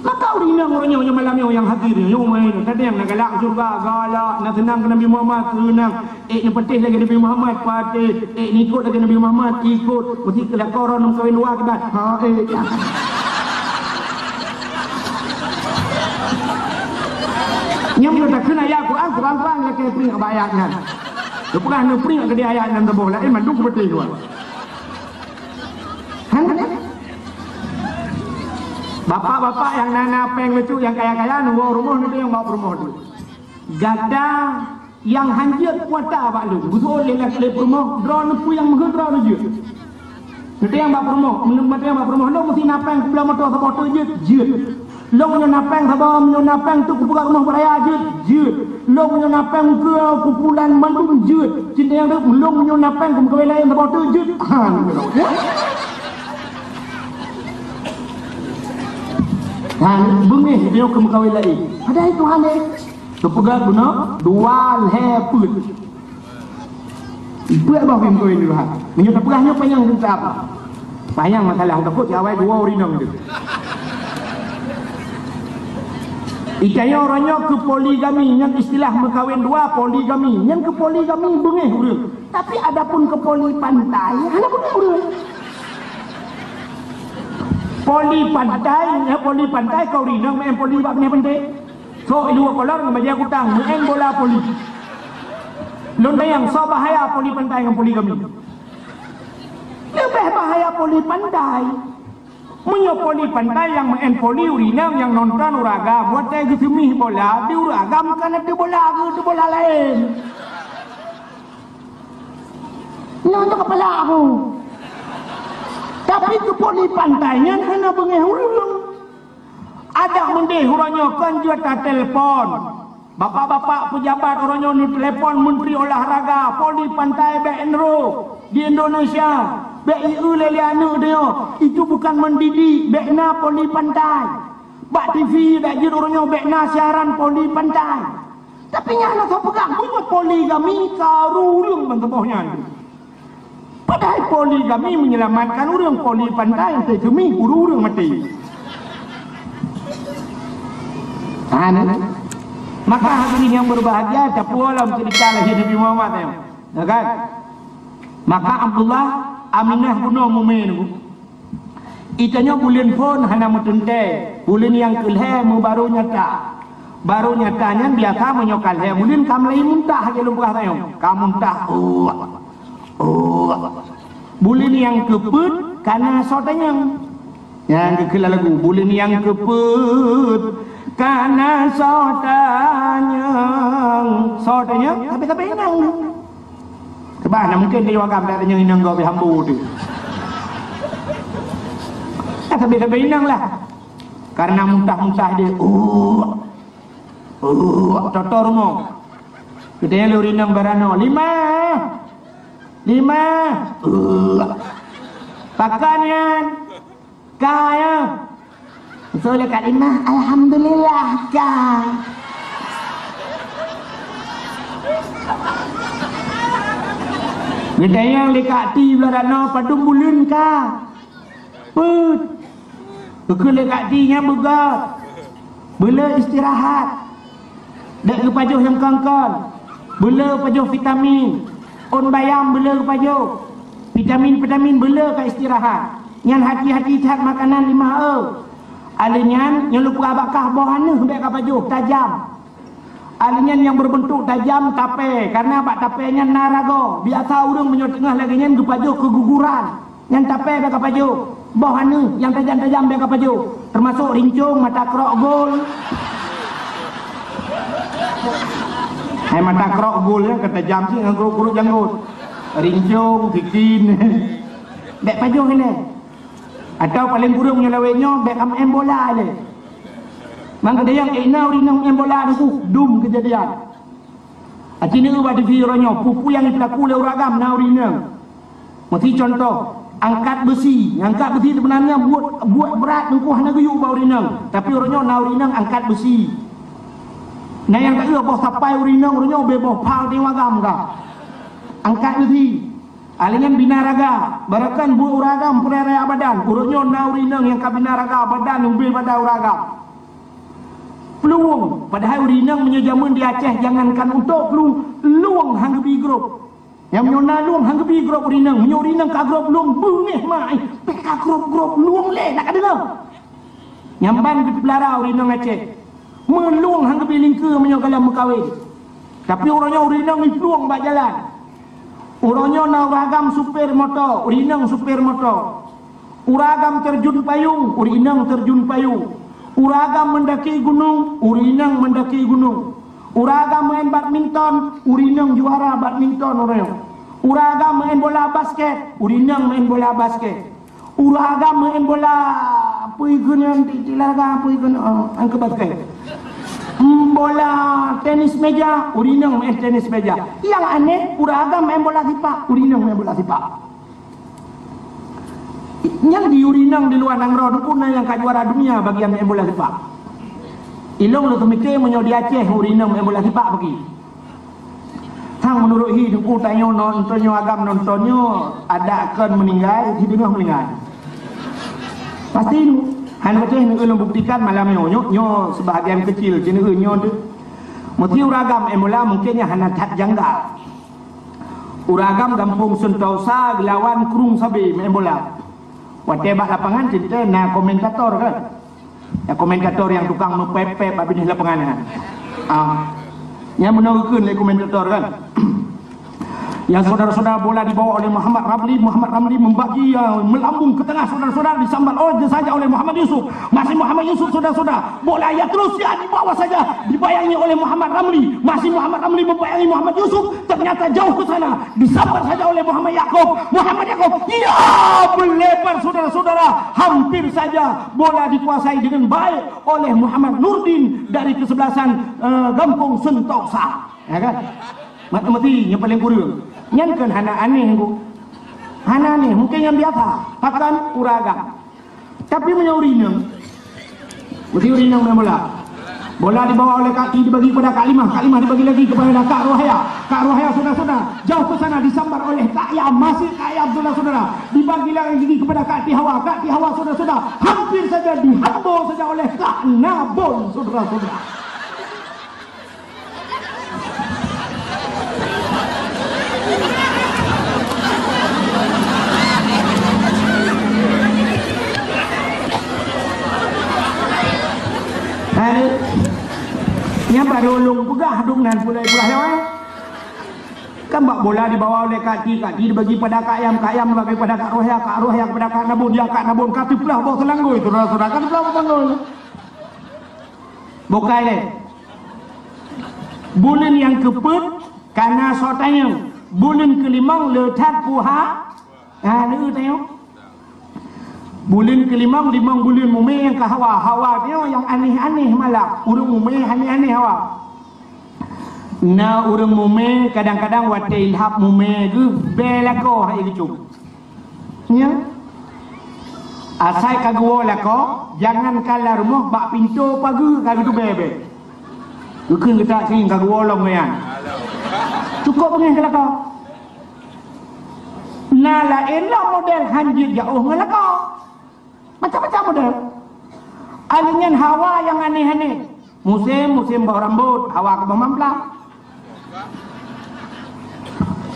Maka ureueng inong ureueng nyoe nyang malam nyoe nyang hadir nyoe, nyoe main. Kadang na galak syurga, galak, na seunang keu Nabi Muhammad, seunang. Eh, neupatéh lagèe Nabi Muhammad, patéh. Eh, neuikot lagèe Nabi Muhammad, ikot. Meusti keu lakoe droeneuh meukawen dua kiban. Ha, eh. Nyan meunyoe takheun ayat Quran, Quran, Quran, lakèe pring bak ayat nyan. Neupeugah neupriek keudéh ayat nyang teuboh laén mandum kupeuteh dua. Hana? Bapak-bapak nyang na-na péng leucok nyang kaya-kaya neuwoe rumoh neuteueng bak peurumoh tu. Gata nyang hanjeuet kuasa bak lôn, geusoe lé lé peurumoh, droeneuh peue nyang meuheuet droeneuh jeuet. Neuteueng bak peurumoh, neuteueng bak peurumoh, lôn meusti na péng kubloe moto saboh teuk jeuet, jeuet. Lôn meunyoe na péng saboh, meunyoe na péng teuk kupeugöt rumoh baraya jeuet, jeuet. Lôn meunyoe na péng keu kupulan mandum jeuet. Cinta nyang teuk, lôn meunyoe na péng kumeukawen laén saboh teuk jeuet. Ha, ha, beungéh nyoe kumeukawen laén. Padahai Tuhan, eh, geupeugöt bunoe dua lhèe peuet. Peuet boh bimeukawen dua. Meunyoe tapeugah nyoe panyang teutab. Panyang masalah, takot si awai dua ureueng inong tu. Itanyoe uroe nyoe keu poligami, nyan istilah meukawen dua, poligami. Nyan keu poligami beungéh ureueng. Tapi adapun keu poli pantai, hana beungéh ureueng. Poli pantai, ya, poli pantai keu ureueng inong main poli bak binéh pantai. Sok i luwa kolong ngon bajèe kutang, meu'en bola poli. Lôn tanyong, soe bahaya poli pantai ngon poligami? Leubeh bahaya poli pantai. Meunyoe poli pantai nyang meu'en poli ureueng inong nyang nonton ureueng agam, watèe geuseumih bola, di ureueng agam ka na teubola geuh, teubola laén. Nyoe, nyoe keupala aku. Tapi keu poli pantai nyan hana beungéh ureueng. Adak meudéh uroe nyoe kon jeuet tatelepon. Bapak-bapak peujabat uroe nyoe neutelepon Menteri Olahraga, poli pantai bèk enro di Indonesia. Bèk i eu lé, lé aneuk tanyoe, itu bukan mendidik, bèk na poli pantai. Bak T V dak jeuet uroe nyoe bèk na siaran poli pantai. Tapi nyan hana soe peugah, meunyoe poligami ka ureueng ban saboh nyan. Padahai poligami menyelamatkan ureueng, poli pantai, ente kemi ureueng maté. Tahan, eh? Maka hadirin yang berbahagia, tapuwoe lom cerita lahir Nabi Muhammad, ya. Ya kan? Maka Abdullah, Aminah bunoe mumé nyoe. Itanyoe buleuen phon hana meuteuntèe, buleuen nyang keulhèe meubaru nyata. Baru nyata nyan biasa meunyoe ka lhèe buleuen ka mulai muntah lé lôn peugah tanyoe. Ka muntah, oh, oh. Buleuen nyang keupeuet ka na soe tanyong. Nyang geukheun lagu, buleuen nyang keupeuet ka na soe tanyong. Soe tanyong? Tapi-tapi inong. Keubah na mungken di agam dak tanyong inong gob hambo tu. Tapi-tapi inong lah. Karena muntah-muntah dia. Oh. Oh, toto rumoh. Geutanyong lé ureueng inong barano, "Limah! Limah!" Uh. "Pakon nyan?" "Ka, ya." Soe lé Kak Limah, "Alhamdulillah, ka." Geutanyong lé Kak Ti barano, "Padum buleuen ka?" Peuet. Geukheun lé Kak Ti nyan beugöt. Beuleu istirahat. Bèk geupajoh nyang kon-kon. Beuleu pajoh vitamin. Ôn bayam beuleu geupajoh. Vitamin-vitamin beuleu ka istirahat. Nyan hati-hati that makanan limah e. Alèh nyan, nyoe lôn peugah bak kah, boh aneuk bèk kapajoh, tajam. Alèh nyan nyang berbentuk tajam tapè, karena bak tapè nyan na ragoe. Biasa ureueng meunyoe teungoh lagèe nyan geupajoh keguguran. Nyan tapè bèk kapajoh. Boh aneuk nyang tajam-tajam bèk kapajoh. Termasuk rincong, mata krok gol. Hai mata krok gol nyan ka tajam cit ngon kuruk-kuruk janggot. Rincong, sikin. Bèk pajoh ilèe. Atau paleng kureueng nyoe lawét nyoe bèk ka meu'en bola ilèe. Mangkeudayang ék na ureueng inong meu'en bola nyan, dum keujadian. Aci neueu bak T V uroe nyoe, peue-peue nyang jipeulaku lé ureueng agam na ureueng inong. Meusi contoh, angkat beusi. Angkat beusi seubeunarnya buet, buet brat teungku hana geuyue bak ureueng inong. Tapi uroe nyoe na ureueng inong angkat beusi. Na nyang taeu boh sapai ureueng inong uroe nyoe ubé boh pha ureueng agam ka. Angkat beusi. Alèh nyan bina raga, barokon buet ureueng agam peureulèe badan. Uroe nyoe na ureueng inong nyang ka bina raga badan ubé badan ureueng agam. Plueng, padahai ureueng inong meunyoe jameun di Aceh jangankan untuk plueng, lueng han geubi grob. Nyang meunyoe na lueng han geubi grob ureueng inong, meunyoe ureueng inong ka grob lueng beungéh mai, pih ka grob-grob lueng lé, na ka deungoe. Nyan ban geupeulara ureueng inong Aceh. Meulueng han geubi lingkeue meunyoe galak meukawen. Tapi uroe nyoe ureueng inong jiplueng bak jalan. Uroe nyoe na ureueng agam supir moto, ureueng inong supir moto. Ureueng agam teurjun payong, ureueng inong teurjun payong. Ureueng agam meundaki gunong, ureueng inong meundaki gunong. Ureueng agam meu'en badminton, ureueng inong juara badminton uroe nyoe. Ureueng agam meu'en bola basket, ureueng inong meu'en bola basket. Ureueng agam meu'en bola, peue geunyan di, di laga, peue geunyan, oh, angkat basket. Hmm, bola tenis meja, ureueng inong meu'en tenis meja. Nyang aneh, ureueng agam meu'en bola sipak, ureueng inong meu'en bola sipak. Nyan di ureueng inong di luwa nanggroe, dukon na nyang ka juara dunia bagian meu'en bola sipak. Ilong lôn teumike meunyoe di Aceh ureueng inong meu'en bola sipak bagi. Sang meunurot hi, teungku tanyoe nonton nyoe, agam nonton nyoe, adak kon meuninggai, hi teungoh meuninggai. Pasti nu, hana patéh neuen lôn buktikan malam nyoe, nyoe, nyoe sebahagian kecil, ci neuen nyoe tu. Meusti ureueng agam meu'en bola mungken nyang hana that janggal. Ureueng agam gampông Sentosa geulawan Krueng Sabe meu'en bola. Watèe bak lapangan, ceurita na komentator kan. Ya, komentator nyang tukang meupèp-pèp bak binéh lapangan nyan. Ah. Nyang meunoe geukheun lé komentator kan. Yang saudara-saudara bola dibawa oleh Muhammad Ramli, Muhammad Ramli membagi, ya, melambung ke tengah saudara-saudara disambar oleh saja oleh Muhammad Yusuf. Masih Muhammad Yusuf saudara-saudara. Bola ya terus ya dibawa saja dibayangi oleh Muhammad Ramli. Masih Muhammad Ramli membayangi Muhammad Yusuf. Ternyata jauh ke sana. Disambar saja oleh Muhammad Yakub. Muhammad Yakub, ya, melebar saudara-saudara. Hampir saja bola dikuasai dengan baik oleh Muhammad Nurdin dari kesebelasan, eh, Gampong Sentosa. Ya kan? Mati-mati yang paling kurang. Nyan kan hana aneh, Bu. Hana neh, mungken nyang biasa, pakon ureueng agam. Tapi meunyoe ureueng inong, meusti ureueng inong main bola. Bola dibawa oleh Kak Ti dibagi kepada Kak Limah, Kak Limah dibagi lagi kepada Kak Rohaya, Kak Rohaya saudara-saudara, jauh ke sana disambar oleh Kak Yam, masih Kak Yam saudara-saudara, dibagi lagi kepada Kak Ti Hawa, Kak Ti Hawa saudara-saudara, hampir saja dihambo saja oleh Kak Nabon saudara-saudara. Hai, nyan baru lôn peugah dum nan pulai-pulai nyoe. Kan bak bola dibawa oleh Kak Ti, Kak Ti dibagi pada Kak Yam, Kak Yam dibagi pada Kak Rohaya, Kak Rohaya kepada Kak Nabon, ya Kak Nabon, ka teuplah boh seulanggoe, saudara-saudara, ka teuplah boh seulanggoe. Bukai lé. Buleuen nyang keupeuet kana soe tanyong. Buleuen keulimong le that puha. Ha, le tanyong. Buleuen keulimong, limong buleuen mumé nyang ka hawa. Hawa nyoe nyang aneh-aneh malah. Ureueng mumé aneh-aneh hawa. Na ureueng mumé kadang-kadang watèe ilhab mumé geuh bèe lakoe hai geucok. Nyan. Asai ka geuwoe lakoe, jangankan lam rumoh, bak pintoe pageue ka geutubée bèe. Geukheun geutak sieng ka geuwoe lom nyan. Cukôp beungéh keu lakoe. Na laén lom model han jeuet jiôh ngon lakoe. Macam-macam model. Alèh nyan hawa nyang aneh-aneh. Musém, musém boh rambôt, hawa keu boh mamplam.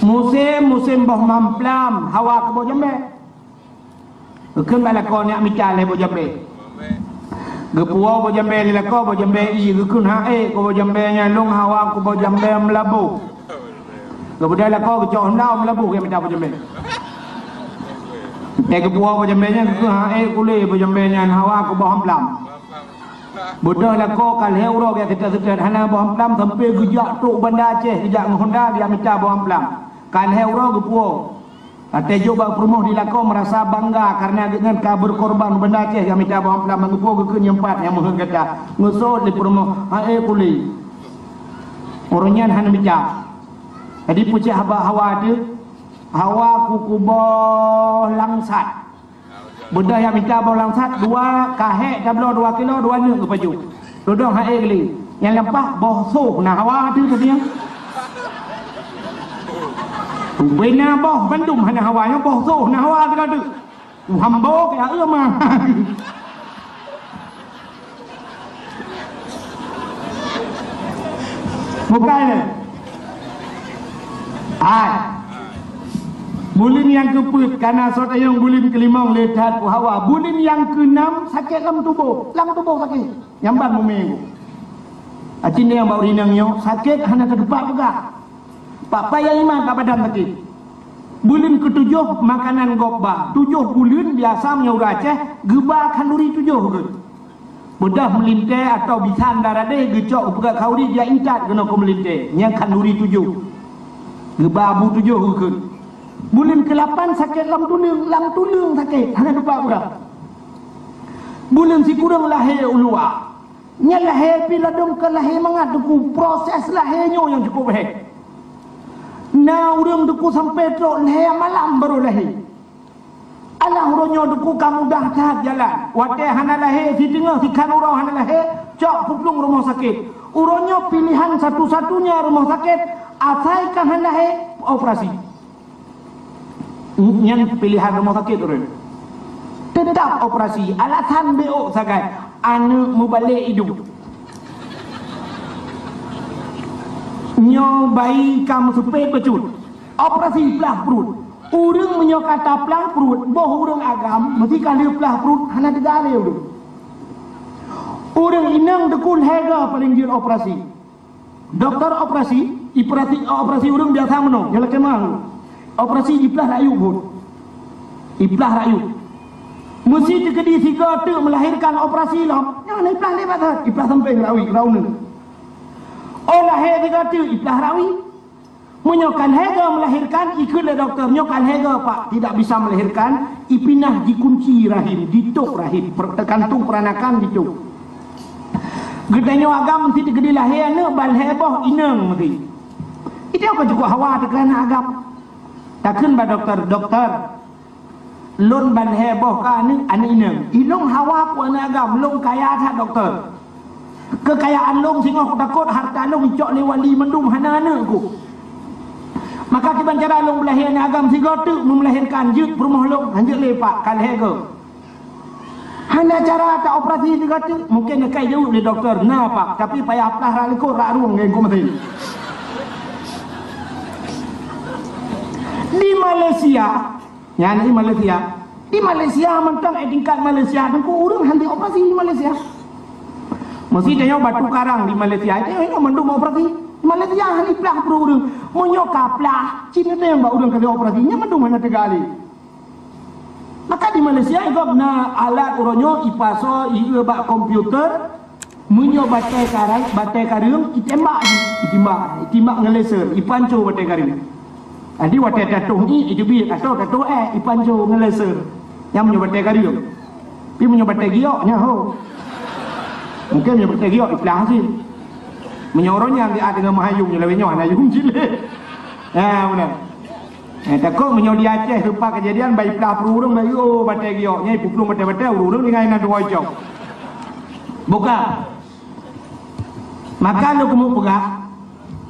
Musém, musém boh mamplam, hawa keu boh jambé. Geukheun bak lakoe nyak mita lhèe boh jambé. Geupuwoe boh jambé lé lakoe, boh jambé ie, geukheun han ék keu boh jambé nyan, lôn hawa keu boh jambé meulaboh. Geubeudôh lakoe geucok honda meulaboh, geumita boh jambé. Watèe geupuwoe boh jambé nyan, geukheun han ék kulé boh jambé nyan, hawa keu boh mamplam. Beudôh lakoe ka lhèe uroe geujak seutôt-seutôt, hana boh mamplam sampoe geujak trôk Banda Aceh, geujak ngon honda geujak mita boh mamplam. Ka lhèe uroe geupuwoe. Watèe jok bak peurumoh di lakoe meurasa bangga kareuna geuh nyan ka beukorban Banda Aceh geujak mita boh mamplam, ban geupuwoe geukheun nyan pat nyang meuheuet gata. Geuseuôt lé peurumoh, han ék kulé. Uroe nyan hana mita. Jadi peucah bak hawa teuh, hawa keu kuboh langsat. Beudôh jak mita boh langsat dua, ka hék tabloe dua kilo, dua neuk geupajoh. Tudong han ék lé. Nyang leupah boh soh na hawa teuh teuh nyan. Ubé na boh bandum hana hawa, nyoe boh soh na hawa teuh teuh. Uhambo keu aeu ma. Bukai lé. Hai. Buleuen nyang keupeuet kana soe tanyong, buleuen keulimong le that hawa. Buleuen nyang keunam sakét lam tuboh, lam tuboh sakét. Nyang ban mumé. Aci nyang bak ureueng inong nyoe sakét hana teutupat peugah. Pak payah iman bak badan sakét. Buleuen keutujoh makanan gob ba. Tujoh buleuen biasa meunyoe ureueng Aceh geuba khanduri tujoh geuh. Beudôh meulintèe atawa bisan daradeh geucok geupeugah khanduri, jak intat keunoe keu meulintèe. Nyan khanduri tujoh. Geuba abu tujoh geukheun. Buleuen keulapan sakét lam tuleueng, lam tuleueng sakét, hana teutupat peugah. Buleuen sikureueng lahé u luwa. Nyan lahé pih ladôm ka lahé mangat Teungku, proses lahé nyoe nyang cukup hék. Na ureueng Teungku sampoe trok lhèe malam barô lahé. Alah uroe nyoe Teungku ka mudah that jalan. Watèe hana lahé siteungoh sikhan uroe hana lahé, cok peuplueng rumoh sakét. Uroe nyoe pilehan satu-satunya rumoh sakét, asai ka hana lahé, operasi. Nyan pilehan rumoh sakét ureueng. Teutap operasi, alasan beuôt sagai, aneuk mubalek idup. Nyoe bayi ka meuseupet bacut. Operasi plah pruet. Ureueng meunyoe ka taplah pruet, boh ureueng agam, meusti ka lheueh plah pruet, hana teuga lé ureueng. Ureueng inong Teungku lhèe goe paleng jeuet operasi. Dokto operasi, iperasi, operasi ureueng biasa meunoe, nyang lakèe meuah. Operasi jiplah rakyueb buet. Iplah rakyueb. Meusti teukeudi sigoe teuk meulahérkan operasi lom, nyan iplah lé bak that, iplah sampéng rawi, rauneueng. Oh lahé sigoe teuk, iplah rawi. Meunyoe ka lhèe goe meulahérkan, ikheun lé dokto, nyoe ka lhèe goe, Pak, tidak bisa melahirkan, ipinah jikunci rahim, jitôp rahim, per-, teukantung peuranakan jitôp. Geutanyoe agam meusti teukeudi lahé aneuk ban lhèe boh inong meusti. Itu ka cukup hawa teukeurana agam. Takheun bak dokto, "Dokto, Lôn ban lhèe boh ka aneuk, aneuk inong. Ilôn hawa ku aneuk agam, lôn kaya that dokto. Keukayaan lôn singoh kutakot, hareuta lôn icok lé wali mandum hana aneuk ku. Maka kiban cara lôn beulahé aneuk agam sigoe teuk, meumeulahérkan jeuet peurumoh lôn, hanjeuet lé pak, ka lhèe goe. Hana cara taoperasi sigoe teuk, mungken neukai jaweueb lé dokto, na pak, tapi payah plah rak likot rak rueng ngon ku meusin. Di Malaysia, nyan di Malaysia. Di Malaysia mantong, eh, tingkat Malaysia, teungku, ureueng hana operasi di Malaysia. Meusi tanyoe batu karang di Malaysia, itu yang mandum operasi. Malaysia hana plah peuruh ureueng. Meunyoe ka plah, cit neutem bak ureueng ka operasi, nyan mandum hana teugali. Maka di Malaysia, gob na alat uroe nyoe ipasoe, ieu bak komputer, meunyoe batèe karang, batèe kareueng, itembak, itimbak, itimbak ngon laser, ipanco batèe kareueng. Jadi watèe tatoh ié, iteubiet, atau tatoh èk, ipanco ngon laser. Nyan meunyoe batèe kareueng. Tapi meunyoe batèe giok, nyan ho. Mungken meunyoe batèe giok, iplah cit. Meunyoe uroe nyan di ateueh meuhayong, nyoe lawét nyoe hana hayong cit lé. Ha, beuna. Eh, takot meunyoe di Aceh serupa kejadian, bai plah peuruh ureueng, bai, oh, batèe giok, nyan ipuplueng batèe-batèe, ureueng-ureueng tinggai na tuwoe cok. Buka. Maka lôn keumeung peugah,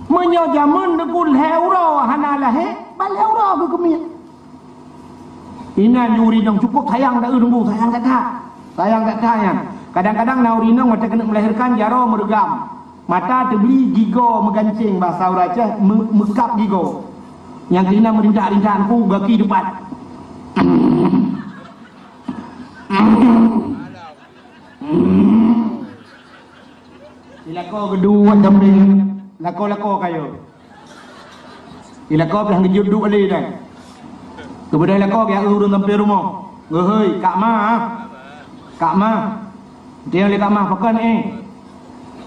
meunyoe jameun teungku lhèe uroe hana lahé, ban lhèe uroe geukeumiet. Inan ureueng inong cukup sayang that, teungku, sayang that-that. Sayang that-that nyan. Kadang-kadang na ureueng inong watèe keuneuk melahirkan jaroe meureugam. Mata teubli gigoe meugancéng, bahasa ureueng Aceh meu-, meukab gigoe. Nyang keunan meurintak-rintak teungku gaki depan. Ilako geuduek sampéng, lako-lako kayô. Ilako pih geujeuet duek lé dan. Keubeudoh ilako geujak ureueng sampéng rumoh. Geuhôi, Kak Ma, ah. Kak Ma. Dia lé Kak Ma, pakon, eh?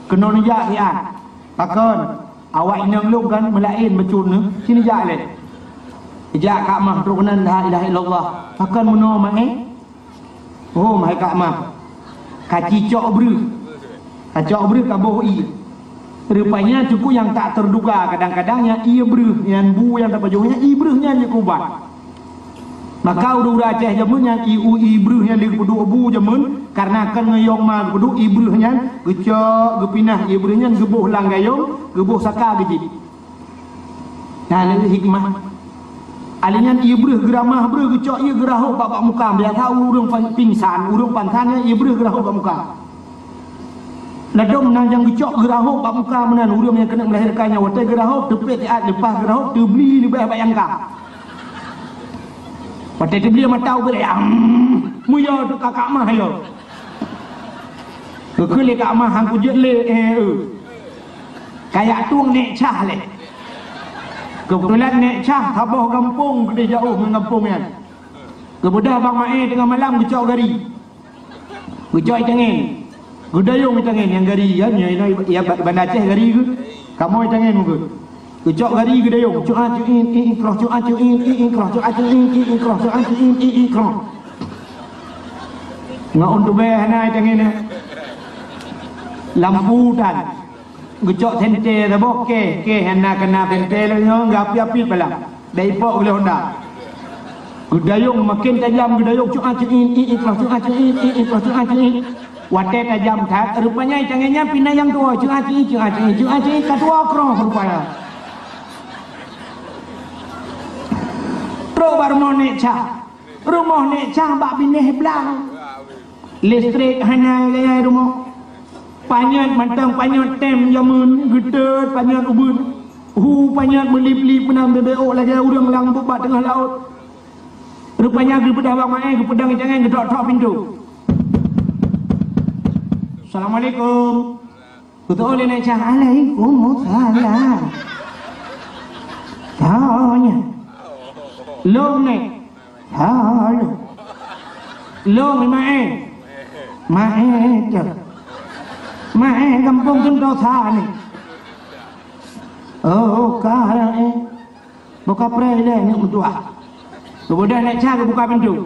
Keunoe neujak siat. Pakon? Awak inong lôn kan meulaén bacut nyoe. Sini jak lé. Jak Kak Ma, trok nan, la ilaha illallah. Pakon meunoe, Ma, eh? Oh, hai Kak Ma, ka jicok breuh. Ka cok breuh ka boh ié. Rupanya teungku nyang tak terduga, kadang-kadang nyang ié breuh, nyang bu nyang tapajoh nyan ié breuh nyan jeuet keu ubat. Maka ureueng-ureueng Aceh jameun nyan ié, ié breuh nyan lé geupeuduek bu jameun, karena kan ngon yong ma geupeuduek ié breuh nyan, geucok, geupinah ié breuh nyan geuboh lam gayong, geuboh saka geujieb. Nah, lé hikmah. Alèh nyan ié breuh geuramah breuh geucok ié geurahôb bak, bak muka. Biasa ureueng pan-, pingsan, ureueng pingsan nyan ié breuh geurahôb bak muka. Ladôm na nyang geucok geurahôb bak muka meunan, ureueng nyang keuneuk melahirkan nyan watèe geurahôb teupet siat leupah geurahôb teubli leubeh bak nyang ka. Watèe teubli mata ubit, am, muyo teuka Kak Ma yo. Keukeue lé Kak Ma han kujeuet lé, eh, eu. Kayak tueng Nek Chah lé. Keubeutulan Nek Chah saboh gampông keudéh jiôh ngon gampông nyan. Keubeudoh Bang Mae teungoh malam geucok gari. Geucok itangen. Geudayong itangen nyang gari kan, ya, ya, ya, Banda Aceh gari geuh. Kamoe itangen meukeue. Geucok gari geudayong, cuat cuit, ih, ih, kroh, cuat cuit, ih, ih, kroh, cuat cuit, ih, ih, kroh, cuat cuit, ih, ih, kroh. Ngon ôn tubèe hana itangen, eh. Lampu tan. Geucok sentée saboh, keh, keh hana keuna sentée lé nyoe, geuapit-apit palang. Dai ipok ulèh Honda. Geudayong makin tajam, geudayong cuat cuit, ih, ih, kroh, cuat cuit, ih, ih, kroh, cuat cuit. Watèe tajam that, rupanya itangen nyan pih na nyang tuwoe, cuat cuit, cuat cuit, cuat cuit, ka tuwoe kroh rupanya. Trok bak rumoh Nek Chah. Rumoh Nek Chah bak binéh blang. Listrik hana gaya rumoh. Panyöt mantong panyöt tem jameun, geuteut panyöt ubeut. Hu panyöt meulip-lip meunan beubeuk lagèe ureueng lam bak teungoh laôt. Rupanya geupeugah Bang Mae, geupeudong itangen, geutok-tok pintoe. Assalamualaikum. Geutu'oh lé Nek Chah, "Alaikumussalam." Tanya. "Lôn, Nek?" "Halo." "Lôn, Mae?" "Mae cok." "Mae gampông Sentosa, Nek." "Oh, ka, eh. Buka preh ilèe, Nek meutuah." Keumudian Nek Chah geubuka pintoe.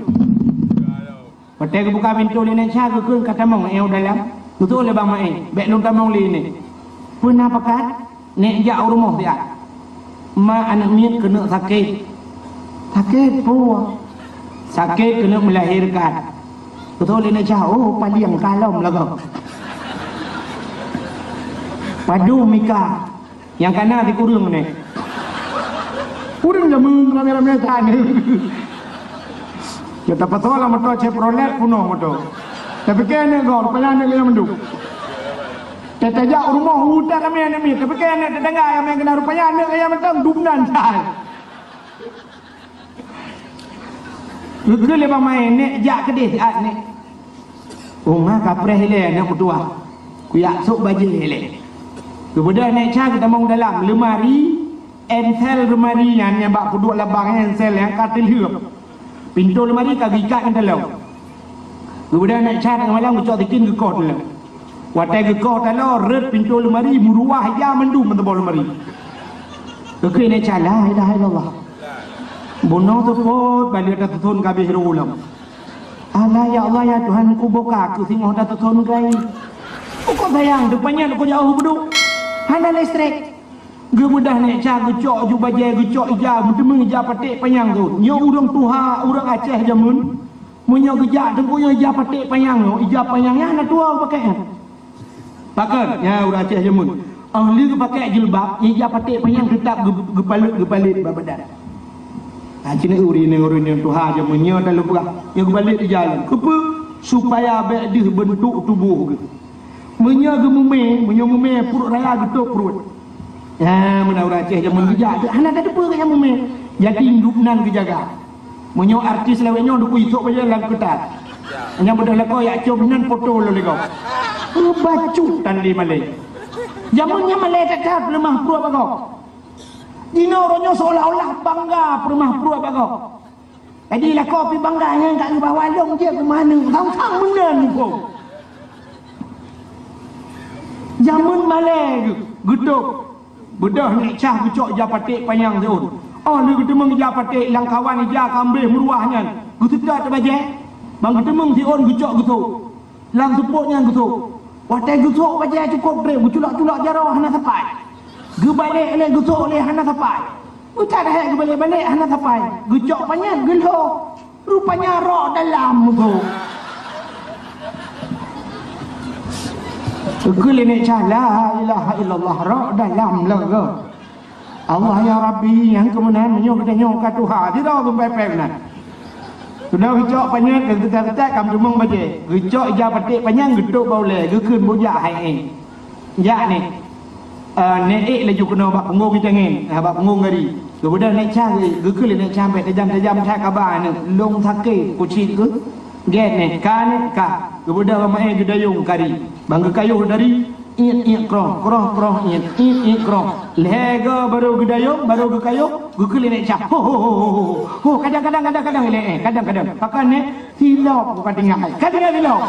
Watèe geubuka pintoe lé Nek Chah, geukheun ka tamong, eh, u dalam. Geutu'oh lé Bang Mae, "Bèk lôn tamong lé, Nek." "Peue na pakat?" "Nek jak u rumoh siat. Ma aneuk miet keuneuk sakét." "Sakét peue?" Sakét keuneuk meulahirkan. Beutôi lé Nek Syah, oh, paliang kalom lagoe. Padum mika. Nyang kana sikureueng nyoe. Ureueng jameun ramé-ramé that. Ya, tapasoe lam moto Chevrolet punoh moto. Tapi keuneuk gob, rupanya aneuk nyang mandum. Tajak u rumoh, utak ramé aneuk miet. Tapi keuneuk tatangga nyang meukeuna, rupanya aneuk nyang mantong dum nan that. Geukheun lé Bang Maé, "Nek, jak keudeh siat, Nek." "Oh, ma ka preh ilée, Nek meutuah. Kuyak sôk bajée ilée." Geubeudôh Nek Syah geutamong dalam leumari, ensel leumari nyan nyang bak peuduek labang nyan, ensel nyang ka teulheuep. Pintoe leumari ka geuikat ngon taloe. Geubeudôh Nek Syah teungoh malam geucok sikin geukoh taloe. Watée geukoh taloe, rhot pintoe leumari, meuruah ija mandum meuteubah leumari. Geukheun Nek Syah, "La ilaha illallah." Bunoe seupôt baleuet tatuson ka abéh rôh lom. "Alah, ya Allah, ya Tuhan, kuboh ka keu singoh tatuson gai. Ukoe sayang, teupanyang ukoe jauh beudôh. Hana listrik." Geubeudôh Nek Syah geucok ju bajée, geucok ija, meuteumé ija paték panyang tu. Nyoe ureueng tuha, ureueng Aceh jameun. Meunyoe geujak teungku nyoe ija paték panyang nyoe, ija panyang nyan hana tuha pakai. Pakon? Nyan ureueng Aceh jameun. Óh lheueh geupakai jilbab, ija paték panyang teutap geu-, geupalét-geupalét bak badan. Ha, cit ureueng nyoe, ureueng nyoe tuha jameun nyoe, talu peugah. Nyoe geubalét ija lom. Keupeue? Supaya bék deuh beuntuk tuboh geuh. Meunyoe geumumé, meunyoe mumé pruet raya geutôp pruet. Ya, meunan ureueng Aceh jameun geujak, hana tateupeue keu nyang mumé. Jadi, induk nan geujaga. Meunyoe artis lawét nyoe, dukui sôk bajée lam keutat. Nyang beudôh lakoe yak com nan poto lôn lé gob. Meubacut tan lé malée. Jameun nyan malée that-that peuleumah pruet bak gob. Jinoe uroe nyoe seolah-olah bangga peuleumah pruet bak gob. Jadi lakoe pih bangga nyan ka geubawa lôn jeuet keu manök, sang-sang meunan muphom. Jameun malée geu-, geutôp. Beudôh Nek Syah geucok ija paték panyang siôn. Óh lheueh geuteumeung ija paték, lam kawan ija ka ambéh meuruah nyan, geuseutôt bajée, ban geuteumeung siôn geucok geusôk. Lam seupôt nyan geusôk. Watée geusôk bajée cukôp treb, geuculok-culok jaroe hana sapai. Geubalek lé geusôk lé hana sapai. Geucat hek geubalek-balek hana sapai. Geucok panyang geulhô. Rupanya rok dalam tu. Geukheun lé Nek Syah, "La ilaha illallah, rok dalam lagée." Allah ya Rabbi, nyang keu meunan meunyoe geutanyoe ka tuha, sidroe geupepek meunan. Sudah geucok panyang, geutat-geutat ka meuteumong bajée. Geucok ija paték panyang, geutôp bak ulée, geukheun bujak hai éh. Jak nyoe. Eh, nyoe ék laju keunoe bak punggong geutangieng, eh, bak punggong gari. Geubeudôh Nek Syah, geukheun lé Nek Syah, "Bék tajam-tajam that kaba nyoe, lôn sakét kucit keuh." Gét nyoe, ka nyoe, ka. Geubeudôh Bang Maé geudayong kari. Ban geukayôh dari, iet-iet kroh, kroh-kroh iet, iet-iet kroh. Lhée goe barô geudayong, barô geukayôh, geukheun lé Nek Syah, "Ho, ho, ho, kadang, kadang, kadang, kadang, ilée, eh, kadang, kadang." Pakon nyoe, "Silop ka tinggai." Ka tinggai silop.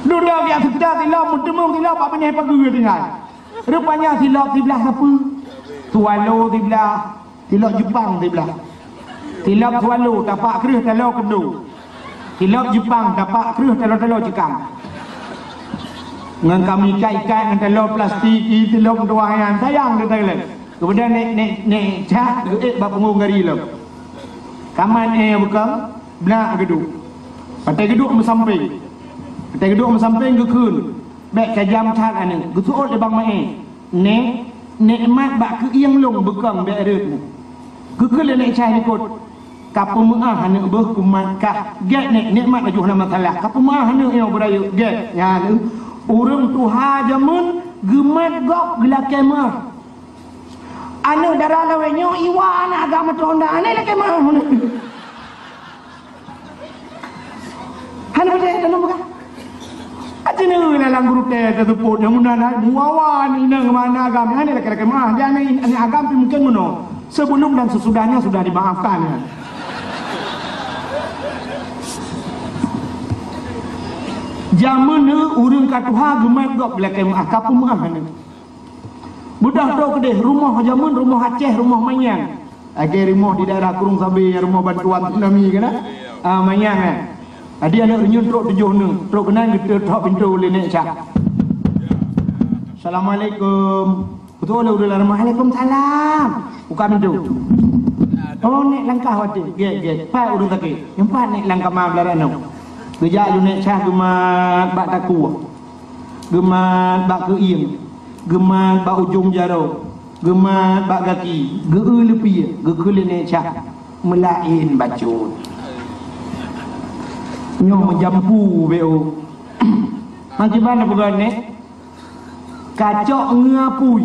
Dudoe biasa kita silop, meuteumong silop, bak binéh pageue tinggai. Rupanya silop siblah sapeue? Swallow siblah, silop Jepang siblah. Silop swallow, tapak kreueh taloe keundo. Silop Jepang, tapak kreueh taloe-taloe jikam. Ngon kami ikat-ikat ngon taloe plastik, i silop tuwah nyan, sayang teuh lé. Kemudian Nek, Nek, Nek Syah geuék bak punggong gari lom. Kaman éh bukon, blah geuduek. Watée geuduek meusampéng. Watée geuduek meusampéng geukheun, "Bék tajam that aneuk." Geuseuôt lé Bang Maé, "Nek, nikmat bak keuieng lôn beukong bék rhot nyoe." Geukheun lé Nek Syah likot, "Ka peumeuáh aneuk beuh kumat kah." "Gét Nek, nikmat laju hana masalah. Ka peumeuáh aneuk nyoe beurayeuk." Gét nyan ureuëng tuha jameun geumat gob geulakée meuáh. Aneuk dara lawét nyoe iwa aneuk agam ateueh honda, aneuk lakée meuáh. Hana peudeh dalam peugah. Aci neueu lam guru teh teuseuôt nyang meunan hai muawa aneuk inong sama aneuk agam, aneuk lakée-lakée meuáh. Dia aneuk, aneuk agam pih mungken meunoe. Sebelum dan sesudahnya sudah dimaafkan ya. Jameun ureuëng ka tuha geumat gob lakée meuáh, ka peumeuáh aneuk. Beudôh trok keudeh rumoh jameun, rumoh Aceh, rumoh manyang. Lagée rumoh di daerah Kurung Sabe, rumoh bantuan tsunami kan? Ah, manyang kan? Jadi aneuk reunyeun trok tujoh neuk, trok keunan geuteutok pintoe lé Nek Syah. Assalamualaikum. Go lé ureueng lam rumoh, "Waalaikumsalam." Buka pintoe. Oh, nèk langkah watèe. Gèt, gèt. Pat ureueng sakét. Nyang pat nèk lam kama beularang nyoe. Geujak lé nèk Syah geumat bak takue. Geumat bak keuieng. Geumat bak ujong jaroe. Geumat bak gaki. Geu-eu leupie. Geukheun lé nèk Syah. Meulaén bacut. Nyoe meujampu beu. Mangkiban na peugah nèk? Ka cok ngeue apui.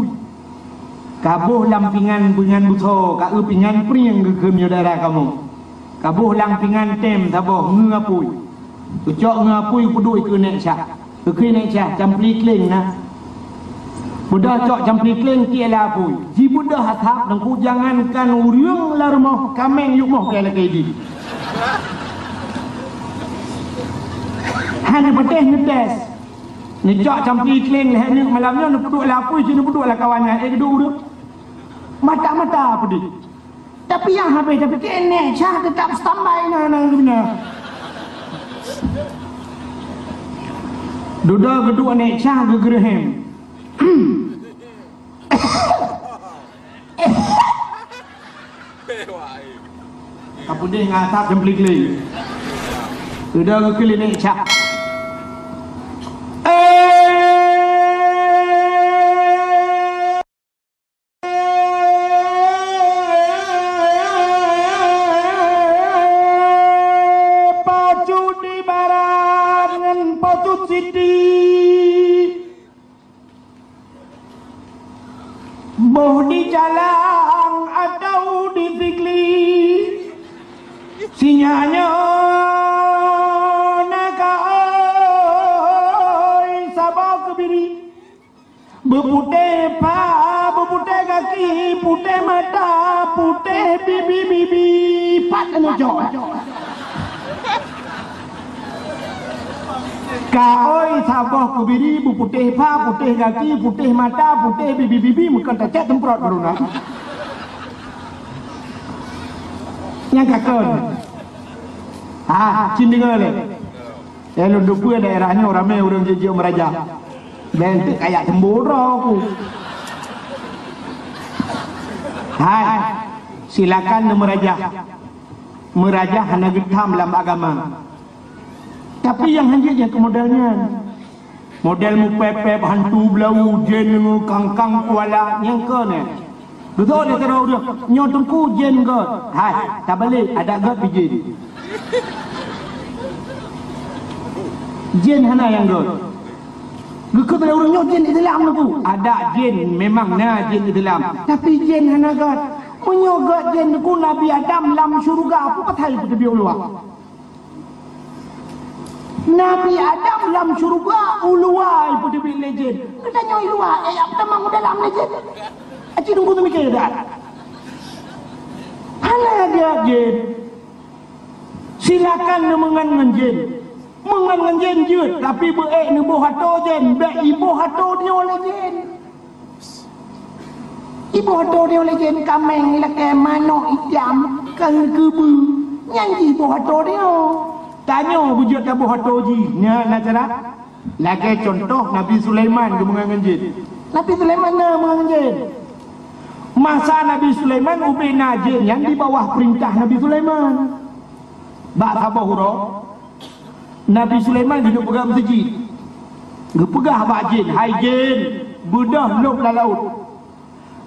Ka boh lam pingan, pingan beusoe, ka eu pingan prieng geukheun nyoe dara kamoe. Ka boh lam pingan tém saboh ngeue apui. Geucok ngeue apui peuduek keu nèk Syah. Geukheun nèk Syah, campli kleng na. Beudôh cok campli kleng tiek lam apui. Jibeudôh asab teungku, jangankan ureueng lam rumoh, kaméng yue moh keu lakèe jih. Hana patéh neutés. Neucok campli kleng lhèe neuk malam nyoe, neupeuduek lam apui, cit neupeuduek lam kawan nyan, eh, geuduek ureueng. Mata-mata peudeh. Tapi nyang habéh tapike, nèk Syah teutap standby na, na, na. Dudoe geuduek nèk Syah geugeureuhem. Ka peudeh ngon asab campli kleng. Udah geukheun lé nèk Syah. Eh, pacut di barat ngon pacut siti. Boh di jalang atau di sigli, sinyak nyoe na ka oi saboh keubiri. Beuputéh pha, beuputéh gaki, putéh mata, putéh bibi-bibi, pat anu jok. Ka oi saboh keubiri, beuputéh pha, putéh gaki, putéh mata, putéh bibi-bibi, meukon tacet teumprot baru na. Nyang ka kon. Ha, cit deungoe lé. Eh, lôn teupeue daerah nyoe ramé ureueng jijak meurajah. Bèk teuk kayak teumbô droe ku. Hai, silakan neumeurajah. Meurajah hana geutham lam agama. Tapi nyang hanjeuet nyang keu model nyan. Model mupèp-pèp, hantu beulau, jén, kangkang kuala, nyang keu nyan. Beutôi lé sidroe ureueng, nyoe teungku jén göt. Hai, tabalek, adak göt pih jén. Jén hana nyang göt. Geukheun lé ureueng nyoe jén Islam teungku. Adak jén memang na jén Islam, tapi jén hana göt. Meunyoe göt jén teungku, Nabi Adam lam syeuruga, peue pasai peuteubiet u luwa? Nabi Adam lam syeuruga u luwa ipeuteubiet lé jén. Geutanyoe i luwa, eh, tamong u dalam lé jén. Aci teungku teumike that. Hana göt jén. Silakan neumeungon ngon jén. Meungon ngon jén jeuet, tapi beu ék neuboh atô jén, bèk iboh atô nyoe lé jén. Iboh atô nyoe lé jén kaméng lakèe manok itam, ka keubeue. Nyan jiboh atô nyoe. Tanyoe beujeuet taboh atô jih. Nyan na cara. Lagèe cuntoh Nabi Sulaiman geumeungon ngon jén. Nabi Sulaiman na meungon ngon jén. Masa Nabi Sulaiman ubé na jén nyan di bawah peurintah Nabi Sulaiman. Bak saboh uroe, Nabi Sulaiman geuduek peugah meuseujid. Geupeugah bak jén, "Hai jén, beudôh lôb lam laôt.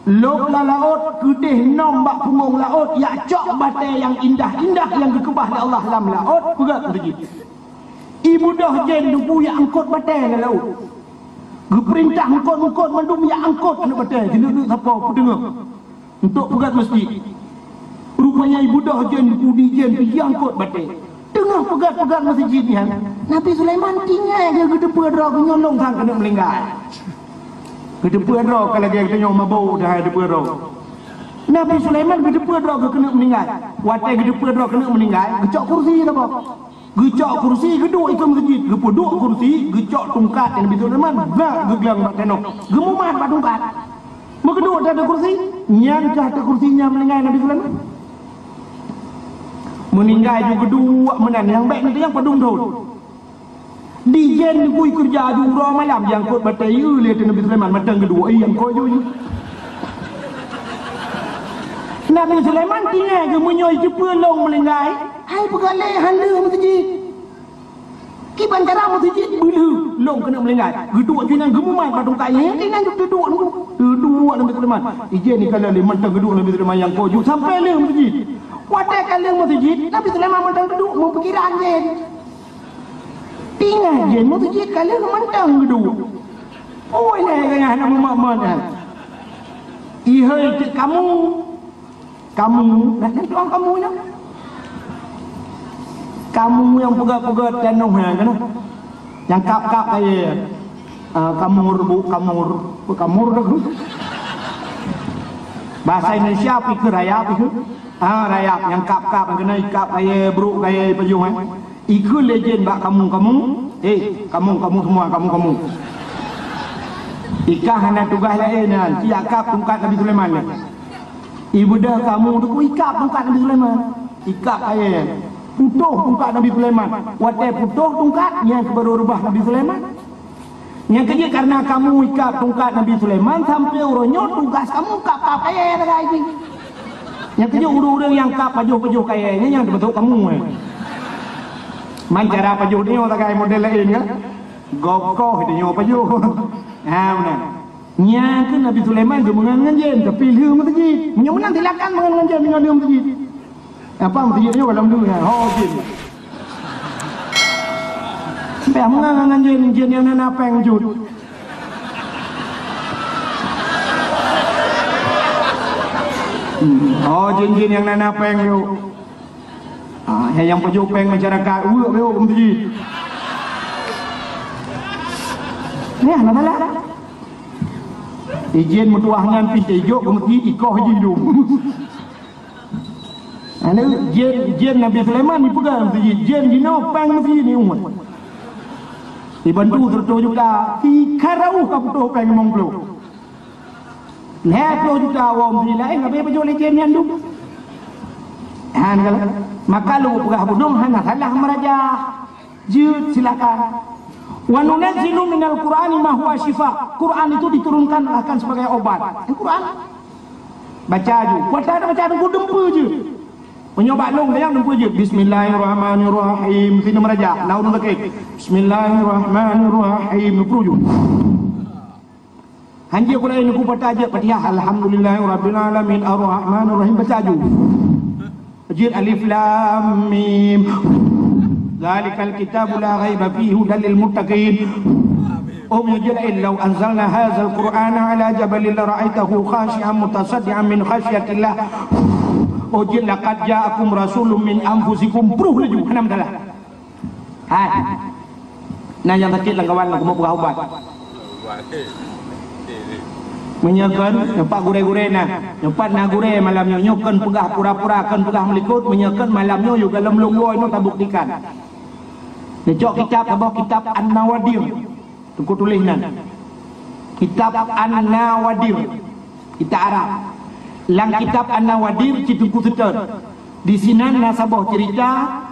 Lôb lam laôt, keudeh nöm bak pungong laôt, jak cok batèe nyang indah-indah nyang geukeubah lé Allah lam laôt, peugöt meuseujid." Ibeudôh jén teungku jak eungkôt batèe lam laôt. Geupeurintah eungkôt-eungkôt mandum jak eungkôt aneuk batèe, jeuet neuk sapo peuteungoh. Untuk peugöt meuseujid. Rupanya ibeudôh jén, kudi jén pih jiangkôt batèe. Teungoh peugöt-peugöt meuseujid nyan, Nabi Sulaiman tinggai geuteupeu droe geuh nyoe lôn sang keuneuk meuninggai. Geuteupeu droe ka lagèe geutanyoe mabök dah geuteupeu droe. Nabi Sulaiman geuteupeu droe geuh keuneuk meuninggai. Watèe geuteupeu droe keuneuk meuninggai, geucok kursi saboh. Geucok kursi geuduek ikeue meuseujid, geupeuduek kursi, geucok tungkat Nabi Sulaiman, brak geuglang bak tanoh, geumumat bak tungkat. Meugeuduek di ateueh kursi, nyan keuh ateueh kursi nyang meuninggai Nabi Sulaiman. Meuninggai ju geuduek meunan nyang bèk neutanyong padum thôn. Di jén neugui keureuja ju uroe malam jiangkôt batèe ié lé ateueh Nabi Sulaiman mantong geuduek ié angkôt ju. Nabi Sulaiman tinggai geuh meunyoe jipeu lôn meulinggai, hai peugah lé han lheueh meuseujid. Kiban cara meuseujid beulheueh lôn keuneuk meulinggai. Geuduek jih nyan geumumat bak tungkat nyan, tinggai geuduek nunggu. Geuduek Nabi Sulaiman. Ijén ikalon lé mantong geuduek Nabi Sulaiman nyang kojok sampai lheueh meuseujid. Watée ka lheueh meuseujid, Nabi Sulaiman mantong geuduek meupikiran jén. Tinggai jén meuseujid ka lheueh mantong geuduek. Oi lé gaya hana meumat-mat nyan. Ihôi teuk kamu. Kamu, nah, nyan tuan kamu nyan. Kamu nyang peugah-peugah tanoh nyan keunoe. Nyang kap-kap kayée. Ah, kamur, bu, kamur. Bu, kamur dah. Bahasa Indonesia pikir rayap itu. Ah, rayap nyang kap-kap keunoe, ikap kayée, brok kayée, pajoh, eh. Ikheun lé jén bak kamu, kamu, eh, kamu, kamu semua, kamu, kamu. Ikah hana tugaih laén nyan, ci ikap tungkat Nabi Sulaiman nyan. Ibeudôh kamu teuk ikap tungkat Nabi Sulaiman. Ikap kayée nyan. Putôh tungkat Nabi Sulaiman. Watée putôh tungkat, nyan keuh baru reubah Nabi Sulaiman. Nyang keujeuet karena kamu ikap tungkat Nabi Sulaiman, sampai uroe nyoe tugas kamu kap-kap kayée sagai jih. Nyang keujeuet ureuëng-ureuëng nyang kap pajoh-pajoh kayée nyan nyang teumasok kamu, eh. Man cara pajoh tanyoe sagai model laén kan? Gokoh tanyoe pajoh. Ha, meunan. Nyang keuh Nabi Sulaiman geumeungon ngon jén, tapi lheueh meuseujid. Meunyoe meunan silakan meungon ngon jén, meunyoe lheueh meuseujid. Apa meuseujid nyoe dalam dunia? Ho jén. Beh, meungon ngon jén, jén nyang na péng jeuet. Hmm, ho jén-jén nyang na péng nyoe. Ah, nyang, nyang pajoh péng masyarakat, uek beu meuseujid. Nyan, na salah. Ijén meutuah nyan pih ijok keu meuseujid, ikoh jih dum. Lalu jén, jén Nabi Sulaiman dipeugah meuseujid, jén jinoe péng meuseujid ni umat. Dibantu seratus juta, tiga ratus ka putôh péng limong ploh. Lhèe ploh juta awak meuseujid laén, habéh pajoh lé jén nyan dum. Han kalau, maka lôn peugah bunoe hana salah meuraja. Jeuet, silakan. Wa nunazzilu minal Qur'ani ma huwa syifa. Quran itu diturunkan akan sebagai obat. Quran. Baca aju. Kuasa ada baca nunggu dumpeue jeuet. Meunyoe bak lôn, dayang dumpeue jeuet. Bismillahirrahmanirrahim. Sinoe meuraja. Laun lagèe. Bismillahirrahmanirrahim. Dumpeue jeuet. Hanjeuet Quran nunggu baca jeuet Fatihah. Alhamdulillahirabbil alamin. Arrahmanirrahim. Baca aju. Jeuet alif lam mim. Dzalikal kitabu la raiba fihi hudal lil muttaqin. Oh, meunyoe jeuet laén, "Lau anzalna hadzal Qur'ana 'ala jabalin lara'aitahu khasyi'an mutasaddi'an min khasyatillah." Oh, jeuet, "Laqad ja'akum rasulun min anfusikum." Pruh laju, hana masalah. Hai. Nah, nyang sakét lam kawan, lam kamoe peugah ubat. Meunyoe kon, nyoe pat gurèe-gurèe na. Nyoe pat na gurèe malam nyoe, nyoe kon peugah pura-pura, kon peugah meulikot, meunyoe kon malam nyoe, yôh goh lom lôn woe nyoe tabuktikan. Neucok kitab, saboh kitab An-Nawadir. Teungku tuléh nan. Kitab An-Nawadir. Kitab Arab. Lam kitab An-Nawadir, cit Teungku seutôt. Disinan na saboh ceurita,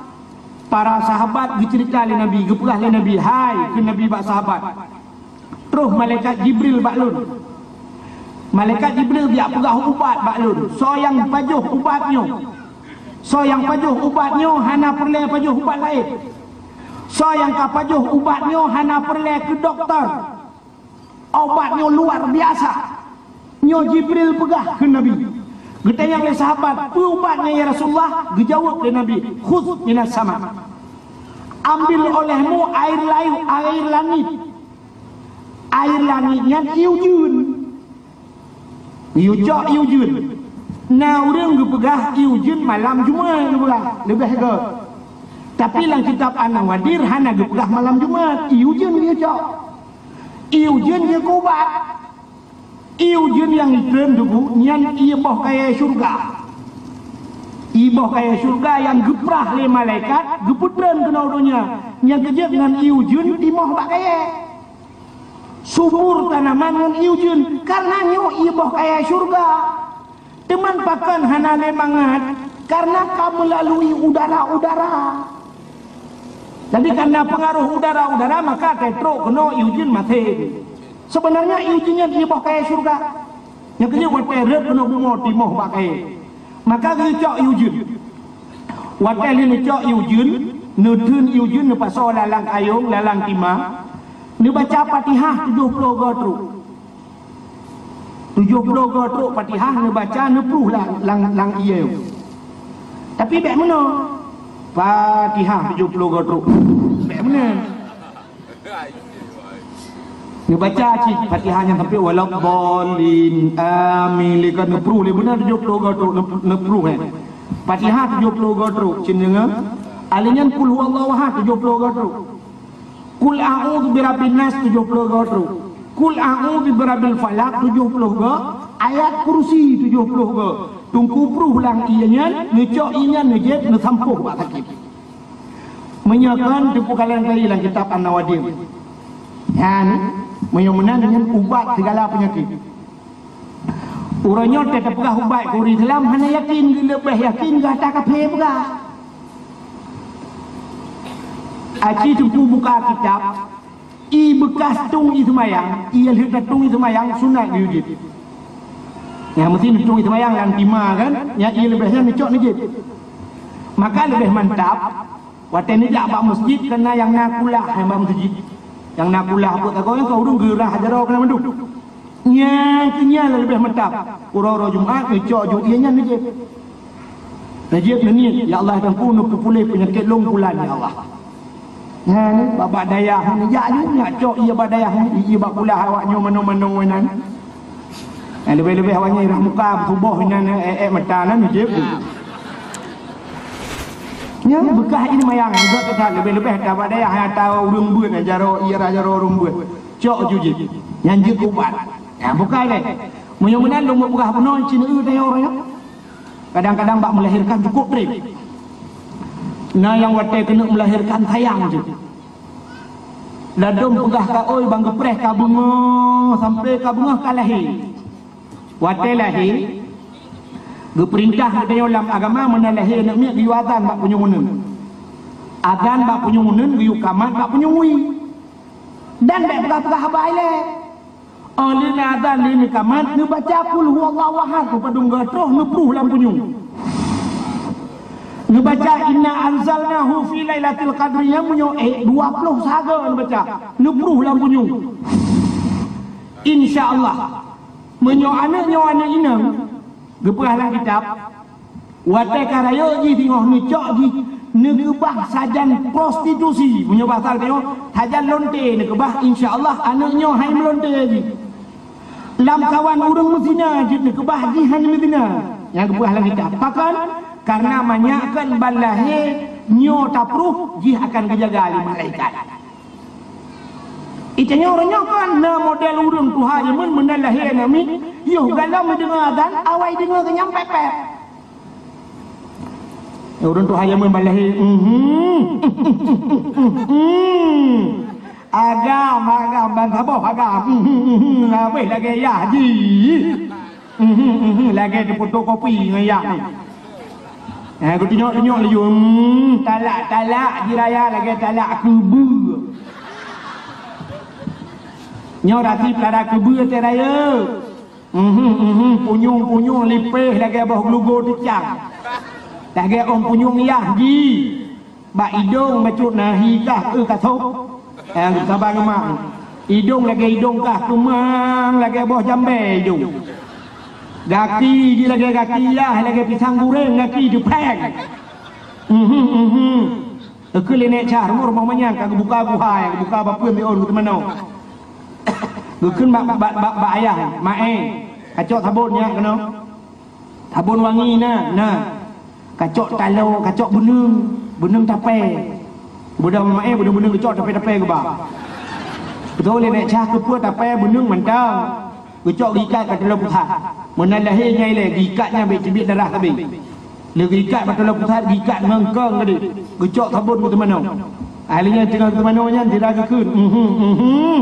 para sahabat geuceurita lé Nabi, geupeugah lé Nabi, "Hai," kheun Nabi bak sahabat. Troh malaikat Jibril bak lôn. Malaikat Jibril geujak peugah ubat bak lôn. Soe nyang pajoh ubat nyoe? Soe nyang pajoh ubat nyoe hana peureulèe pajoh ubat laén. Soe nyang ka pajoh ubat nyoe hana peureulèe keu dokto. Ubat nyoe luar biasa. Nyoe Jibril peugah keu Nabi. Geutanyong lé sahabat, "Peue ubat nyan, ya Rasulullah?" Geujaweueb lé Nabi, "Khudz minas sama." Ambil olehmu air layu, air langit. Air langit nyan ié ujeuen. Ié ucok, ié ujeuen. Na ureueng geupeugah ié ujeuen malam Jumat geupeugah, leubeh göt. Tapi lam kitab An-Nawadir hana geupeugah malam Jumat, ié ujeuen ié ucok. Ié ujeuen ié keu ubat. Ié ujeuen nyang jitreun Teungku nyan ié boh kayèe syeuruga. Ié boh kayèe syeuruga nyang geuprah lé malaikat geupeutreun keunoe donya. Nyang keujeuet ngon ié ujeuen timoh bak kayèe. Subur tanaman ngon ié ujeuen, karena nyoe ié boh kayèe syeuruga. Teuma pakon hana lé mangat, karena ka meulalui udara-udara. Jadi, karena peungaroh udara-udara, maka ka trok keunoe ié ujeuen maté. Seubeunarnya ié ujeuen nyan ié boh kayèe syeuruga. Nyang keujeuet watèe rhët keunoe bumoe timoh bak kayèe. Maka geucok ié ujeuen. Watée lheueh neucok ié ujeuen, neutheun ié ujeuen neupasoe lam kayông, lam tima, neubaca Fatihah tujoh ploh goe trok. Tujoh ploh goe trok Fatihah neubaca, neupruh lam, lam, lam ié. Tapi bék meunoe. Fatihah tujoh ploh goe trok. Bék meunoe. Neubaca cit Fatihah nyan sampai waladdallin, amin. Lé ka neupruh lé beuna tujoh ploh goe trok neup-, neupruh, eh. Fatihah tujoh ploh goe trok, cit deungoe. Alé nyan Qul huwallahu ahad tujoh ploh goe trok. Qul a'udzu birabbin nas tujoh ploh goe trok. Qul a'udzu birabbil falaq tujoh ploh goe. Ayat Kursi tujoh ploh goe. Teungku pruh lam ié nyan, neucok ié nyan neujieb neusampôh bak sakét. Meunyoe kon teupeukalon tadi lam kitab An-Nawadir. Nyan, meunyoe meunan nyan ubat sigala peunyakét. Uroe nyoe teupeugah ubat keu ureuëng Islam hana yakin, geuleubeh yakin gata kafé peugah. Aci teungku buka kitab, ié beukas tueng ié seumayang, ié lheueh tatueng ié seumayang sunat geujieb. Nyang meusti neutueng ié seumayang lam tima kan, nyang ié leubeh nyan neucok neujieb. Maka leubeh mantap, watée neujak bak meuseujid keu na nyang na kulah nyang bak meuseujid. Nyang na kulah buet sagoe nyan ka ureuëng geurah jaroe keunan mandum. Nyang keu nyan leubeh mantap. Uroe-uroe Jumat neucok ju ié nyan neujieb. Neujieb neuniet, "Ya Allah, Tuhanku, neupeupuléh peunyakét lôn bulan, ya Allah." Nyan, bak-bak dayah nyan, jak ju, nyak cok ié bak dayah nyan, ié bak kulah awak nyoe manoe-manoe nyan. Eh, leubeh-leubeh awak nyan irah muka, beutuboh nyan, eh, eh, mata nyan, neujieb ju. Nyan beukas ié seumayang, beugöt that, leubeh-leubeh that bak dayah nyang ata ureuëng beuet, jaroe, ié rah jaroe ureuëng beuet. Cok ju jieb. Nyan jeuet keu ubat. Nyan bukai lé. Meunyoe meunan lôn peugah bunoe, ci neueu tanyoe uroe nyoe. Kadang-kadang bak melahirkan cukup treb. Na nyang watée keuneuk melahirkan sayang jih. Ladôm peugah ka oi bang geupreh ka beungoh sampai ka beungoh ka lahé. Watée lahé, geupeurintah geutanyoe lam agama meunan lahé aneuk miet geuyue azan bak punyueng uneuen. Azan bak punyueng uneuen geuyue kamat bak punyueng wie. Dan bék peugah-peugah haba ilée. Óh lheueh neuazan lheueh neukamat, neubaca Qul huwallahu ahad, neupadum goe troh, neupruh lam punyueng. Neubaca inna anzalnahu fi lailatul qadri nyang meunyoe ék dua ploh sagoe neubaca, neupruh lam punyueng. Insya Allah, meunyoe aneuk nyoe aneuk inong, geupeugah lam kitab, watée ka rayeuk jih singoh neucok jih neukeubah sajan prostitusi. Meunyoe basa geutanyoe, sajan lonte neukeubah, insya Allah aneuk nyoe hai meulonte jih. Lam kawan ureuëng meuzina jih neukeubah jih hai meuzina. Nyang geupeugah lam kitab. Pakon? Karena manyak kon ban lahé nyoe tapruh jih akan geujaga lé malaikat. Itanyoe uroe nyoe kan na model ureuëng tuha jameun meunan lahé aneuk miet, yoh galom deungoe azan, awai deungoe keu nyang pép-pép. Ureuëng tuha jameun ban lahé, mhm. Agam, agam, ban saboh agam. Mhm, mhm, habéh lagée yah jih. Mhm, mhm, lagée teufotokopi ngon yah nyoe. Eh, geutunyok-tunyok laju, hmm, talak-talak jiraya lagée talak keubeue. Nyoe rati pelara keubeue teuh rayeuk. Mhm, mhm, punyueng-punyueng lipéh lagée boh glugo teucang. Lagée ôn punyueng yah jih. Bak idong bacut na hi kah, eh, ka sôk. Eh, saban umat. Idong lagée idong kah, keumang lagée boh jambée idong. Gaki jih lagée gaki yah, lagée pisang goreng gaki teupéng. Mhm, mhm. Geukheun lé Nek Cah, rumoh-rumoh manyang ka geubuka guha, ka geubuka bapeuen di ôn geuteumanoe. Geukheun bak, bak, bak, bak ayah, "Mak, eh, kacok sabon nyak keunoe." Sabon wangi na, na. Kacok taloe, kacok beuneueng, beuneueng tapée. Beudôh mamae beuneueng-beuneueng geucok tapée-tapée geuba. Beutôi lé Nek Cah keupeue tapée beuneueng mantong. Geucok geuikat ka taloe pusat. Meunan lahé nyan ilée geuikat nyan bék teubiet darah sabe. Lé geuikat bak taloe pusat geuikat ngon kong tadi. Geucok sabon geuteumanoe. Ahli nyan teungoh geuteumanoe nyan sira geukheun. Mhm, mhm.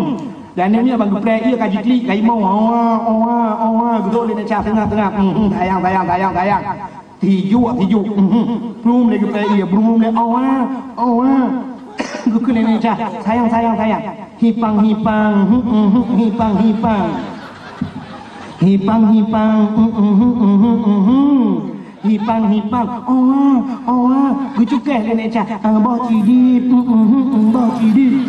Dan nyan ban geupreh ié ka jiklik ka imoe, owa, owa, owa, geudok lé Nek Cah teungoh-teungoh. Hmm, sayang, sayang, sayang, sayang. Tijuk, tijuk. Hmm, brum lé geupreh ié, brum lé, owa, owa. Geukheun lé Nek Cah, sayang, sayang, sayang. Hipang, hipang, hmm, hmm, hmm, hipang, hipang. Hipang, hipang, hmm, hmm, hmm, hmm, hmm, hmm. Hipang, hipang, oa, oa, geucukéh lé Nek Cha, ah, boh cidi, mm, mm, mm, mm, boh cidi.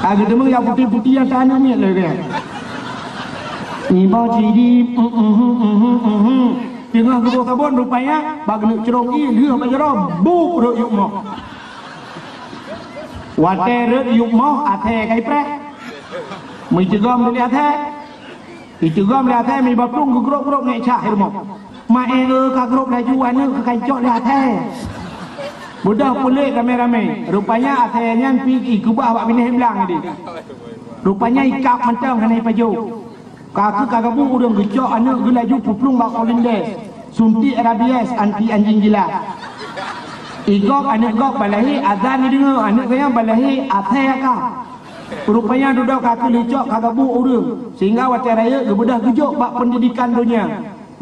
Ah, geuteumé nyang putéh-putéh nyang taneuk miet lé geuh. Ni boh cidi, mm, mm, mm, mm, mm, mm. Teungoh geuboh sabon rupanya, bak geuneuk crông ié lheueh bak jaroe, buk rhot yup moh. Watèe rhot yup moh, athèe ka ipreh. Meucigom lé athèe. Iteugom lé athèe, mi bak plueng geugrôp-grôp Nek Cha i rumoh. Maé ka grôp laju aneuk ka icok lé athèe. Beudôh puléh ramé-ramé. Rupanya athèe nyan pih ikeubah bak binéh blang idéh. Rupanya ikab mantong hana ipajoh. Ka keuh ka gabuk ureueng geucok aneuk geuh laju peuplueng bak Polindes. Suntik rabies anti anjing gila. Igob aneuk gob balahé azan ideungoe, aneuk geuh nyan balahé athèe ka. Rupanya dudoe ka keuh leucok ka gabuk ureueng, sehingga watèe rayeuk geubeudôh geujok bak peundidikan donya.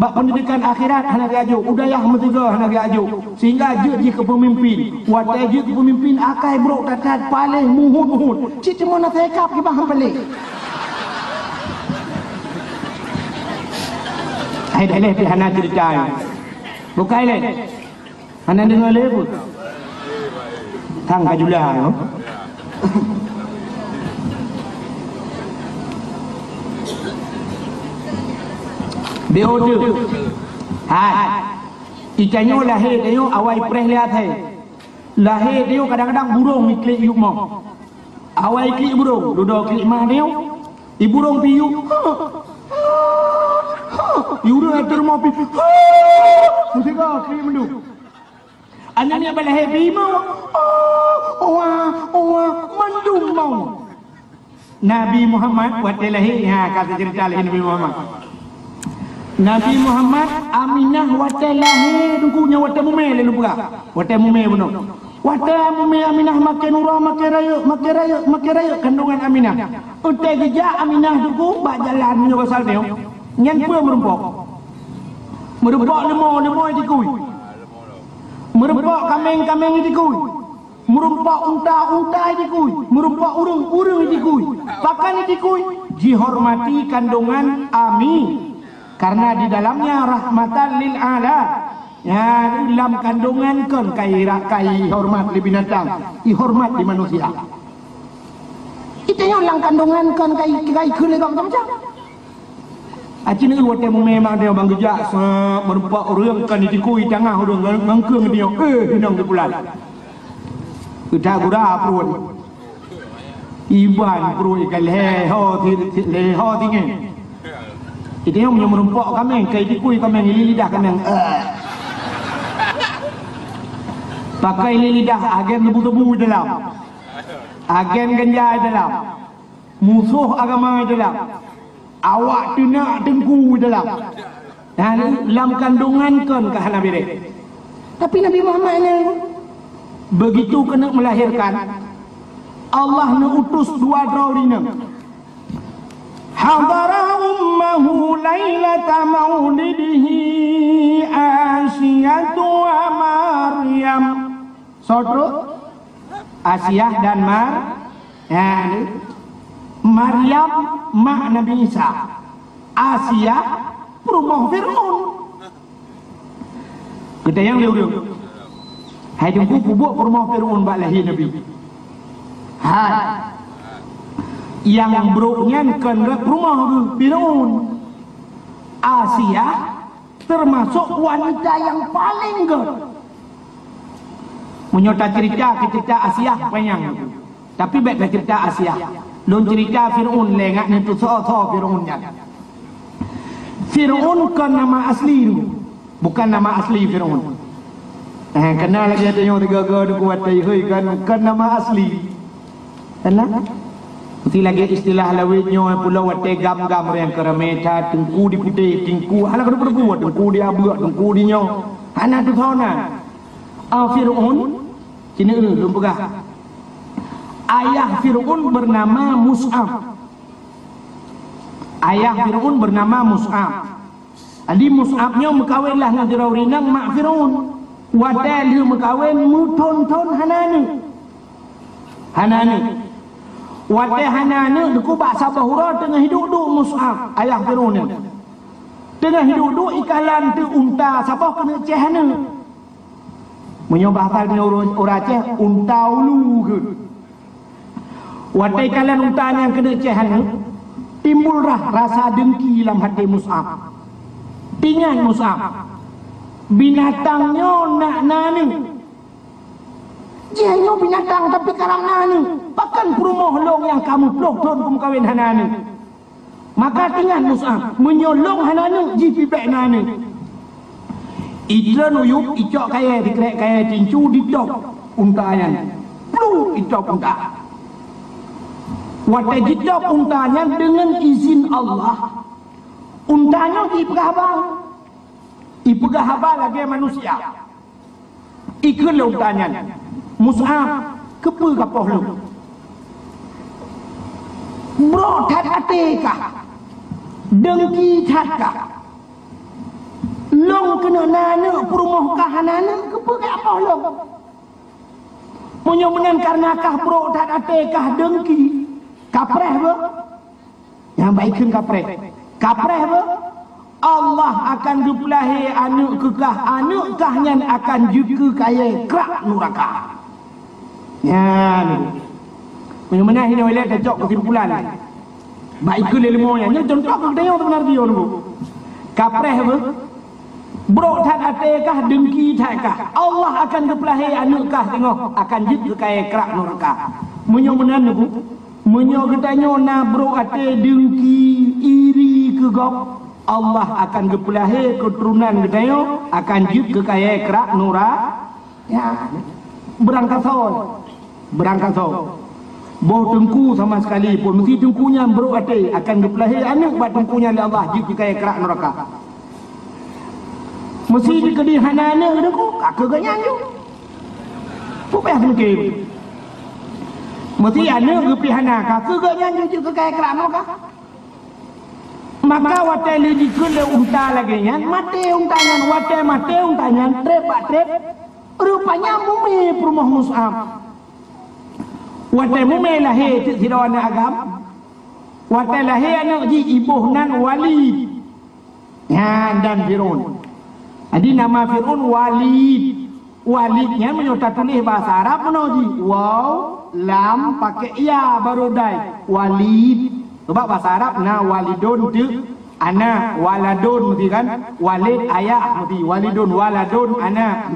Bak peundidikan akhirat hana geujok, u dayah meusigoe hana geujok, sehingga jeuet jih keu peumimpin. Watèe jeuet keu peumimpin akai brôk that-that, paléh muhut-muhut. Cit teuma na seukab kiban han paléh. Hai dah lé pih hana ceurita. Bukai lé. Hana deungoe lé peue? Thang ka jula nyoe. Beuh deuh. Hai. Itanyoe lahé tanyoe awai preh lé athèe. Lahé tanyoe kadang-kadang burông iklik yup moh. Awai klik burông, dudoe klik ma nyoe. I burông pih yup. Ha. Ha. I ureueng ateueh rumoh pih. Ha. Meusigoe klik mandum. Aneuk miet bak lahé pih mau. Oh, oa, oa, mandum mau. Nabi Muhammad watèe lahé, ha, ka teuceurita lé Nabi Muhammad. Nabi Muhammad, Aminah watèe lahé, teungku nyan watèe mumè lé lôn peugah. Watèe mumè bunoe. Watèe mumè Aminah makin uroe, makin rayeuk, makin rayeuk, makin rayeuk kandungan Aminah. Watèe geujak Aminah teungku bak jalan meunyoe basa nyoe, nyan peue meurumpok. Meurumpok leumo, leumo itikui. Meurumpok kaméng, kaméng itikui. Meurumpok unta, unta itikui. Meurumpok ureueng, ureueng itikui. Pakon itikui? Jihormati kandungan Ami. Karena di dalamnya rahmatan lil alam. Nyan lam kandungan kon kai ra-, kai hormat lé binatang, ihormat lé manusia. Itanyoe lam kandungan kon kai, kai kheun lé gob macam-macam. Aci neu watèe mumè mak dia bang geujak sa meurumpok ureueng kan itikui tangah ureueng ngon, ngon keueng dia. Eh, inong di bulan. Udah gura pruet. Iban pruet ikan lé ho ti, ti, lé ho tinggi. Itu yang punya merumpok kami, kai dikui kami ngili lidah kami. Eh. Pakai li lidah agen tebu-tebu dalam. Agen ganja dalam. Musoh agama dalam. Awak teunak teungku dalam. Dan lam kandungan kon ka hana bereh. Tapi Nabi Muhammad nyan, begitu keuneuk melahirkan, Allah neuutus dua droe rineueng. Hadara ummahu lailata maulidihi Asiyatu wa Maryam. Soe trok? Asiah dan Mar-, ha, ni. Maryam, mak Nabi Isa. Asiah, peurumoh Fir'aun. Geutanyong lé ureueng, "Hai Teungku, peue buet peurumoh Fir'aun bak lahé Nabi?" Hai. Nyang brok nyan kon rot peurumoh geuh, Fir'aun. Asiah termasuk wanita nyang paleng göt. Meunyoe taceurita, taceurita Asiah panyang. Tapi bèk taceurita Asiah. Lôn ceurita Fir'aun lé ngat neutusoe-soe Fir'aun nyan. Fir'aun kon nama asli, bukan nama asli Fir'aun. Eh, kana lagèe tanyoe tiga-tiga deuh kuat tai hôi kan, kon nama asli. Kana? Seperti lagèe istilah lawét nyoe pulo watèe gam-gam rèng keuramé that, teungku di putéh, teungku, hana keudeuh-keudeuh, teungku di abeuk, teungku di nyoe. Hana tusoe na. Ah, Fir'aun, sini lôn peugah. Ayah Fir'aun bernama Mus'ab. Ayah Fir'aun bernama Mus'ab. Jadi Mus'ab nyoe meukawen lah ngon sidroe ureueng inong mak Fir'aun. Watèe lheueh meukawen meuthon-thon hana aneuk. Hana aneuk. Watèe hana aneuk, dikeue bak saboh uroe teungoh hidup duek Mus'ab, ayah Fir'aun nyan. Teungoh duek-duek ikalon teuk unta saboh keuneuk céh aneuk. Meunyoe bahasa ureuëng Aceh, unta ulu keuh. Watée ikalon unta nyan keuneuk céh aneuk, timbul rhah rasa deungki lam até Mus'ab. Ingat Mus'ab, binatang nyoe nak na aneuk. Jih nyoe binatang tapi karab na aneuk. Pakon peurumoh lôn nyang ka muplôh thon kumeukawen hana aneuk? Maka ingat Mus'ab, meunyoe lôn hana aneuk, jih pih bék na aneuk. Itreun u yup, icok kayée, sikrek kayée tincu, ditôb unta nyan. Plu, itôb unta. Watée jitôb unta nyan deungon izin Allah, unta nyoe jipeugah haba. Ipeugah haba lagée manusia. Ikheun lé unta nyan, "Mus'ab, keupeue kapoh lôn? Brok that até kah? Deungki that kah? Lôn keuneuk na aneuk, peurumoh kah hana aneuk, keupeue kapoh lôn? Meunyoe meunan kareuna kah brok that até kah deungki, kapreh beuh." Nyang bak ikheun kapreh. Kapreh beuh, Allah akan geupeulahé aneuk keu kah, aneuk kah nyan akan jeuet keu kayée krak nuraka. Nyan. Meunyoe meunan hinoe ilée tacok keusimpulan. Bak ikheun lé leumo nyan, nyoe contoh keu geutanyoe seubeuna jih nyoe. Kapreh beuh, brok that até kah, deungki that kah, Allah akan geupeulahé aneuk kah teungoh akan jeuet keu kayée krak nuraka. Meunyoe meunan, Teungku, meunyoe geutanyoe na brok até deungki, iri keu gob, Allah akan geupeulahé keuturonan geutanyoe akan jeuet keu kayée krak nura-, ya, beurangkasoe. Beurangkasoe. Boh teungku sama sekali pun, meusi teungku nyan brok até akan geupeulahé aneuk bak teungku nyan lé Allah jeuet keu kayée krak nuraka. Meusi jikeudi hana aneuk teungku, ka keu geuhnyan jeuet. Peue payah teumeuké. Meusi aneuk geupih hana, ka keu geuhnyan jeuet keu kayée krak nuraka. Maka watée lheueh jikheun lé unta lagée nyan, maté unta nyan, watée maté unta nyan, treb bak treb, rupanya mumé peurumoh Mus'ab. Watée mumé lahé teuk sidroe aneuk agam, watée lahé aneuk jih iboh nan Walid. Nyan dan Fir'aun. Jadi nama Fir'aun Walid. Walid nyan meunyoe tatuléh bahasa Arab meunoe jih, waw, lam, pakai ya baru dai. Walid. Sebab bahasa Arab na walidun teuk anak, waladun meusti kan? Walid ayah meusti, walidun, waladun anak.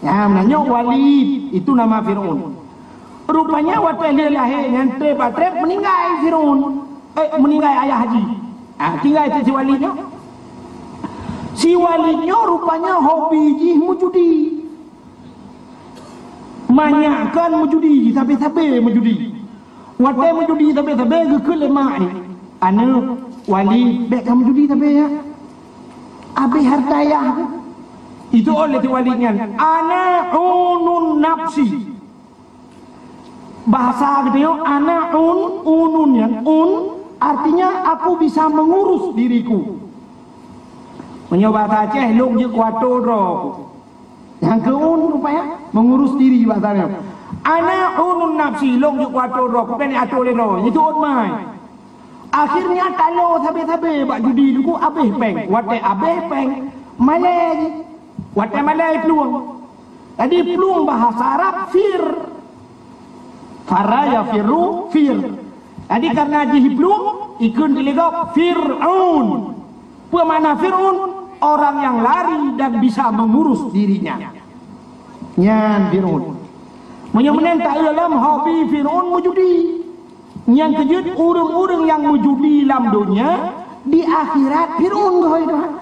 Ya, meunyoe Walid, itu nama Fir'aun. Rupanya watée lheueh lahé nyan treb bak treb meuninggai Fir'aun. Eh, meuninggai ayah jih. Ah, tinggai si Walid nyoe. Si Walid nyoe rupanya hobi jih meujudi. Manyak kan meujudi, sabe-sabe meujudi. Watée meujudi sabe-sabe geukheun lé mak, "Aneuk, Walid, bék ka meujudi sabe ya. Abéh hareuta ayah." Itu oleh si Walid nyan, "Ana unun nafsi." Bahasa geutanyoe, ana un, unun nyan, un, artinya aku bisa mengurus diriku. Meunyoe bahasa Aceh, lôn jeuet kuato droe. Nyang keu un rupanya, mengurus diri bahasa nyoe. Ana unun nafsi, lôn jeuet kuato droe, kuben atô lé droe. Itu ot mai. Akhirnya talo sabe-sabe bak judi Teungku abéh péng. Watée abéh péng, malée jih. Watée malée plueng. Jadi plueng bahasa Arab fir. Fara yafirru fir. Jadi karena jih plueng, ikheun lé gob Fir'aun. Peue makna Fir'aun? Orang yang lari dan bisa mengurus dirinya. Nyan Fir'aun. Meunyoe meunan taeu lom hobi Fir'aun meujudi. Nyang keujeuet ureuëng-ureuëng nyang meujudi lam donya, di akhirat Fir'aun geuhôi Tuhan.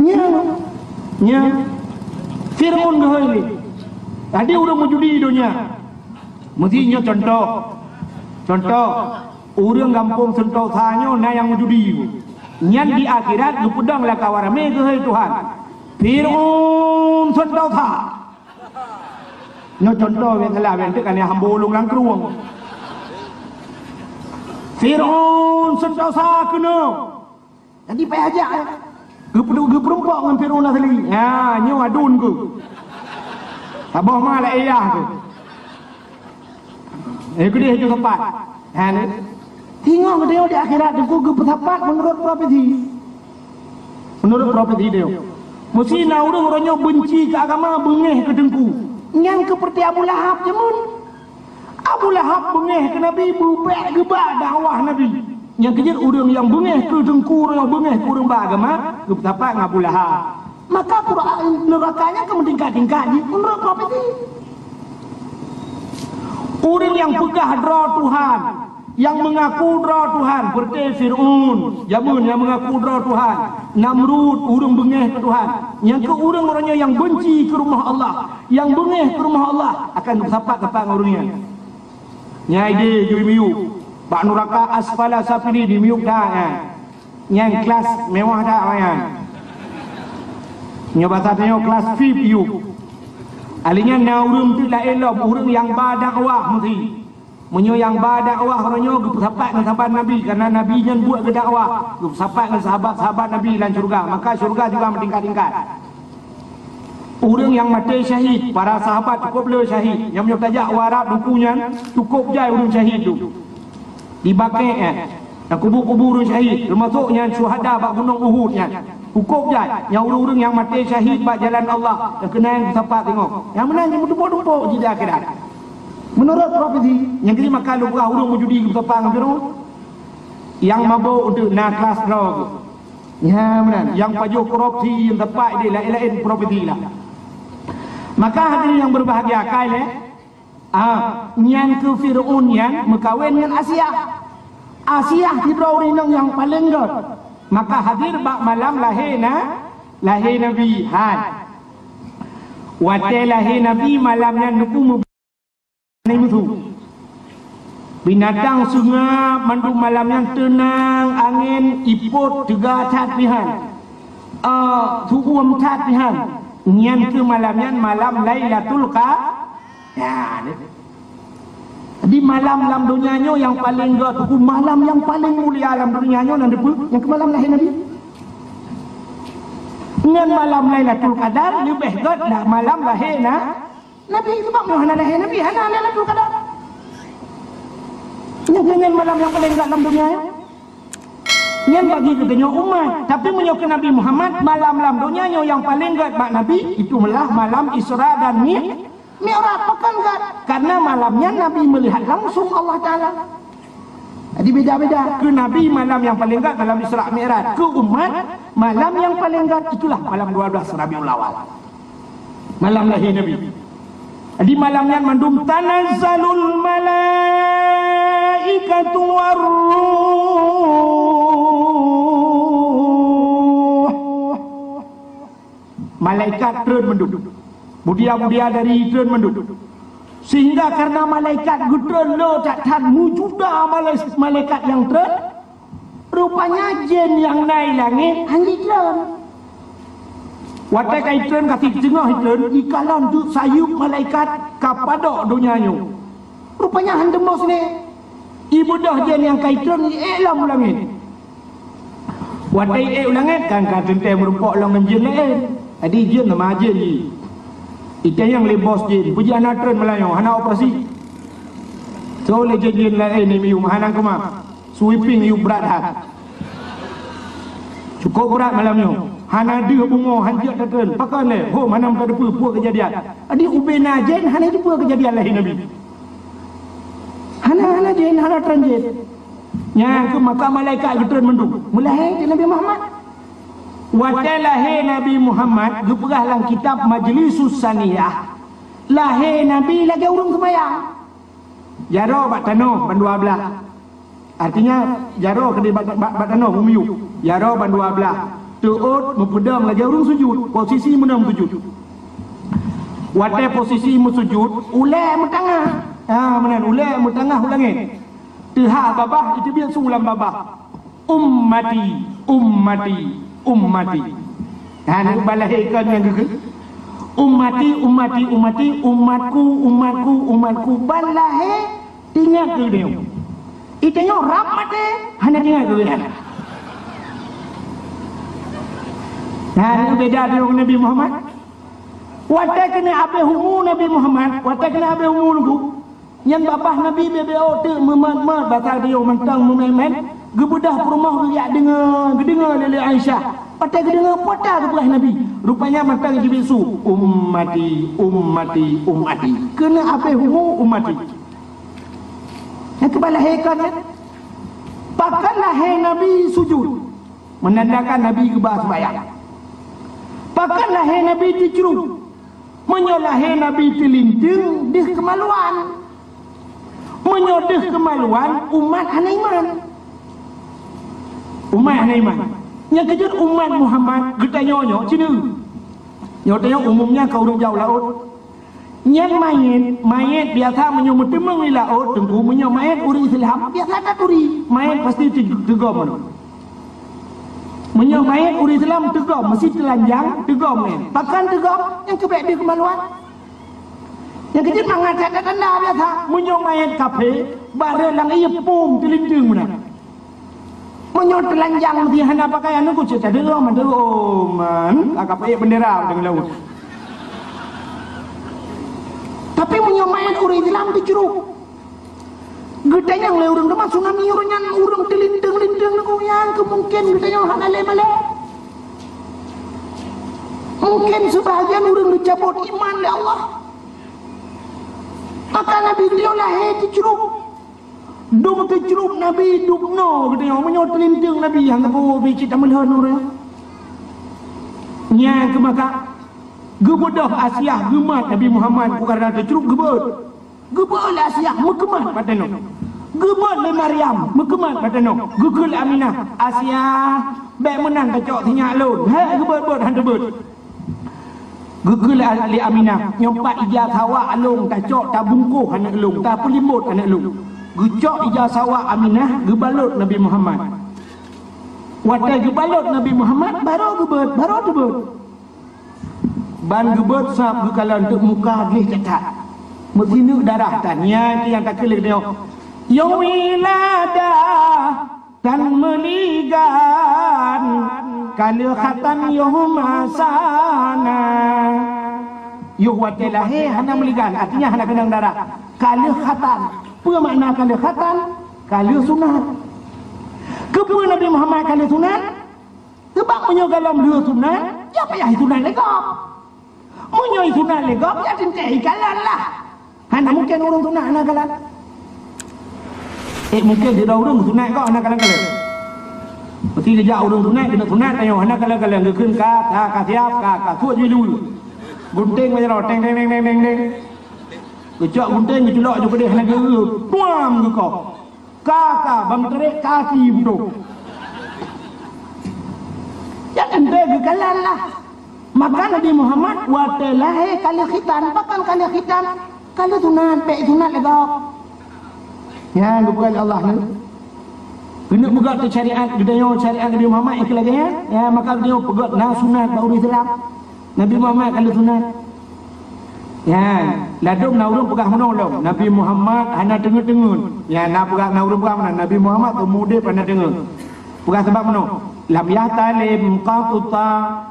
Nya, nya, Fir'aun geuhôi lé. Jadi ureuëng meujudi donya. Meusi nyoe contoh. Contoh, ureuëng gampông Sentosa nyoe na nyang meujudi. Nyan di akhirat geupeudong lakawa ramé geuhôi Tuhan. Fir'aun Sentosa. Nyoe contoh nyang salah, nyang teuk kan nyang hamba ulôn lam krueng. Fir'aun Sentosa keunoe. Jadi payah jak, eh. Geupeudu-, geupeurumpok ngon Fir'aun asli. Ha, nyoe adun keuh. Saboh ma lagée yah keuh. Eh, keudeh ju teumpat. Ha, ni. Singoh geutanyoe di akhirat Teungku geupeusapat meunurot profesi. Meunurot profesi tanyoe. Meusi na ureuëng, uroe nyoe beunci keu agama, beungéh keu Teungku. Nyan keupeureuté Abu Lahab jameun. Abu Lahab beungéh keu Nabi, beubék geuba dakwah Nabi. Nyang keujeuet ureuëng nyang beungéh keu Teungku, ureuëng nyang beungéh keu ureuëng ba agama, geupeusapat ngon Abu Lahab. Maka Quran, neuraka nyan ka meutingkat-tingkat jih meunurot profesi. Ureuëng nyang peugah droe Tuhan, nyang meungaku droe Tuhan, seperti Fir'aun, jameun nyang meungaku droe Tuhan, Namrud, ureuëng beungéh keu Tuhan, nyang keu ureuëng-ureuëng nyoe nyang beunci keu rumoh Allah, nyang beungéh keu rumoh Allah, akan geusapat-sapat ngon ureuëng nyan. Nyai di jui miyueb, bak nuraka asfala safilin, di miyueb that nyan. Nyan kelas mewah that awaknyan. Nyoe basa tanyoe kelas V I P yub. Ahli nyan na ureuëng teuk laén lom, ureuëng nyang ba dakwah meusi. Meunyoe nyang ba dakwah uroe nyoe geupeusapat ngon sahabat Nabi, karena Nabi nyan buet geudakwah, geupeusapat ngon sahabat-sahabat Nabi lam syeuruga, maka syeuruga juga meutingkat-tingkat. Ureuëng nyang maté syahid, para sahabat cukôp le syahid. Nyang meunyoe tajak u Arab Teungku nyan, cukôp jai ureuëng syahid tu. Di Baqi', eh, nyang kubu-kubu ureuëng syahid, teumasok nyan syuhada bak gunong Uhud nyan. Cukôp jai, nyang ureuëng-ureuëng nyang maté syahid bak jalan Allah, nyang keunan geusapat singoh. Nyang meunan jimeutumpôk-tumpôk jih di akhirat. Meunurot profesi, nyang keuneuk maka lôn peugah ureuëng meujudi geusapat ngon Firaun. Nyang mabök untuk na kelas droe. Nyan meunan, nyang pajoh korupsi, nyang teumpat idéh laén-laén profesi lah. Maka hadirin nyang berbahagia, kai lé, ah, nyan keu Fir'aun nyan meukawen ngon Asiah. Asiah sidroe ureuëng inong nyang paleng gét. Maka hadir bak malam lahé na, lahé Nabi, hai. Watée lahé Nabi malam nyan Teungku Nai musu. Binatang seungab mandum malam nyan teunang, angén, ipot teuga that pihan. Eh, su'uem that pihan. Nyan keuh malam nyan malam Lailatul Qa-, ya, ni. Di malam lam donya nyoe nyang paleng gét, buku malam nyang paleng mulia lam donya nyoe nan dipeue? Nyang keu malam lahé Nabi. Ngon malam Lailatul Qadar leubeh gét dah malam lahé na-, Nabi, sebab nyoe hana lahé Nabi, hana Lailatul Qadar. Nyoe nyan malam nyang paleng gét lam donya nyoe. Nyan bagi geutanyoe umat. Tapi meunyoe keu Nabi Muhammad, malam lam donya nyoe nyang paleng gét bak Nabi, itu malah malam Isra dan Mi-, Mi'raj. Pakon gét? Karena malam nyan Nabi melihat langsung Allah Taala. Jadi beda-beda. Keu Nabi malam nyang paleng gét dalam Isra Mi'raj. Keu umat, malam nyang paleng gét itulah malam dua belas Rabiul Awal. Malam lahé Nabi. Di malam nyan mandum tanazzalul malaikatu warruh. Malaikat treun mandum. Mulia-mulia dari treun mandum. Sehingga karena malaikat geutreun le that-that mujuda malai-, malaikat nyang treun, rupanya jén nyang na i langét hana jitreun. Watée ka itreun, ka siteungoh itreun, ikalon teuk sayeuep malaikat ka padok donya nyoe. Rupanya hana teumbôh siné. Ibeudôh jén nyang ka itreun iék lom u langét. Watée iék u langét kan ka teuntée meurumpok lom ngon jén laén. Jadi jén nama jén jih. Itanyong lé bos jén, peue jih hana treun malam nyoe, hana operasi. Soe lé jén-jén laén nyang miyueb, hana keumah. Sweeping yub brat that. Cukôp brat malam nyoe. Hana deuh bumoe, hanjeuet tatreun. Pakon lé? Hom hana meuteupeue peue keujadian. Jadi ubé na jén hana teupeue keujadian lahé Nabi. Hana, hana jén, hana treun jén. Nyang keu maka malaikat geutreun mandum. Meulahé di Nabi Muhammad. Watée lahé Nabi Muhammad geupeugah lam kitab Majlisus Saniyah. Lahé Nabi lagée ureuëng seumayang. Jaroe bak tanoh bandua blah. Artinya, jaroe keudeh bak, bak, bak tanoh bumiyueb. Jaroe bandua blah. Teuôt meupeudong lagée ureuëng sujut. Posisi meunan sujut. Watée posisi meusujut, ulée meutangah. Ha, meunan, ulée meutangah u langét. Teuha babah iteubiet su lam babah. Ummati, ummati, ummati. Ha, nyoe ban lahé kon nyang geukheun. Ummati, ummati, ummati, umatku, umatku, umatku. Ban lahé, ingat keu nyoe. Itanyong rab maté, hana ingat keu nyan. Ha, nyoe beda deungon Nabi Muhammad. Watée keuneuk abéh umu Nabi Muhammad, watée keuneuk abéh umu Teungku. Nyan babah Nabi beu-beu teuk meumat-mat, basa geutanyoe mantong meumét-mét, geubeudôh peurumoh geujak deungoe, geudeungoe lé, lé Aisyah. Watée geudeungoe peue ta geupeugah Nabi, rupanya mantong jibiet su, "Ummati, ummati, ummati." Keuneuk habéh umu ummati. Nyang keuba lahé kon nyan? Pakon lahé Nabi sujud? Meunandakan Nabi geuba seumayang. Pakon lahé Nabi teucruk? Meunyoe lahé Nabi teulinteung, deuh keumaluan. Meunyoe deuh keumaluan, umat hana iman. Umat hana iman. Nyang keujeuet umat Muhammad geutanyoe nyoe, ci neueu. Nyoe tanyoe umumnya ka ureuëng jaoh laôt. Nyan manyét, manyét biasa meunyoe meuteumeung di laôt, teungku, meunyoe manyét ureuëng Islam, biasa that turi. Manyét pasti teu-, teugom. Meunyoe manyét ureuëng Islam teugom, meusi teulanjang, teugom nyan. Pakon teugom? Nyang keubiet deuh keumaluan. Nyang keujeuet mangat that tanda biasa. Meunyoe manyét kafé, barô lam ié pum teulinteung meunan. Meunyoe teulanjang meusi hana pakaian, nungku cit tadeuh, mandum, man, ka payek bendera deungon laôt. Tapi meunyoe manyét ureuëng Islam teucruk, geutanyong lé ureuëng teuma tsunami ureuëng nyan, ureuëng teulinteung-linteung nungku, nyang keu mungken geutanyong hana lé malée. Mungken seubahagian ureuëng geucabot iman lé Allah. Maka Nabi beliau lahé teucruk. Dum teucruk Nabi dubnoe geutanyoe, meunyoe teulinteung Nabi nyang teupeue bicit tameulhon ureuëng. Nyan keuh maka geubeudôh Asiah geumat Nabi Muhammad, bukan karena teucruk geubeuet. Geubeuet lé Asiah meukeumat bak tanoh. Geubeuet lé Maryam meukeumat bak tanoh. Geukheun lé Aminah, "Asiah, bék meunan tacok sinyak lôn." Hék, geubeuet-beuet han teubeuet. Geukheun lé Aminah, "Nyoe pat ija sawa lôn tacok tabungkôh aneuëk lôn, tapeulimbot aneuëk lôn." Geucok ija sawa Aminah, geubalot Nabi Muhammad. Watée geubalot Nabi Muhammad, barô geubeuet, barô teubeuet. Ban geubeuet sab geukalon teuk muka gleh that-that. Meusineuk darah tan, nyan nyang takheun lé geutanyoe, "Yôh wiladah." Tan meuligan, ka lheueh khatan yoh masana. Yoh watée lahé hana meuligan, artinya hana keunong darah. Ka lheueh khatan. Peue makna ka lheueh khatan? Ka lheueh sunat. Keupeue Nabi Muhammad ka lheueh sunat? Seubab meunyoe gohlom lheueh sunat, ya payah sunat lé gob. Meunyoe sunat lé gob, ya teuntée ikalon lah. Hana mungken ureuëng sunat hana kalon. Eh, mungken sidroe ureuëng sunat gob hana kalon-kalon. Meusti geujak ureuëng sunat, keuneuk sunat tanyoe hana kalon-kalon, geukheun ka, ka, ka siab, ka, ka suet jue-jue. Gunténg bak jaroe, teng, teng, teng. Geucok gunténg, geuculok ju keudeh hana geu-, tuam geukoh. Ka, ka, bang teurek kaki beutôi. Ya teuntée geukalon lah. Maka Nabi Muhammad watée lahé ka lheueh khitan, pakon ka lheueh khitan? Ka lheueh sunat, bék sunat lé gob. Nyan geupeugah lé Allah nyoe. Keuneuk peugah teu syariat, geutanyoe syariat Nabi Muhammad nyang keu lagée nyan. Ya, maka geutanyoe peugah na sunat bak ureuëng Islam. Nabi Muhammad ka lheueh sunat. Nyan, ladôm na ureuëng peugah meunoe lom, Nabi Muhammad hana teungeut-teungeut. Nyan, na peugah, na ureuëng peugah meunan, Nabi Muhammad teumeu udeb hana teungeut. Peugah sabab meunoe, "Lam yahtalim qattu,"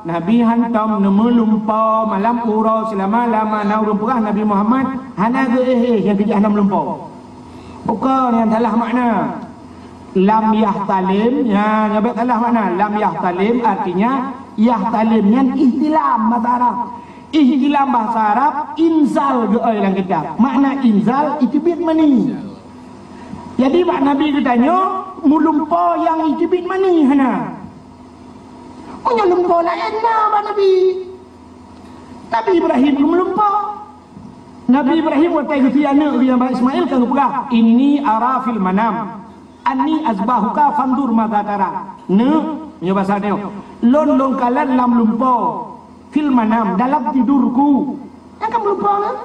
Nabi hantom neumeulumpo malam uroe seulama-lama. Na ureuëng peugah Nabi Muhammad hana geu-éh-éh nyang keujeuet hana meulumpo. Bukan, nyan salah makna. Lam yahtalim, ya, nyan bék salah makna. Lam yahtalim artinya, yahtalim nyan ihtilam bahasa Arab. Ihtilam bahasa Arab, inzal geuoi lam kitab. Makna inzal, iteubiet mani. Jadi, bak Nabi geutanyoe, meulumpo nyang iteubiet mani hana. Meunyoe lumpo laén na bak Nabi. Nabi Ibrahim geumeulumpo. Nabi Ibrahim watée geusie aneuëk geuh nyang bak Ismail ka geupeugah, "Inni ara fil manam anni azbahuka fanzur madza tara." Neuk, nyoe basa nyoe. Lôn, lôn kalon lam lumpo, fil manam, dalam tidurku. Nyang ka meulumpo nyan.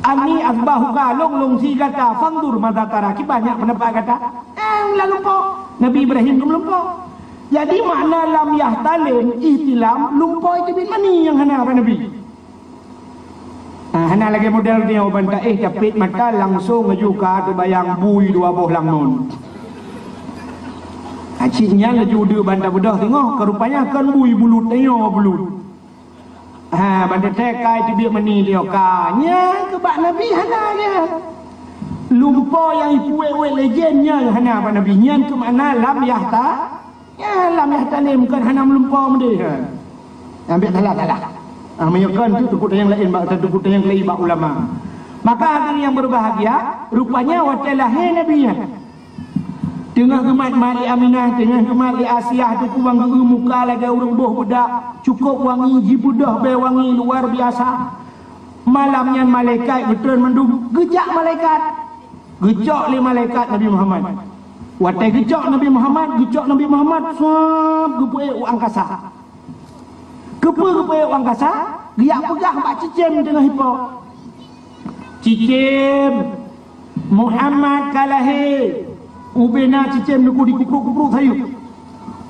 "Anni azbahuka," lôn, lôn sie gata, "fanzur madza tara," kiban nyak peundapat gata. Eh, lam lumpo. Nabi Ibrahim geumeulumpo. Jadi makna lam yahtalim, ihtilam, lumpo iteubiet mani nyang hana bak Nabi. Ah, hana lagée model nyoe ban taéh tapét mata langsong laju ka teubayang bui dua boh lam ngon. Aci nyan laju deuek ban tabeudôh teungoh, ka rupanya kon bui bulut, tanyoe bulut. Ha, ban teutek kai teubiet mani nyoe ka. Nyan keu bak Nabi hana nyan. Lumpoe nyang ipuwet-wet lé jén nyan hana bak Nabi, nyan keumakna lam yahta-, nyan lam yahtalim, kon hana meulumpoe meudeh. Nyan bèk salah-salah. Ah, meunyoe kon tu teungku tanyong laén bak, teungku tanyong laén bak ulama. Maka hadirin yang berbahagia, rupanya watèe lahé Nabi nyan, teungoh geumat-mat lé Aminah, teungoh geumat lé Asiah, teungku ban geu-eu muka lagèe ureueng boh beudak, cukôp wangi, jibeudôh bèe wangi luar biasa. Malam nyan malaikat geutreun mandum, geujak malaikat. Geucok lé malaikat Nabi Muhammad. Watèe geucok Nabi Muhammad, geucok Nabi Muhammad, sab, geupeuék u angkasa. Keupeue geupeuék u angkasa? Geujak peugah bak cicém teungoh ipo. Cicém, Muhammad ka lahé. Ubena cicém teungku dikupruek-kupruek sayeuep.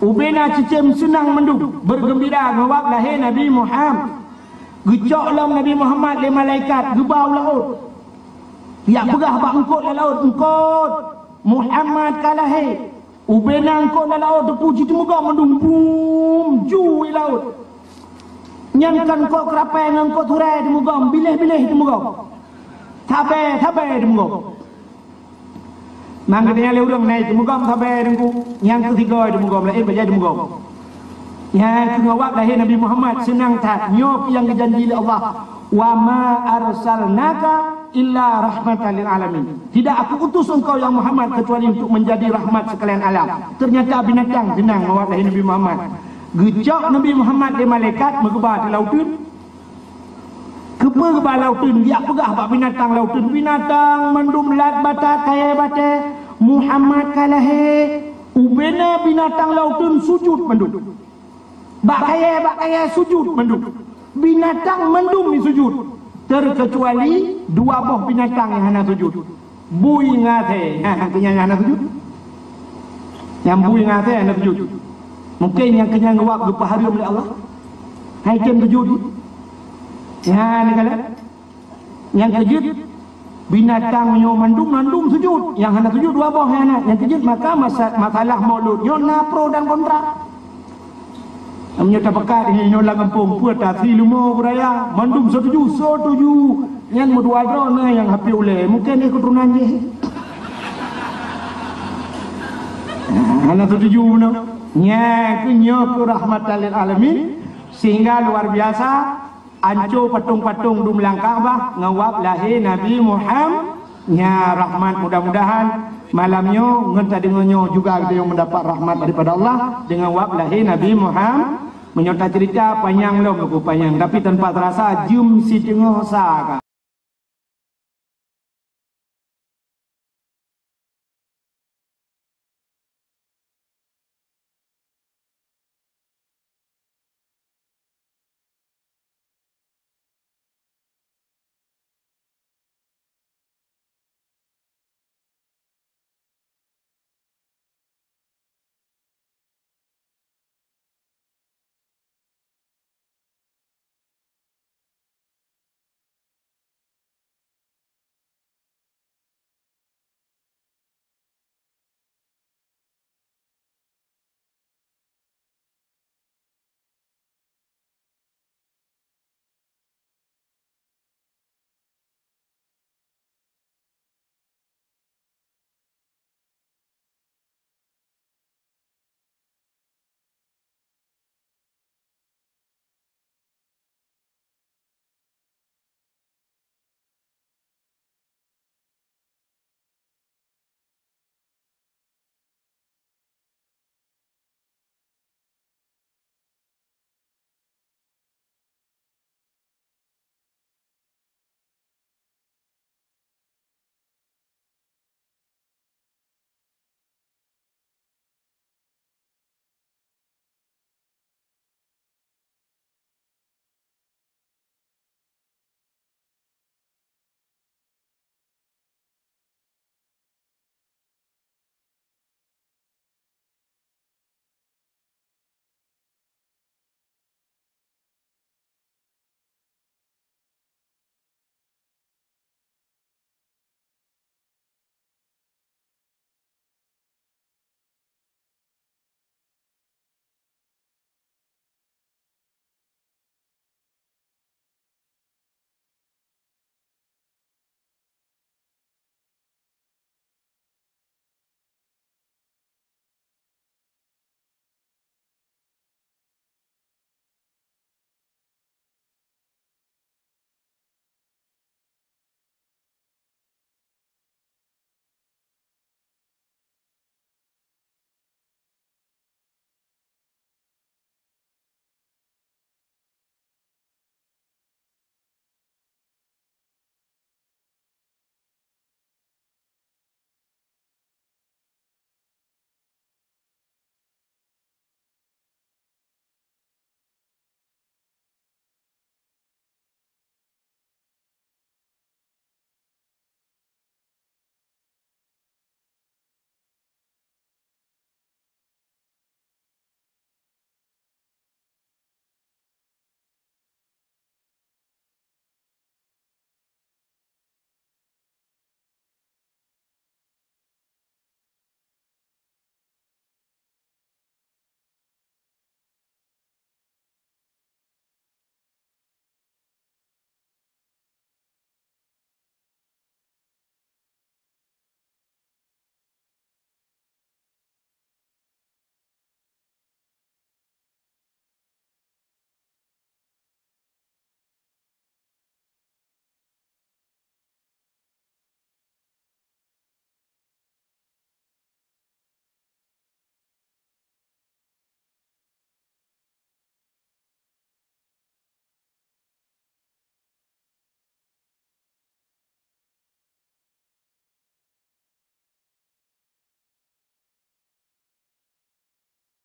Ubena cicém seunang mandum, beugeumbira ngon wab lahé Nabi Muhammad. Geucok lom Nabi Muhammad lé malaikat, geuba u laôt. Jak peugah bak eungkôt lam laôt, "Eungkôt, Muhammad ka lahé." Ubena eungkôt lam laôt teungku jiteumugom mandum, bum, ju i laôt. Nyan kon eungkôt keurapai ngon eungkôt turai teumugom, biléh-biléh teumugom. Sabe-sabe teumugom. Nyan geutanyoe lé ureueng na teumugom sabe teungku, nyan keuh sigoe teumugom, laén bajèe teumugom. Nyan keuh ngon wab lahé Nabi Muhammad, seunang that. Nyoe nyang geujanji lé Allah, "Wa ma arsalnaka illa rahmatan lil alamin." Tidak Aku utus engkau, ya Muhammad, kecuali untuk menjadi rahmat sekalian alam. Ternyata binatang seunang ngon wab lahé Nabi Muhammad. Geucok Nabi Muhammad lé malaikat meugeuba di lauteun. Keupeue geuba lauteun, jak peugah bak binatang lauteun, "Binatang mandum lat batat kayèe batèe, Muhammad ka lahé." Ubena binatang lauteun sujud mandum. Bak kayèe, bak kayèe sujud mandum. Binatang mandum jisujud. Terkecuali dua boh binatang nyang hana sujud. Bui ngon asèe, ha, keu nyan hana sujud. Nyang bui ngon asèe hana sujud. Mungken nyang keu nyan geuwab geupeuhareuem lé Allah. Hai tem sujud. Nyan kala. Nyang keujeuet, binatang nyoe mandum, mandum sujud. Nyang hana sujud dua boh nyang hana. Nyang keujeuet, maka masa-, masalah maulud nyoe na pro dan kontra. Meunyoe tapeugah nyoe lam gampông, peue tasri leumo beuraya, mandum setuju, setuju. Nyan meudua droe na nyang hapé ulèe, mungken nyan keuturonan jih. Hana setuju bunoe. Nyan keuh nyoe keuh rahmatan lil alamin, sehingga luar biasa. Anco patong-patong dum lam Ka'bah ngon wab lahé Nabi Muhammad. Nya rahmat, mudah-mudahan malam nyoe ngon tadeungoe nyoe juga geutanyoe mendapat rahmat daripada Allah dengan wab lahé Nabi Muhammad. Meunyoe tacerita panyang lom, ku panyang, tapi tanpa terasa jeuem siteungoh sa ka.